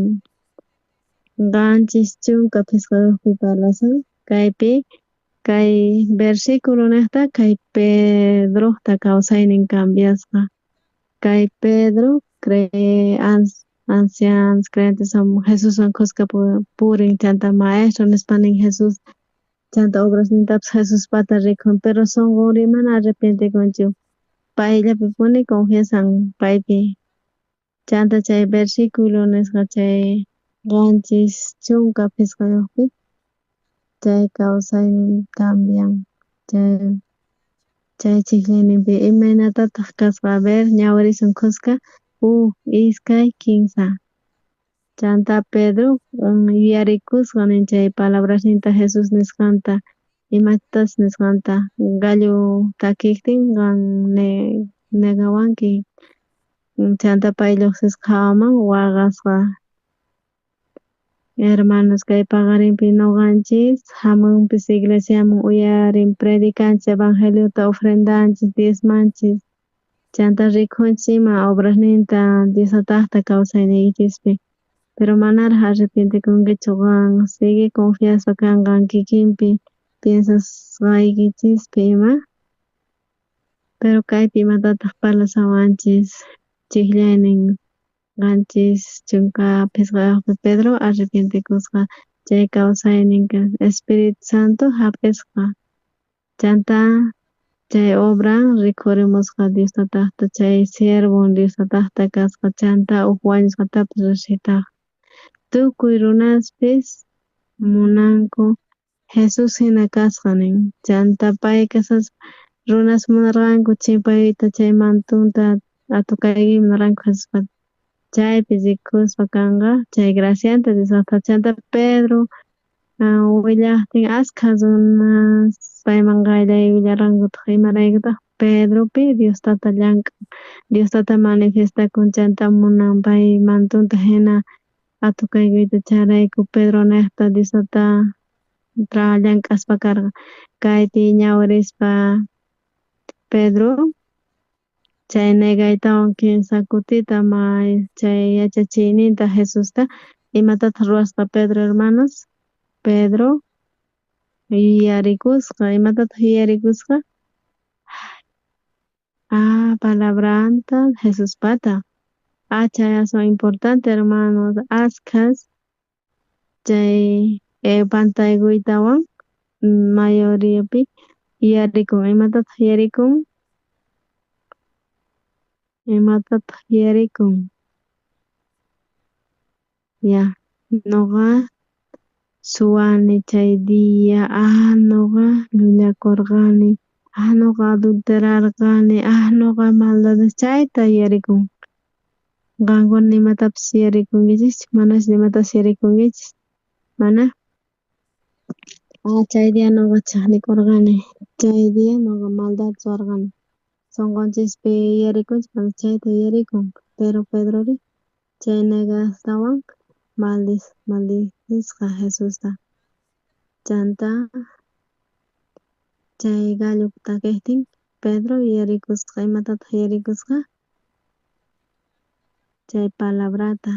75 parlashan kaypi kay versículo nejta kay Pedrojta kawsaynin cambiasqa. Kay Pedro cree ancianos creyentes Jesuswan khuska purin chanta maestro nispa nin Jesús chanta obrasnintapis Jesuspata rikun pero sonqonri mana arrepientekunchu payllapipuni confiasan paypi chanta chay versículo nisqa chay 75yojpi chay kawsaynin cambian chay chijllayninpi imaynatataj kasqa a ver ñawirisun khuska 1, 2, 3. Chanta Pedro yuyarikusqa nin chay palabrasninta Jesús nisqanta imatas nisqanta gallo takejtin qan negawanki chanta pay llojsisqa jawaman waqasqa. Hermanos kay paqarimpi noqanchis jamunpis iglesiaman uyarin predicanchis evangeliota ofrendanchis diezmanchis chanta rikunchis ima obrasninta Dios tatajta kawsayniykichispi pero manaraj arrepientekunkichu qan sigue confiaspa kan qan kikimpi piensasqaykichispi ima pero kaypi imatataj parlashawanchis chijllaynin 75yojpi Pedro arrepientekusqa chay kawsaynin Espíritu Santo jap'isqa chanta chay obra rikhurimusqa Dios tatajta chay siervon Dios tatajta kasqa chanta uj wañusqatapis resucitaj tukuy runaspis munanku Jesús jina kasqa nin chanta pay kasaspa runas munarqanku chimpayta chay mantunta atukaykuyta munarqanku Jesuspata chaypi rikuspa kanqa chay gracianta Diosqa chanta Pedro willajtin askha runas payman qayllaykullarqankutaj imaraykutaj Pedropi Dios tata llank'an Dios tata manifiestakun chanta munan pay mantunta jina atukaykuyta chayrayku Pedro nejta Dios tata llank'aspa karqa kaypi ñawirispa Pedro chay negaytawan kinsa kutita chay yachachiyninta Jesusta imatataj ruwasqa Pedro hermanos Pedro yuyarikusqa imatataj yuyarikusqa palabranta Jesuspata chay aswan importante hermanos askhas chay pantaykuytawan mayoriapi yuyarikun imatataj yuyarikun imatataj yuyarikun ya noqa suwani chay día noqa llullakorqani noqa adulterarqani noqa maldades chayta yuyarikun qankuna imatapis yuyarikunkichis manachu imatapis yuyarikunkichis mana chay día noqa chajnikorqani chay día noqa maldad ruwarqani sonqonchispi yuyarikunchis mana chayta yuyarikun pero Pedrori chay negastawan maldicisqa Jesusta chanta chay gallo takejtin Pedro yuyarikusqa imatataj yuyarikusqa chay palabrata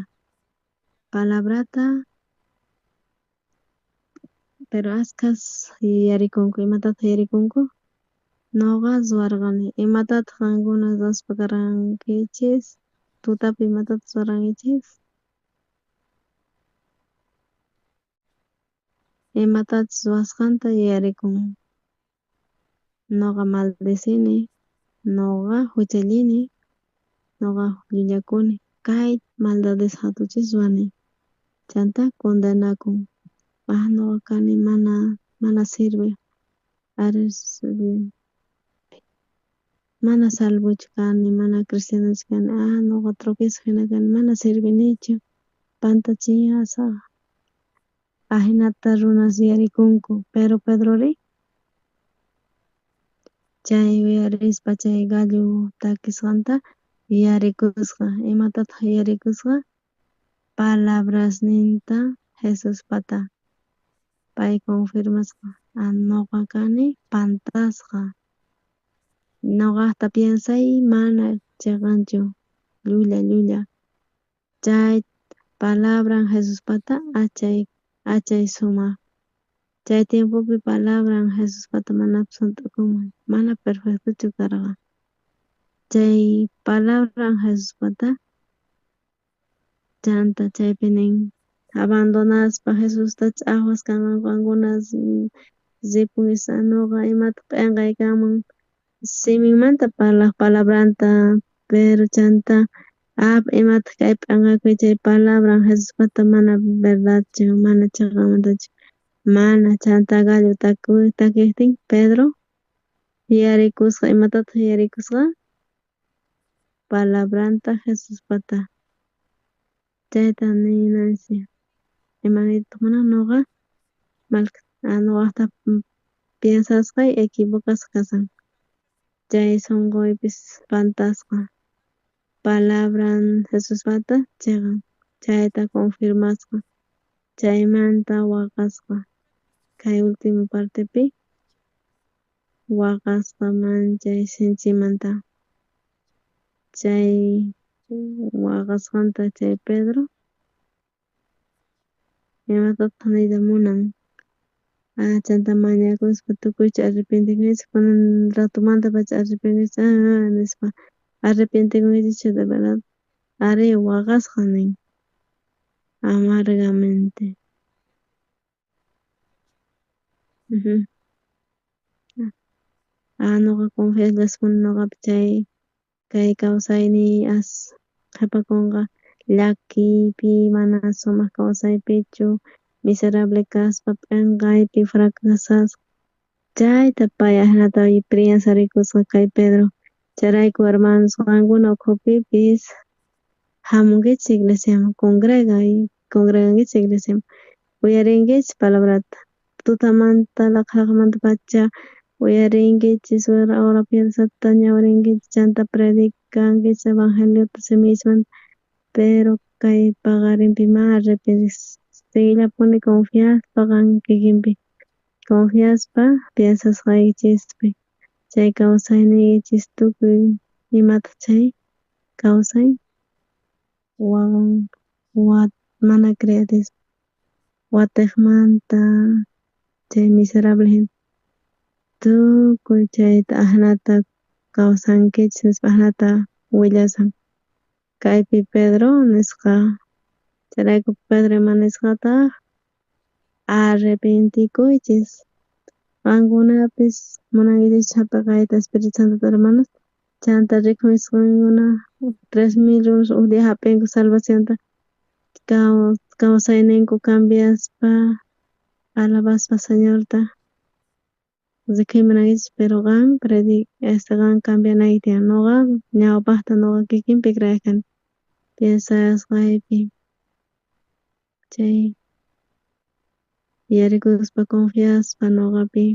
pero askhas yuyarikunku imatataj yuyarikunku noqa ruwarqani imatataj qankuna ruwaspa karqankichis tutapi imatataj ruwarqankichis imatachus ruwasqanta yuyarikun noqa maldicini noqa juchallini noqa llullakuni kay maldades jatuchis ruwani chanta condenakun noqa kani mana sirvej mana salvochu kani mana cristianochu kani noqa tropiezo jina kani mana sirvinichu pantachiyasaj ajinata runas yuyarikunku pero Pedrori chay uyarispa chay gallo takisqanta yuyarikusqa imatataj yuyarikusqa palabrasninta Jesuspata pay confirmasqa noqa kani pantasqa noqajta piensay mana cheqanchu llulla chay palabran Jesuspata achay sumaj chay tiempopi palabran Jesuspata manapis junt'akunman mana perfectochu karqa. Chay palabran Jesuspata chanta chaypi nin abandonaspa Jesusta ch'ajwas kanqanku qankuna ripunkichis noqa imataq p'enqay kanman siminmanta parlaj palabranta pero chanta imataq kay p'enqakuy chay palabran Jesuspata mana verdadchu mana cheqamantachu mana chanta gallo takiqtin Pedro yuyarikusqa imatataq yuyarikusqa palabranta Jesuspata chayta ninansi imaniytataq munan noqa noqaqta piensasqay equivocasqa kashan chay sonqoypis pantasqa palabran Jesuspata cheqan chayta confirmasqa chaymanta waqasqa kay último partepi waqasqa manchay sinchimanta chay waqasqanta chay Pedro imatataq niyta munan chanta mañakuspa tukuychu arrepientekunkichis kunan ratomantapacha arrepientekunkichis nispa arrepientekunkichis de verdad arí waqasqa nin amargamente. Noqa confiaspuni noqapi chay kay kawsayniy as qhepakunqa llakiypi mana sumaq kawsaypichu miserable kaspa p'enqaypi fracasasqa chayta pay ajinata piensarikusqa kay Pedro chayrayku hermanos qankuna ukhupipis hamunkichis iglesiaman congregankichis iglesiaman uyarinkichis palabrata tutamanta laqhaqmantapacha uyarinkichis hora piensata ñawirinkichis chanta predicankichis evangeliota simiychismanta pero kay paqarinpi ma arrepientis seguillapuni confiaspa qan kikinpi confiaspa piensasqaykichispi chay kawsayniykichis tukuy imataq chay kawsay mana creatispa watejmanta chay miserable hina tukuy chayta ajinata kawsankichis nispa ajinata willashan kaypi Pedro nisqa chayrayku Pedro ima nisqataq arrepientikuychis qankunapis munankichis hap'iqayta Espíritu Santota hermanos chanta rikhuychis qankuna 3000 runas uj día hap'inku salvacionta kawsayninku cambiaspa alabaspa Señorta rikhuy munankichis pero qan qan cambianayki tiyan noqa ñawpajta noqa kikinpi creej kani piensasqaypi chay yuyarikuspa confiaspa noqapi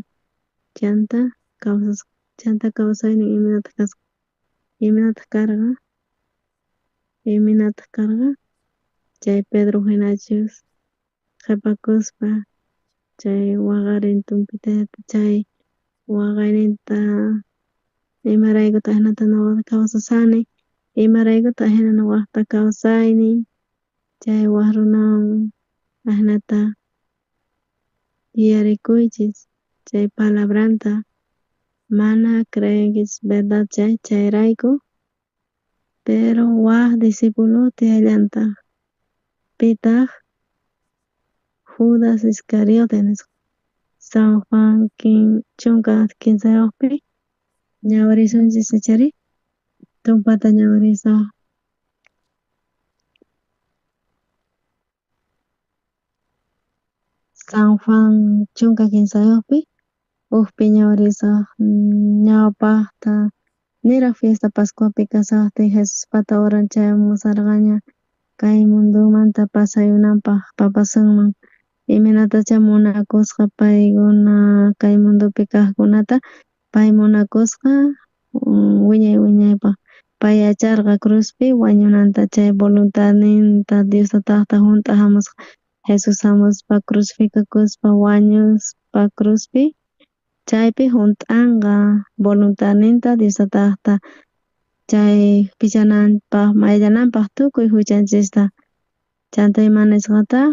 chanta kawsasqa chanta kawsaynin imaynataq kasqa imaynataq karqa imaynataq karqa chay Pedro hinachus qhepakuspa chay waqarin tumpitayata chay waqayninta imaraykutaq ajinata noqa kawsashani imaraykutaq ajina noqaqta kawsayniy chay waj runawan ajinata yuyarikuychis chay palabranta mana creenkichis verdad chay chayrayku pero waj discípulo tiyallantaq pitaq Judas Iscariote nisqa San Juan 13pi ñawirisunchis ichari tumpata ñawirisaq San Juan 13pi ujpi ñawirisaq ñawpajta niraj fiesta Pascuapi kashajtin Jesuspata horan chayamusharqaña kay mundomanta pasayunanpaj papasunman imaynatachá munakusqa paykuna kay mundopi kajkunata pay munakusqa wiñay wiñaypaj pay yacharqa cruzpi wañunanta chay voluntadninta Dios Tataqta junt'a jamusqa Jesús jamuspa crucificakuspa wañuspa cruzpi chaypi junt'anqa voluntadninta Dios Tataqta chay pichananpaj mayllananpaj tukuy huchanchista chanta ima nisqataq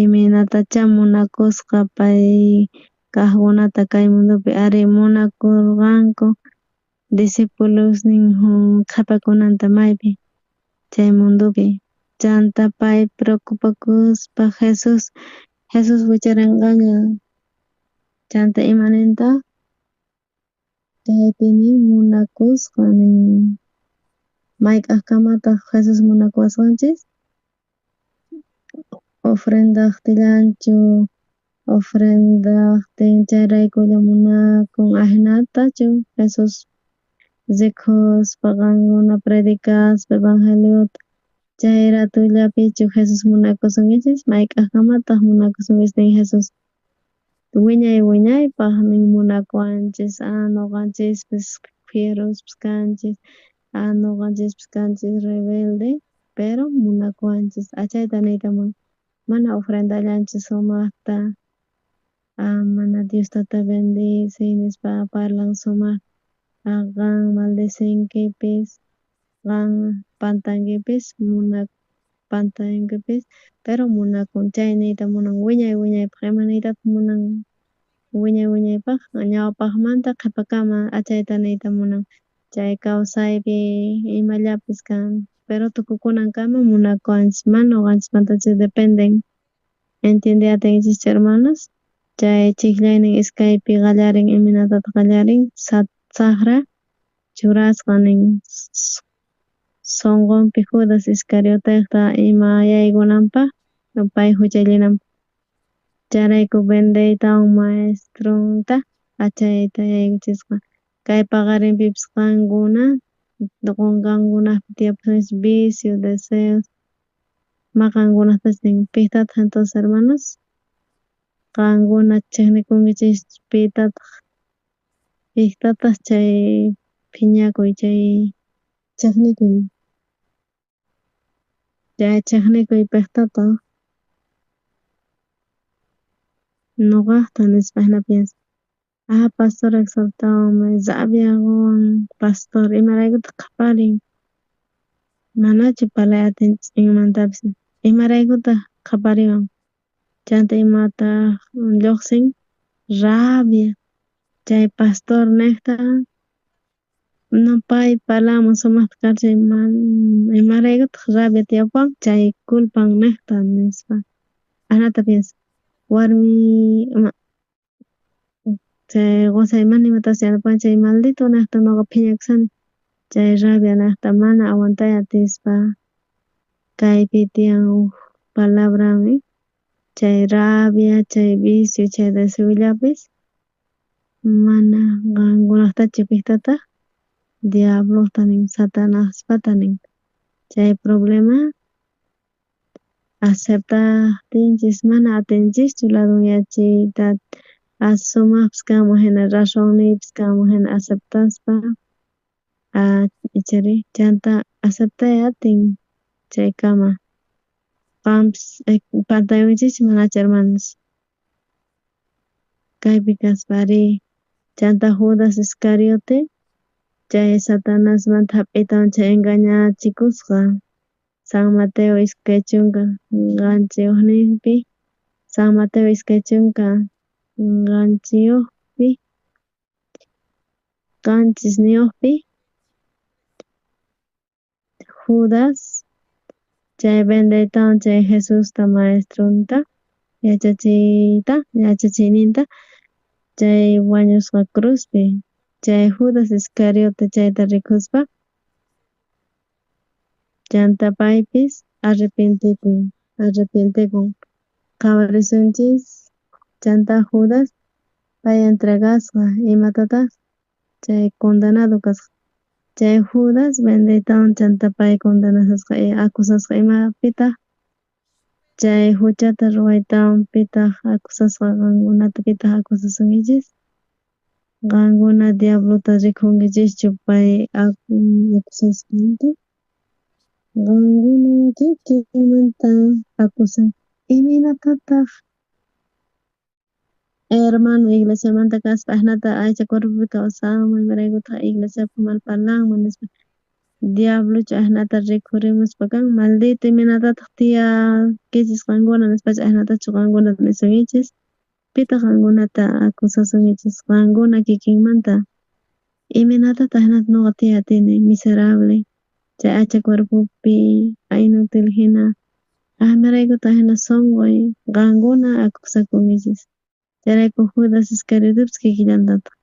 imaynatachá munakusqa pay Kajkunata kay mundopi ari munakorqanku discipulosnin qhepakunanta maypi chay mundopi. Chanta pay preocupakuspa Jesús wicharenqaña chanta ima nintaj chaypi nin munakusqa nin mayk'ajkamataj Jesús munakuwasqanchis ofrendajtillanchu ofrendajtin chayraykulla munakun ajinatachu Jesús rikuspa qankuna predicaspa evangeliota chay ratullapichu Jesús munakusunkichis mayk'ajkamataj munakusunkichis nin Jesús wiñay wiñaypaj nin munakuwanchis noqanchispis fierospis kanchis noqanchispis kanchis rebelde pero munakuwanchis achayta niyta munan mana ofrendallanchu sumajta mana Dios tata bendice nispa parlan sumajta qan maldecinkipis qan pantankipis pantankipis pero munakun chay niyta munan wiñay wiñaypaj ima niytataj munan wiñay wiñaypaj ñawpajmanta qhepakama achayta niyta munan chay kawsaypi imallapis kan pero tukukunankama munakuwanchis mana noqanchismantachu dependen entiende atinkichis hermanos chay chijllaynin iskaypi qallarin imaynatataq qallarin sajra churasqa nin sonqonpi Judas Iscarioteqta ima yaykunanpaj pay juchallinanpaj chayrayku vendeytawan maestronta achayta yaykuchisqa kay paqarinpipis qankuna qonqankunajpi tiyapusunchis vicio deseos maqankunajtachu nin pejtataj entonces hermanos qankuna chejnikunkichis pitataj pejtataj chay phiñakuy chay chejnikuy chay chejnikuy pejtataj noqajta nispa jina piensa pastor exaltawanmi rabia qowan pastor imaraykutaq qhaparin manachu parlay atin ch'inmantapis imaraykutaq qhapariwan chanta imataq lluqsin rabia chay pastor nejta no pay parlanman sumajta karchay imaraykutaq rabia tiyapuwan chay culpan nejta nispa ajinata piensa warmi chay qosay mana imatapis yanapawan chay maldito nejta noqa phiñakushani chay rabia nejta mana aguantay atispa kaypi tiyan uj palabrami chay rabia chay vicio chay deseollapis mana qankunajtachu pejtataj diablojta nin satanaspata nin chay problema aceptajtinchis mana atinchischu ladunyachiyta sumajpis kanman jina razonniypis kanman jina aceptaspa ichari chanta aceptay atin chaykama qanpis pantayunchischu manachu hermanos kaypi kaspa ari chanta Judas Iscariote chay Satanasmanta jap'iytawan chay engañachikusqa San Mateo 27 San Mateo 27 Judas chay vendeytawan chay Jesusta maestronta yachachiyta yachachiyninta chay wañusqa cruzpi chay Judas Iscariote chayta rikuspa chanta paypis arrepientekun qhawarisunchis chanta Judas pay entregasqa imatataj chay condenado kasqa chay Judas vendeytawan chanta pay condenasqa acusasqa imapitaj chay huchata ruwaytawan pitaj acusasqa qankunata pitaj acusasunkichis qankuna diablota rikunkichischu pay acusasqanta qankuna kikinmanta acusan imaynatataq hermano iglesiamanta kaspa ajinata aycha cuerpopi kawsanman imaraykutaq iglesiapaj mal parlanman nispa diablochu ajinata rikhurimuspa kan maldito imaynatataq tiyankichis qankuna nispachu ajinatachu qankunata nisunkichis Pitaq qankunata acusasunkichis qankuna kikinmanta? Imaynatataq hinata nuqa tiyay atini miserable chay acha cuerpopi inútil hina imaraykutaq hina sunquy qankuna acusakunkichis. Chayrayku Judas Iscariotepis kikillantataq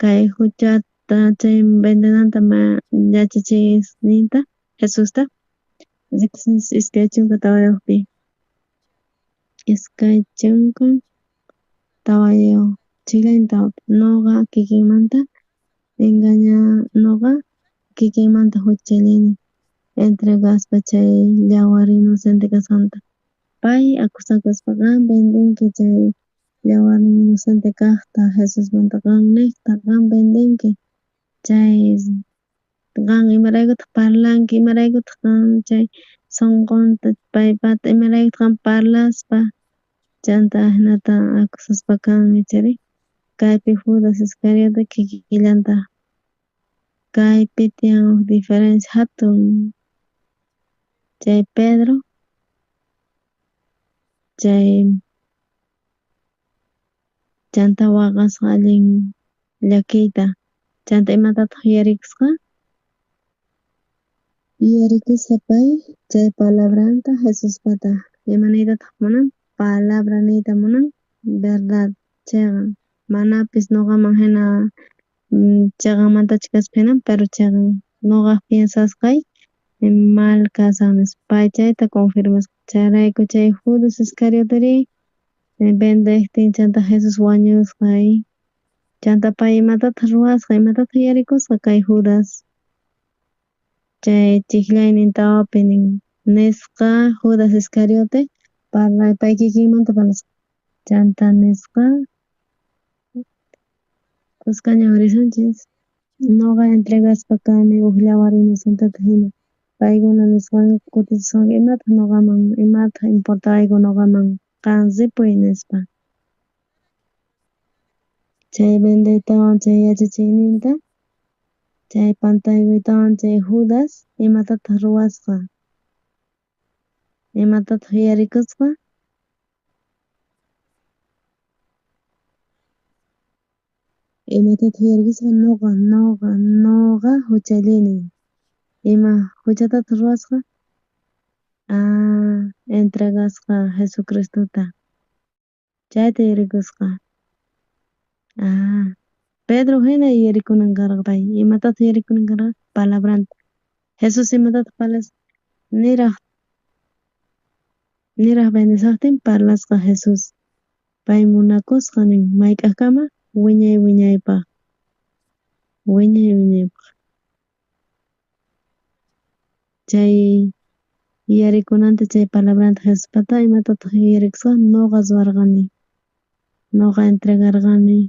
kay huchata chay vendenanta yachachiyninta Jesusta rikusunchis 24pi 24 chikllanta nuqa kikinmanta engaña nuqa kikinmanta huchallini entregaspa chay yawar inocente kasqanta pay acusakuspa qan vendenki chay yawar inocente kaqta Jesusmanta qan niqta qan vendenki chay qan imaraykutaq parlanki imaraykutaq qan chay sunqunta paypata imaraykutaq qan parlaspa chanta ajinata acusaspa kan ichari kaypi Judas Iscariote kikillantaq kaypi tiyan huk diferencia hatun chay Pedro chay chanta waqasqa allin llakiyta chanta imatataq yuyarikusqa yuyarikusqa pay chay palabranta Jesuspata ima niytataq munan palabra niyta munan verdad cheqan manapis nuqaman hina cheqanmantachu kaspa hina pero cheqan nuqaq piensasqay mal kashan nispa pay chayta confirmasqa chayrayku chay Judas Iscarioteri vendejtin chanta Jesus wañusqa chanta pay imatataq ruwasqa imatataq yuyarikusqa kay Judas chay chiqllaynin tawapi nin nisqa Judas Iscariote parlay pay kikinmanta parlasqa chanta nisqa kuskaña risunchis nuqa entregaspa kani huk yawar inocenteta hina paykuna nisqanku kutichisqanku imataq nuqaman imataq importawayku nuqaman qan ripuy nispa chay vendeytawan chay yachachiyninta chay pantaykuytawan chay Judas imatataq ruwasqa imatataq yuyarikusqa imatataq yuyarikusqa nuqa nuqa nuqa huchallini ima huchatataq ruwasqa entregasqa Jesucristota chayta yuyarikusqa Pedro hina yuyarikunan karqa pay imatataq yuyarikunan karqa palabranta Jesus imatataq parlasqa niraq niraq vendesaqtin parlasqa Jesus pay munakusqa nin mayk'aqkama wiñay wiñaypaq wiñay wiñaypaq chay yuyarikunanta chay palabranta Jesuspata imatataq yuyarikusqa nuqa ruwarqani nuqa entregarqani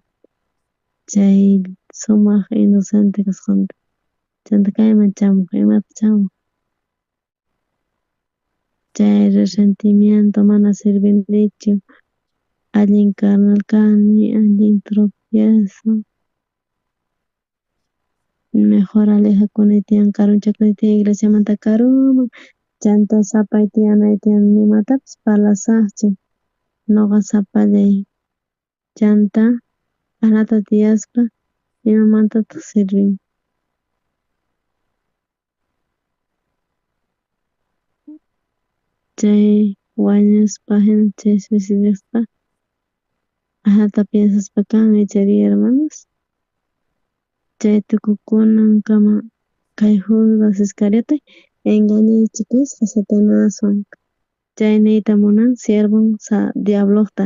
chay sumaq inocente kasqanta chanta kayman chamuq imata chamuq chay resentimiento mana sirvinichu allin carnal kani allin tropiezo mejor alejakuni tiyan karunchakuni tiyan iglesiamanta karuman chanta sapay tiyanay tiyan nimatapis parlasaqchu nuqa sapallay chanta ajinata tiyaspa imamantataq sirvin chay wañuspa hina chay suicidaspa ajinata piensaspa kan ichari hermanos chay tukukunankama kay Judas Iscariote engañachikusqa Satanaswan chay niyta munan siervon diablojta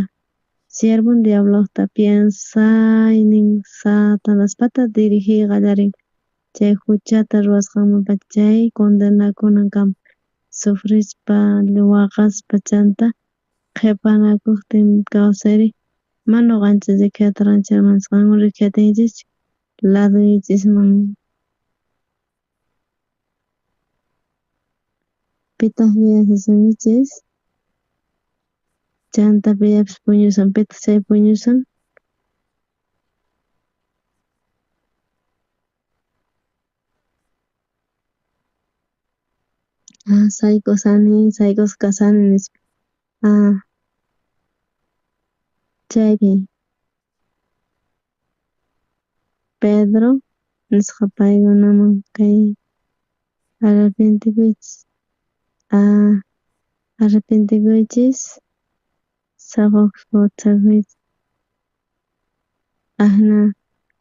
siervon diablojta piensaynin Satanaspata dirigiy qallarin chay huchata ruwasqanmanpacha chay condenakunankama sufrispa waqaspa chanta qhepanakuqtin kawsayri mana nuqanchis rikhuyatarqanchis hermanos qankuna rikhuyatinchis ladoykichisman pitaq guiashasunkichis chanta pillapis puñushan pitaq chay puñushan sayk'usani sayk'usqa kashani nispa. Chaypi Pedro nisqa paykunaman kay arrepentikuychis arrepentikuychis sapa ujpis ajna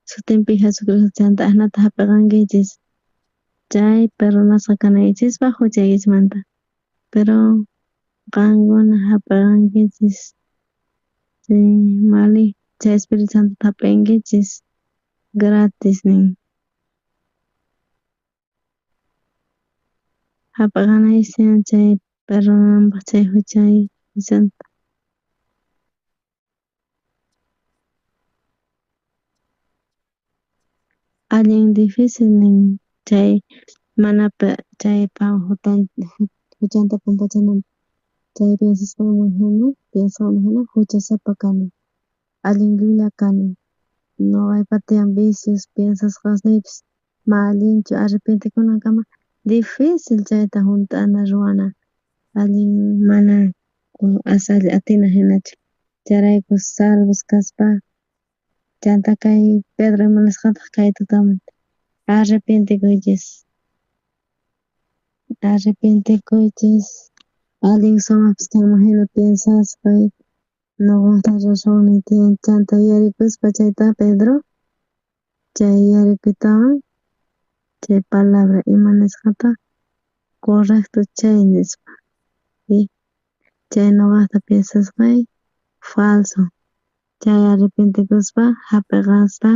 sutinpi Jesucristo chanta ajnata jap'eqankichis chay perdonasqa kanaykichispaj juchaykichismanta pero qankuna jap'eqankichis chay mali chay Espiritu Santota jap'inkichis gratis nin. Jap'eqanaykichis tiyan chay perdonananpaj chay juchay juchanta. Allin difícil nin chay mana chay juchanta pampachananpaj chay piensasqanman hina piensasqanman hina juchasapa kani allin llulla kani noqaypata tiyan vicios piensasqasniypis ma allinchu arrepentikunankama difícil chayta junt'ana ruwana allin mana atina hinachu chayrayku salvos kaspa chanta kay Pedro ima nisqantaj kay tutamanta arrepentikuychis arrepentikuychis allin sumajpis kanman hina piensasqay noqajta razonniy tiyan chanta yuyarikuspa chayta Pedro chay yuyarikuytawan chay palabra ima nisqata correcto chay nispa chay noqajta piensasqay falso chay arrepentikuspa jap'eqaspa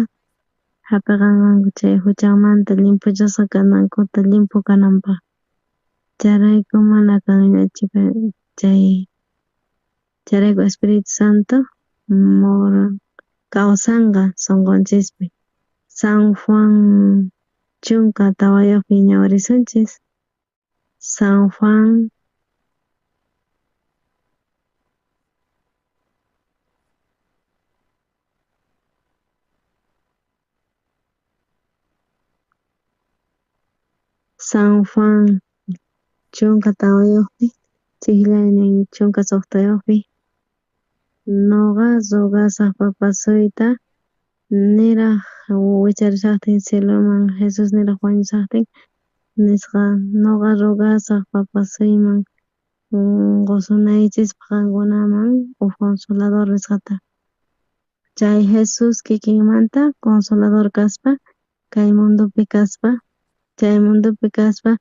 jap'eqanqanku chay juchanmanta llimphuchasqa kanankuta llimphu kananpaj chayrayku mana kanñachu chay chayrayku Espiritu Santo kawsanqa sunqunchispi San Juan 14 ñawirisunchis San Juan San Juan 14 chijllaynin 16 noqa rogasaj papasuyta niraj wicharishajtin cieloman Jesús niraj wañushajtin nisqa noqa rogasaj papasuyman qosunaykichispaj qankunaman uj consolador nisqata chay Jesús kikinmanta consolador kaspa kay mundopi kaspa chay mundopi kaspa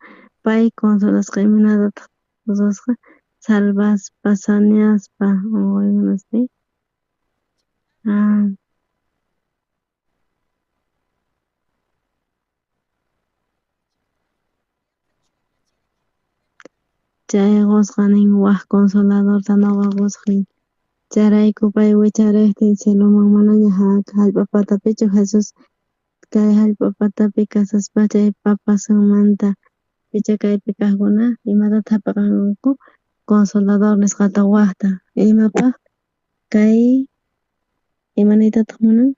pay consolasqa imaynatataq ruwasqa salvaspa saneaspa onqoykunasta chay qosqa nin waj consoladorta noqa qosaj nin chayrayku pay wicharejtin cieloman manaña jallp'a patapichu Jesús kay jallp'a patapi kasaspa chay papasunmanta picha kaypi kajkuna imatataq jap'eqanku consolador nisqata wajta imapaj kay ima niytataq munan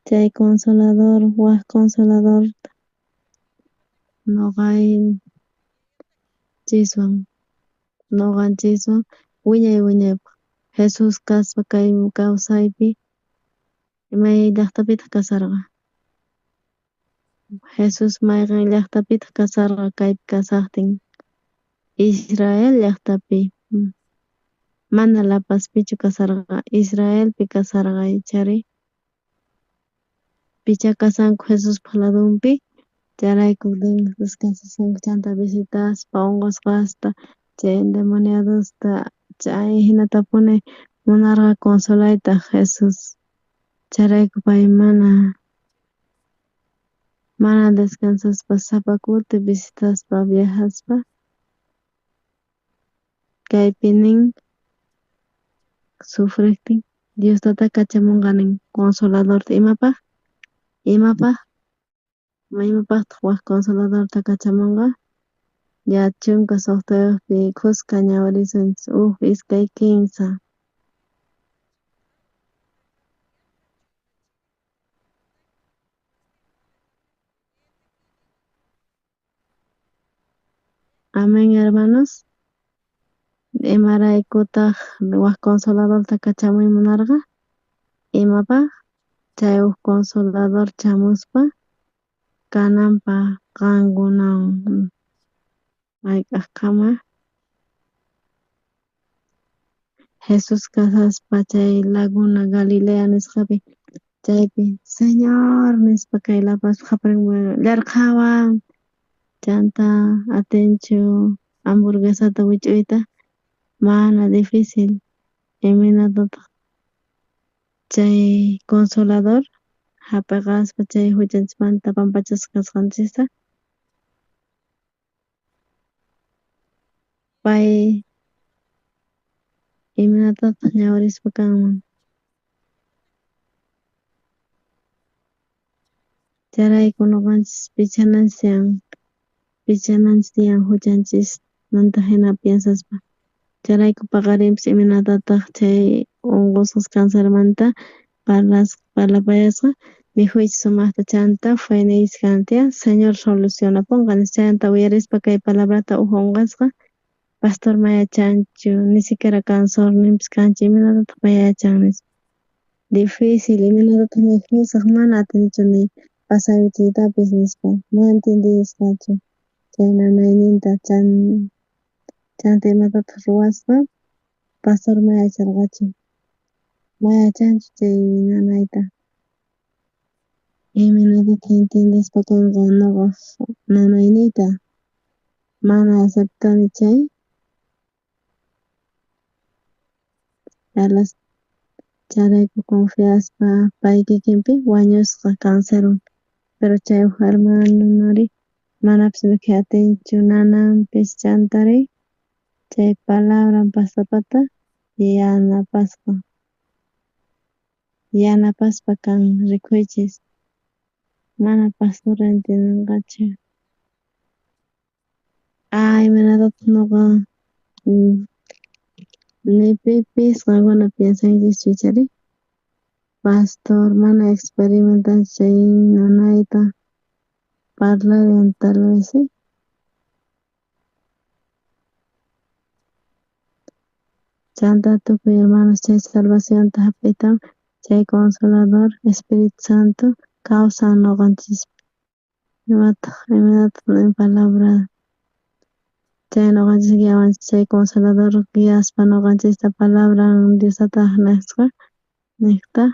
chay consolador waj consolador noqanchiswan noqanchiswan wiñay wiñaypaj Jesús kaspa kay kawsaypi may llajtapitaq kasarqa Jesús mayqen llajtapitaq kasarqa kaypi kasajtin Israel llajtapi mana La Pazpichu kasarqa Israelpi kasarqa chari picha kasanku Jesuspaj ladunpi chayrayku descansashanku chanta visitaspa onqosqasta chay endemoniadosta chay jinatapuni munarqa consolayta Jesús chayrayku pay mana descansaspa sapa kuti visitaspa viajaspa kaypi nin sufrejtin Dios tata kachamonqa nin consoladorta imapaj imapaj imapajtaj waj consoladorta kachamonqa ya 16pi khuska ñawirisunchis 1 2 3. Amén, hermanos. Imaraykutaj waj consoladorta kachamuy munarqa? Imapaj chay uj consolador chamuspa kananpaj qankunawan mayk'ajkama Jesús kashaspa chay laguna Galilea nisqapi chaypi Señor nispa kay lapaspa qhaparin llarqhawan chanta atinchu hamburguesata wich'uyta mana difícil imaynatataq chay consolador jap'eqaspa chay huchanchismanta pampachasqa kasqanchista pay imaynatataq ñawirispa kanman chayrayku nuqanchis pichananchis tiyan huchanchismanta hina piensaspa chayrayku paqarinpis imaynatataq chay unqusqas cancermanta parlapayasqa mikhuychis sumaqta chanta feyniykichis kanan tiyan Señor solucionapunqa nispa chayta uyarispa kay palabrata uj unqasqa pastor ma yachanchu ni siquiera cansorninpis kanchu imaynatataq pay yachan nispa difícil imaynatataq mikhusaq mana atinichu ni pasaychiytapis nispa mana entiendesqachu chay nanayninta chanta imatataq ruwasqa pastor ma yacharqachu ma yachanchu chay nanayta imaynatataq entiendespa kanqa nuqaq nanayniyta mana aceptani chay chayrayku confiaspa pay kikinpi wañusqa cancerwan pero chay uj hermanori manapis mikhuy atinchu nananpis chantari chay palabran pastorpata yanapaspa kan rikuychis mana pastor entiendenqachu imaynatataq nuqa ni pipis qankuna piensankichis ichari pastor mana experimentanchu chay nanayta parlayan tal vez ¿sí? Chanta tukuy hermanos chay salvacionta jap'iytawan chay consolador Espíritu Santo kawsan nuqanchispi imataq imaynataq palabra chay nuqanchis guiawanchis chay consolador guiaspa nuqanchista palabran Diostataq nisqa niqta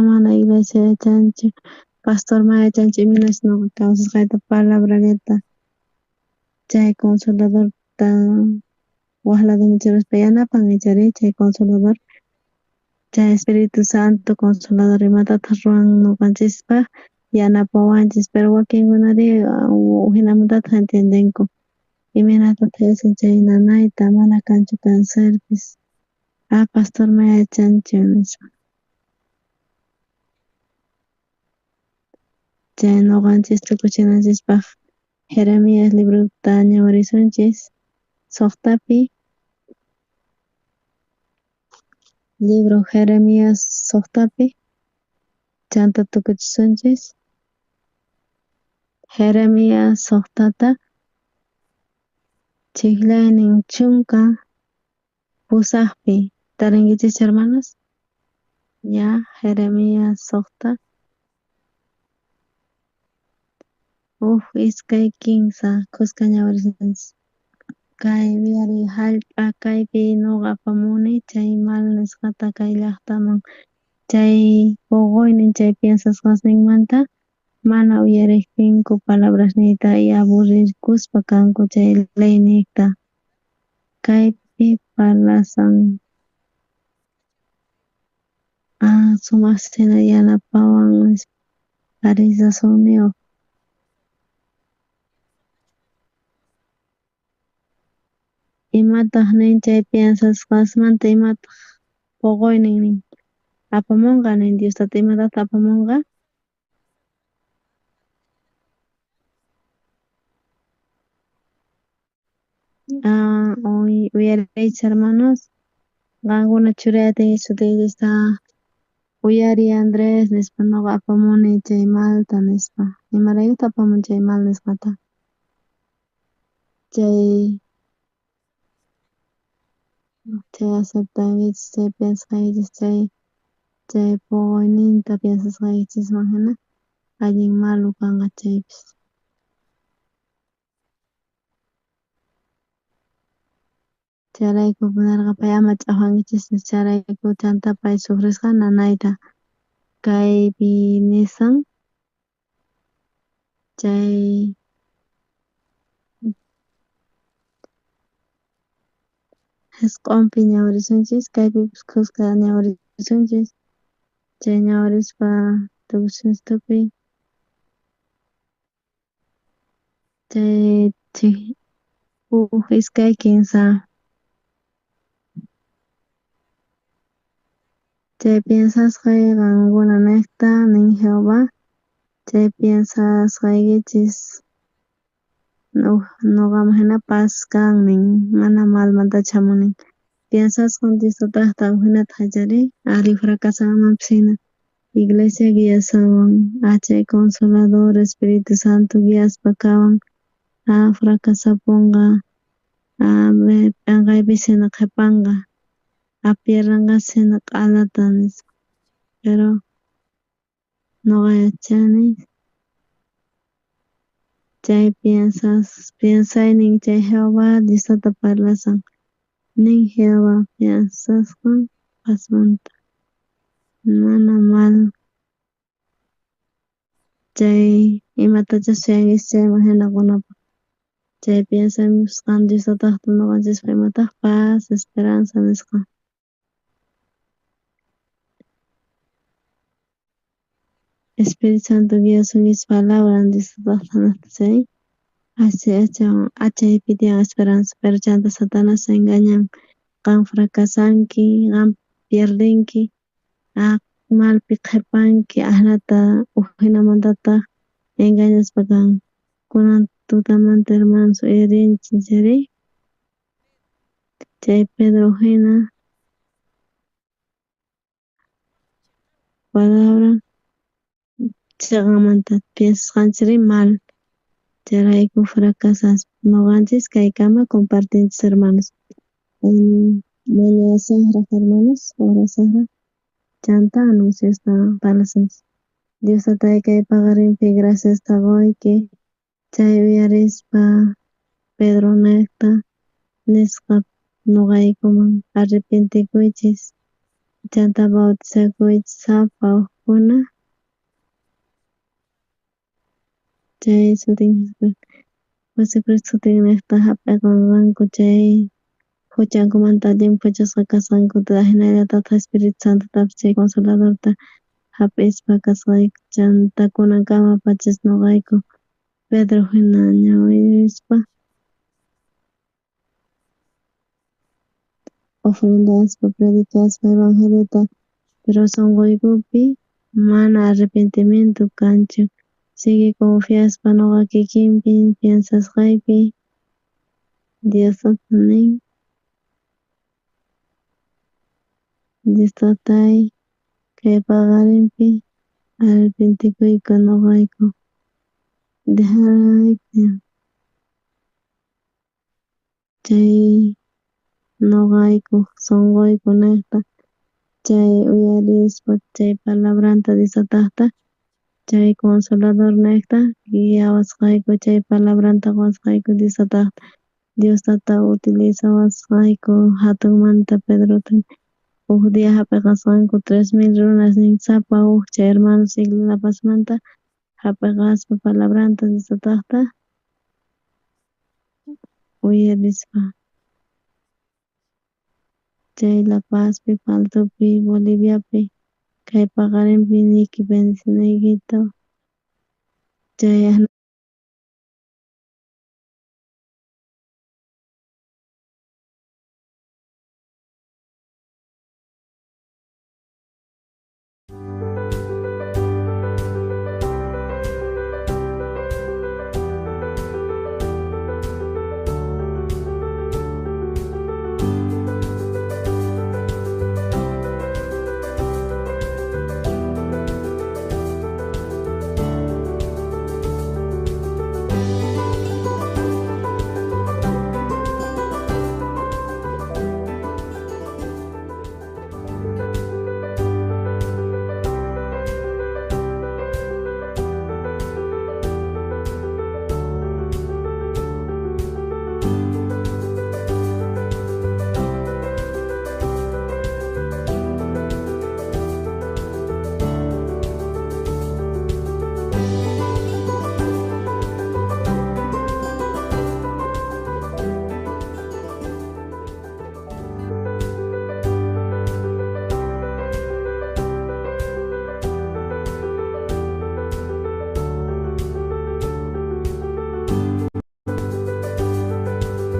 mana iglesia yachanchu pastor ma yachanchu imaynas nuqa kawsasqayta palabrallata chay consoladorta waj ladoman churaspa yanapan ichari chay consolador chay Espíritu Santo consolador imatataq ruwan nuqanchispaq yanapawanchis pero wakinkunari ujinamantataq entiendenku imaynatataq yachan chay nanayta mana kanchu cancerpis pastor ma yachanchu nispa chay nuqanchis tukuchinanchispaq Jeremías librota ñawirisunchis suqtapi libro Jeremías suqtapi chanta tukuchisunchis Jeremías suqtata chijlaynin 18pi tarinkichis hermanos ya Jeremías 6 uj 2 3 khuska ñawirisunchis kay uyariy jallp'a kaypi nuqa apamuni chay mal nisqata kay llaqtaman chay poqoynin chay piensasqasninmanta mana uyarejtinku palabrasniyta y aburrikuspa kanku chay leyniyta kaypi parlasan sumaq sina yanapawan nispa arí razonniyuq imataq nin chay piensasqasmanta imataq poqoynin nin apamunqa nin Dios tata imatataq apamunqa uyariychis hermanos qankuna churay atinkichis sutiykichista uyariy Andrés nispa nuqa apamuni chay malta nispa imaraykutaq apamun chay mal nisqata chay Chay aceptankichis chay piensasqaykichis chay chay poqoyninta piensasqaykichisman hina allin malo kanqa chaypis. Chayrayku nerqa pay ama ch'afankichischu chayrayku chanta pay sufrisqa nanayta kaypi nisan chay jisq'onpi ñawirisunchis kaypipis khuska ñawirisunchis chay ñawirispa tukusunchis tukuy chay uj iskay kinsa. Chay piensasqay qankuna nejta nin Jehová chay piensasqaykichis noqaman hina paz kan nin mana malmantachu jamun nin piensasqan Dios tatajta ujinata jachari ari fracasanmanpis hina iglesia guiasawan chay consolador Espíritu Santo guiaspa kawan fracasaponqa p'enqaypis hina qhepanqa pierdenqachis hina q'alata nispa pero noqa yachani chay piensas piensaynin chay Jehová Dios tata parlasan nin Jehová piensasqan pazmanta mana mal chay imatachus suyankichis chayman hina qonapaj chay piensasqan Dios tatajta noqanchispaj imataj paz esperanza nisqa. Espíritu Santo guiasunkichis palabran Dios tatajta chay achaypi tiyan esperanza pero chanta Satanás engañan qan fracasanki qan pierdenki malpi qhepanki ajinata ujinamantataj engañaspa kan kunan tutamanta hermanos uyarinchis chayri chay Pedro hina palabra cheqanmanta piensasqanchis mal chayrayku fracasaspa noqanchis kaykama compartinchis hermanos. Mañasajraj hermanos orasajraj chanta anunciosta parlasunchis Dios tatay kay paqarinpi graciasta qoyki chay uyarispa Pedro nejta nisqa noqaykuman arrepientekuychis chanta bautizakuychis sapa ujkuna chay sutin Jesucristo sutinnejta jap'eqanqanku chay juchankumanta llimphuchasqa kasqankuta ajinallatataj Espíritu Santotapis chay consoladorta jap'ispa kasqayku chanta kunankama pachas noqayku Pedro hina ñawirispa ofrendaspa predicaspa evangeliota pero sonqoykupi mana arrepentimiento kanchu sigue confiaspa noqa kikinpi piensasqaypi Dios nin Dios tatay kay paqarinpi arrepientekuyku noqayku dejarayku chay noqayku sonqoyku nejta chay uyarispa chay palabranta Dios tatajta chay consolador nejta guiawasqayku chay palabranta qowasqayku Dios tatajta Dios tata utilizawasqayku jatunmanta Pedrota uj día jap'eqasqanku 3000 runas nin sapa uj chay hermanos La Pazmanta jap'eqaspa palabranta Dios tatajta uyarispa chay La Pazpi Paltopi Boliviapi kay paqarinpi niyki bendecinaykita chay.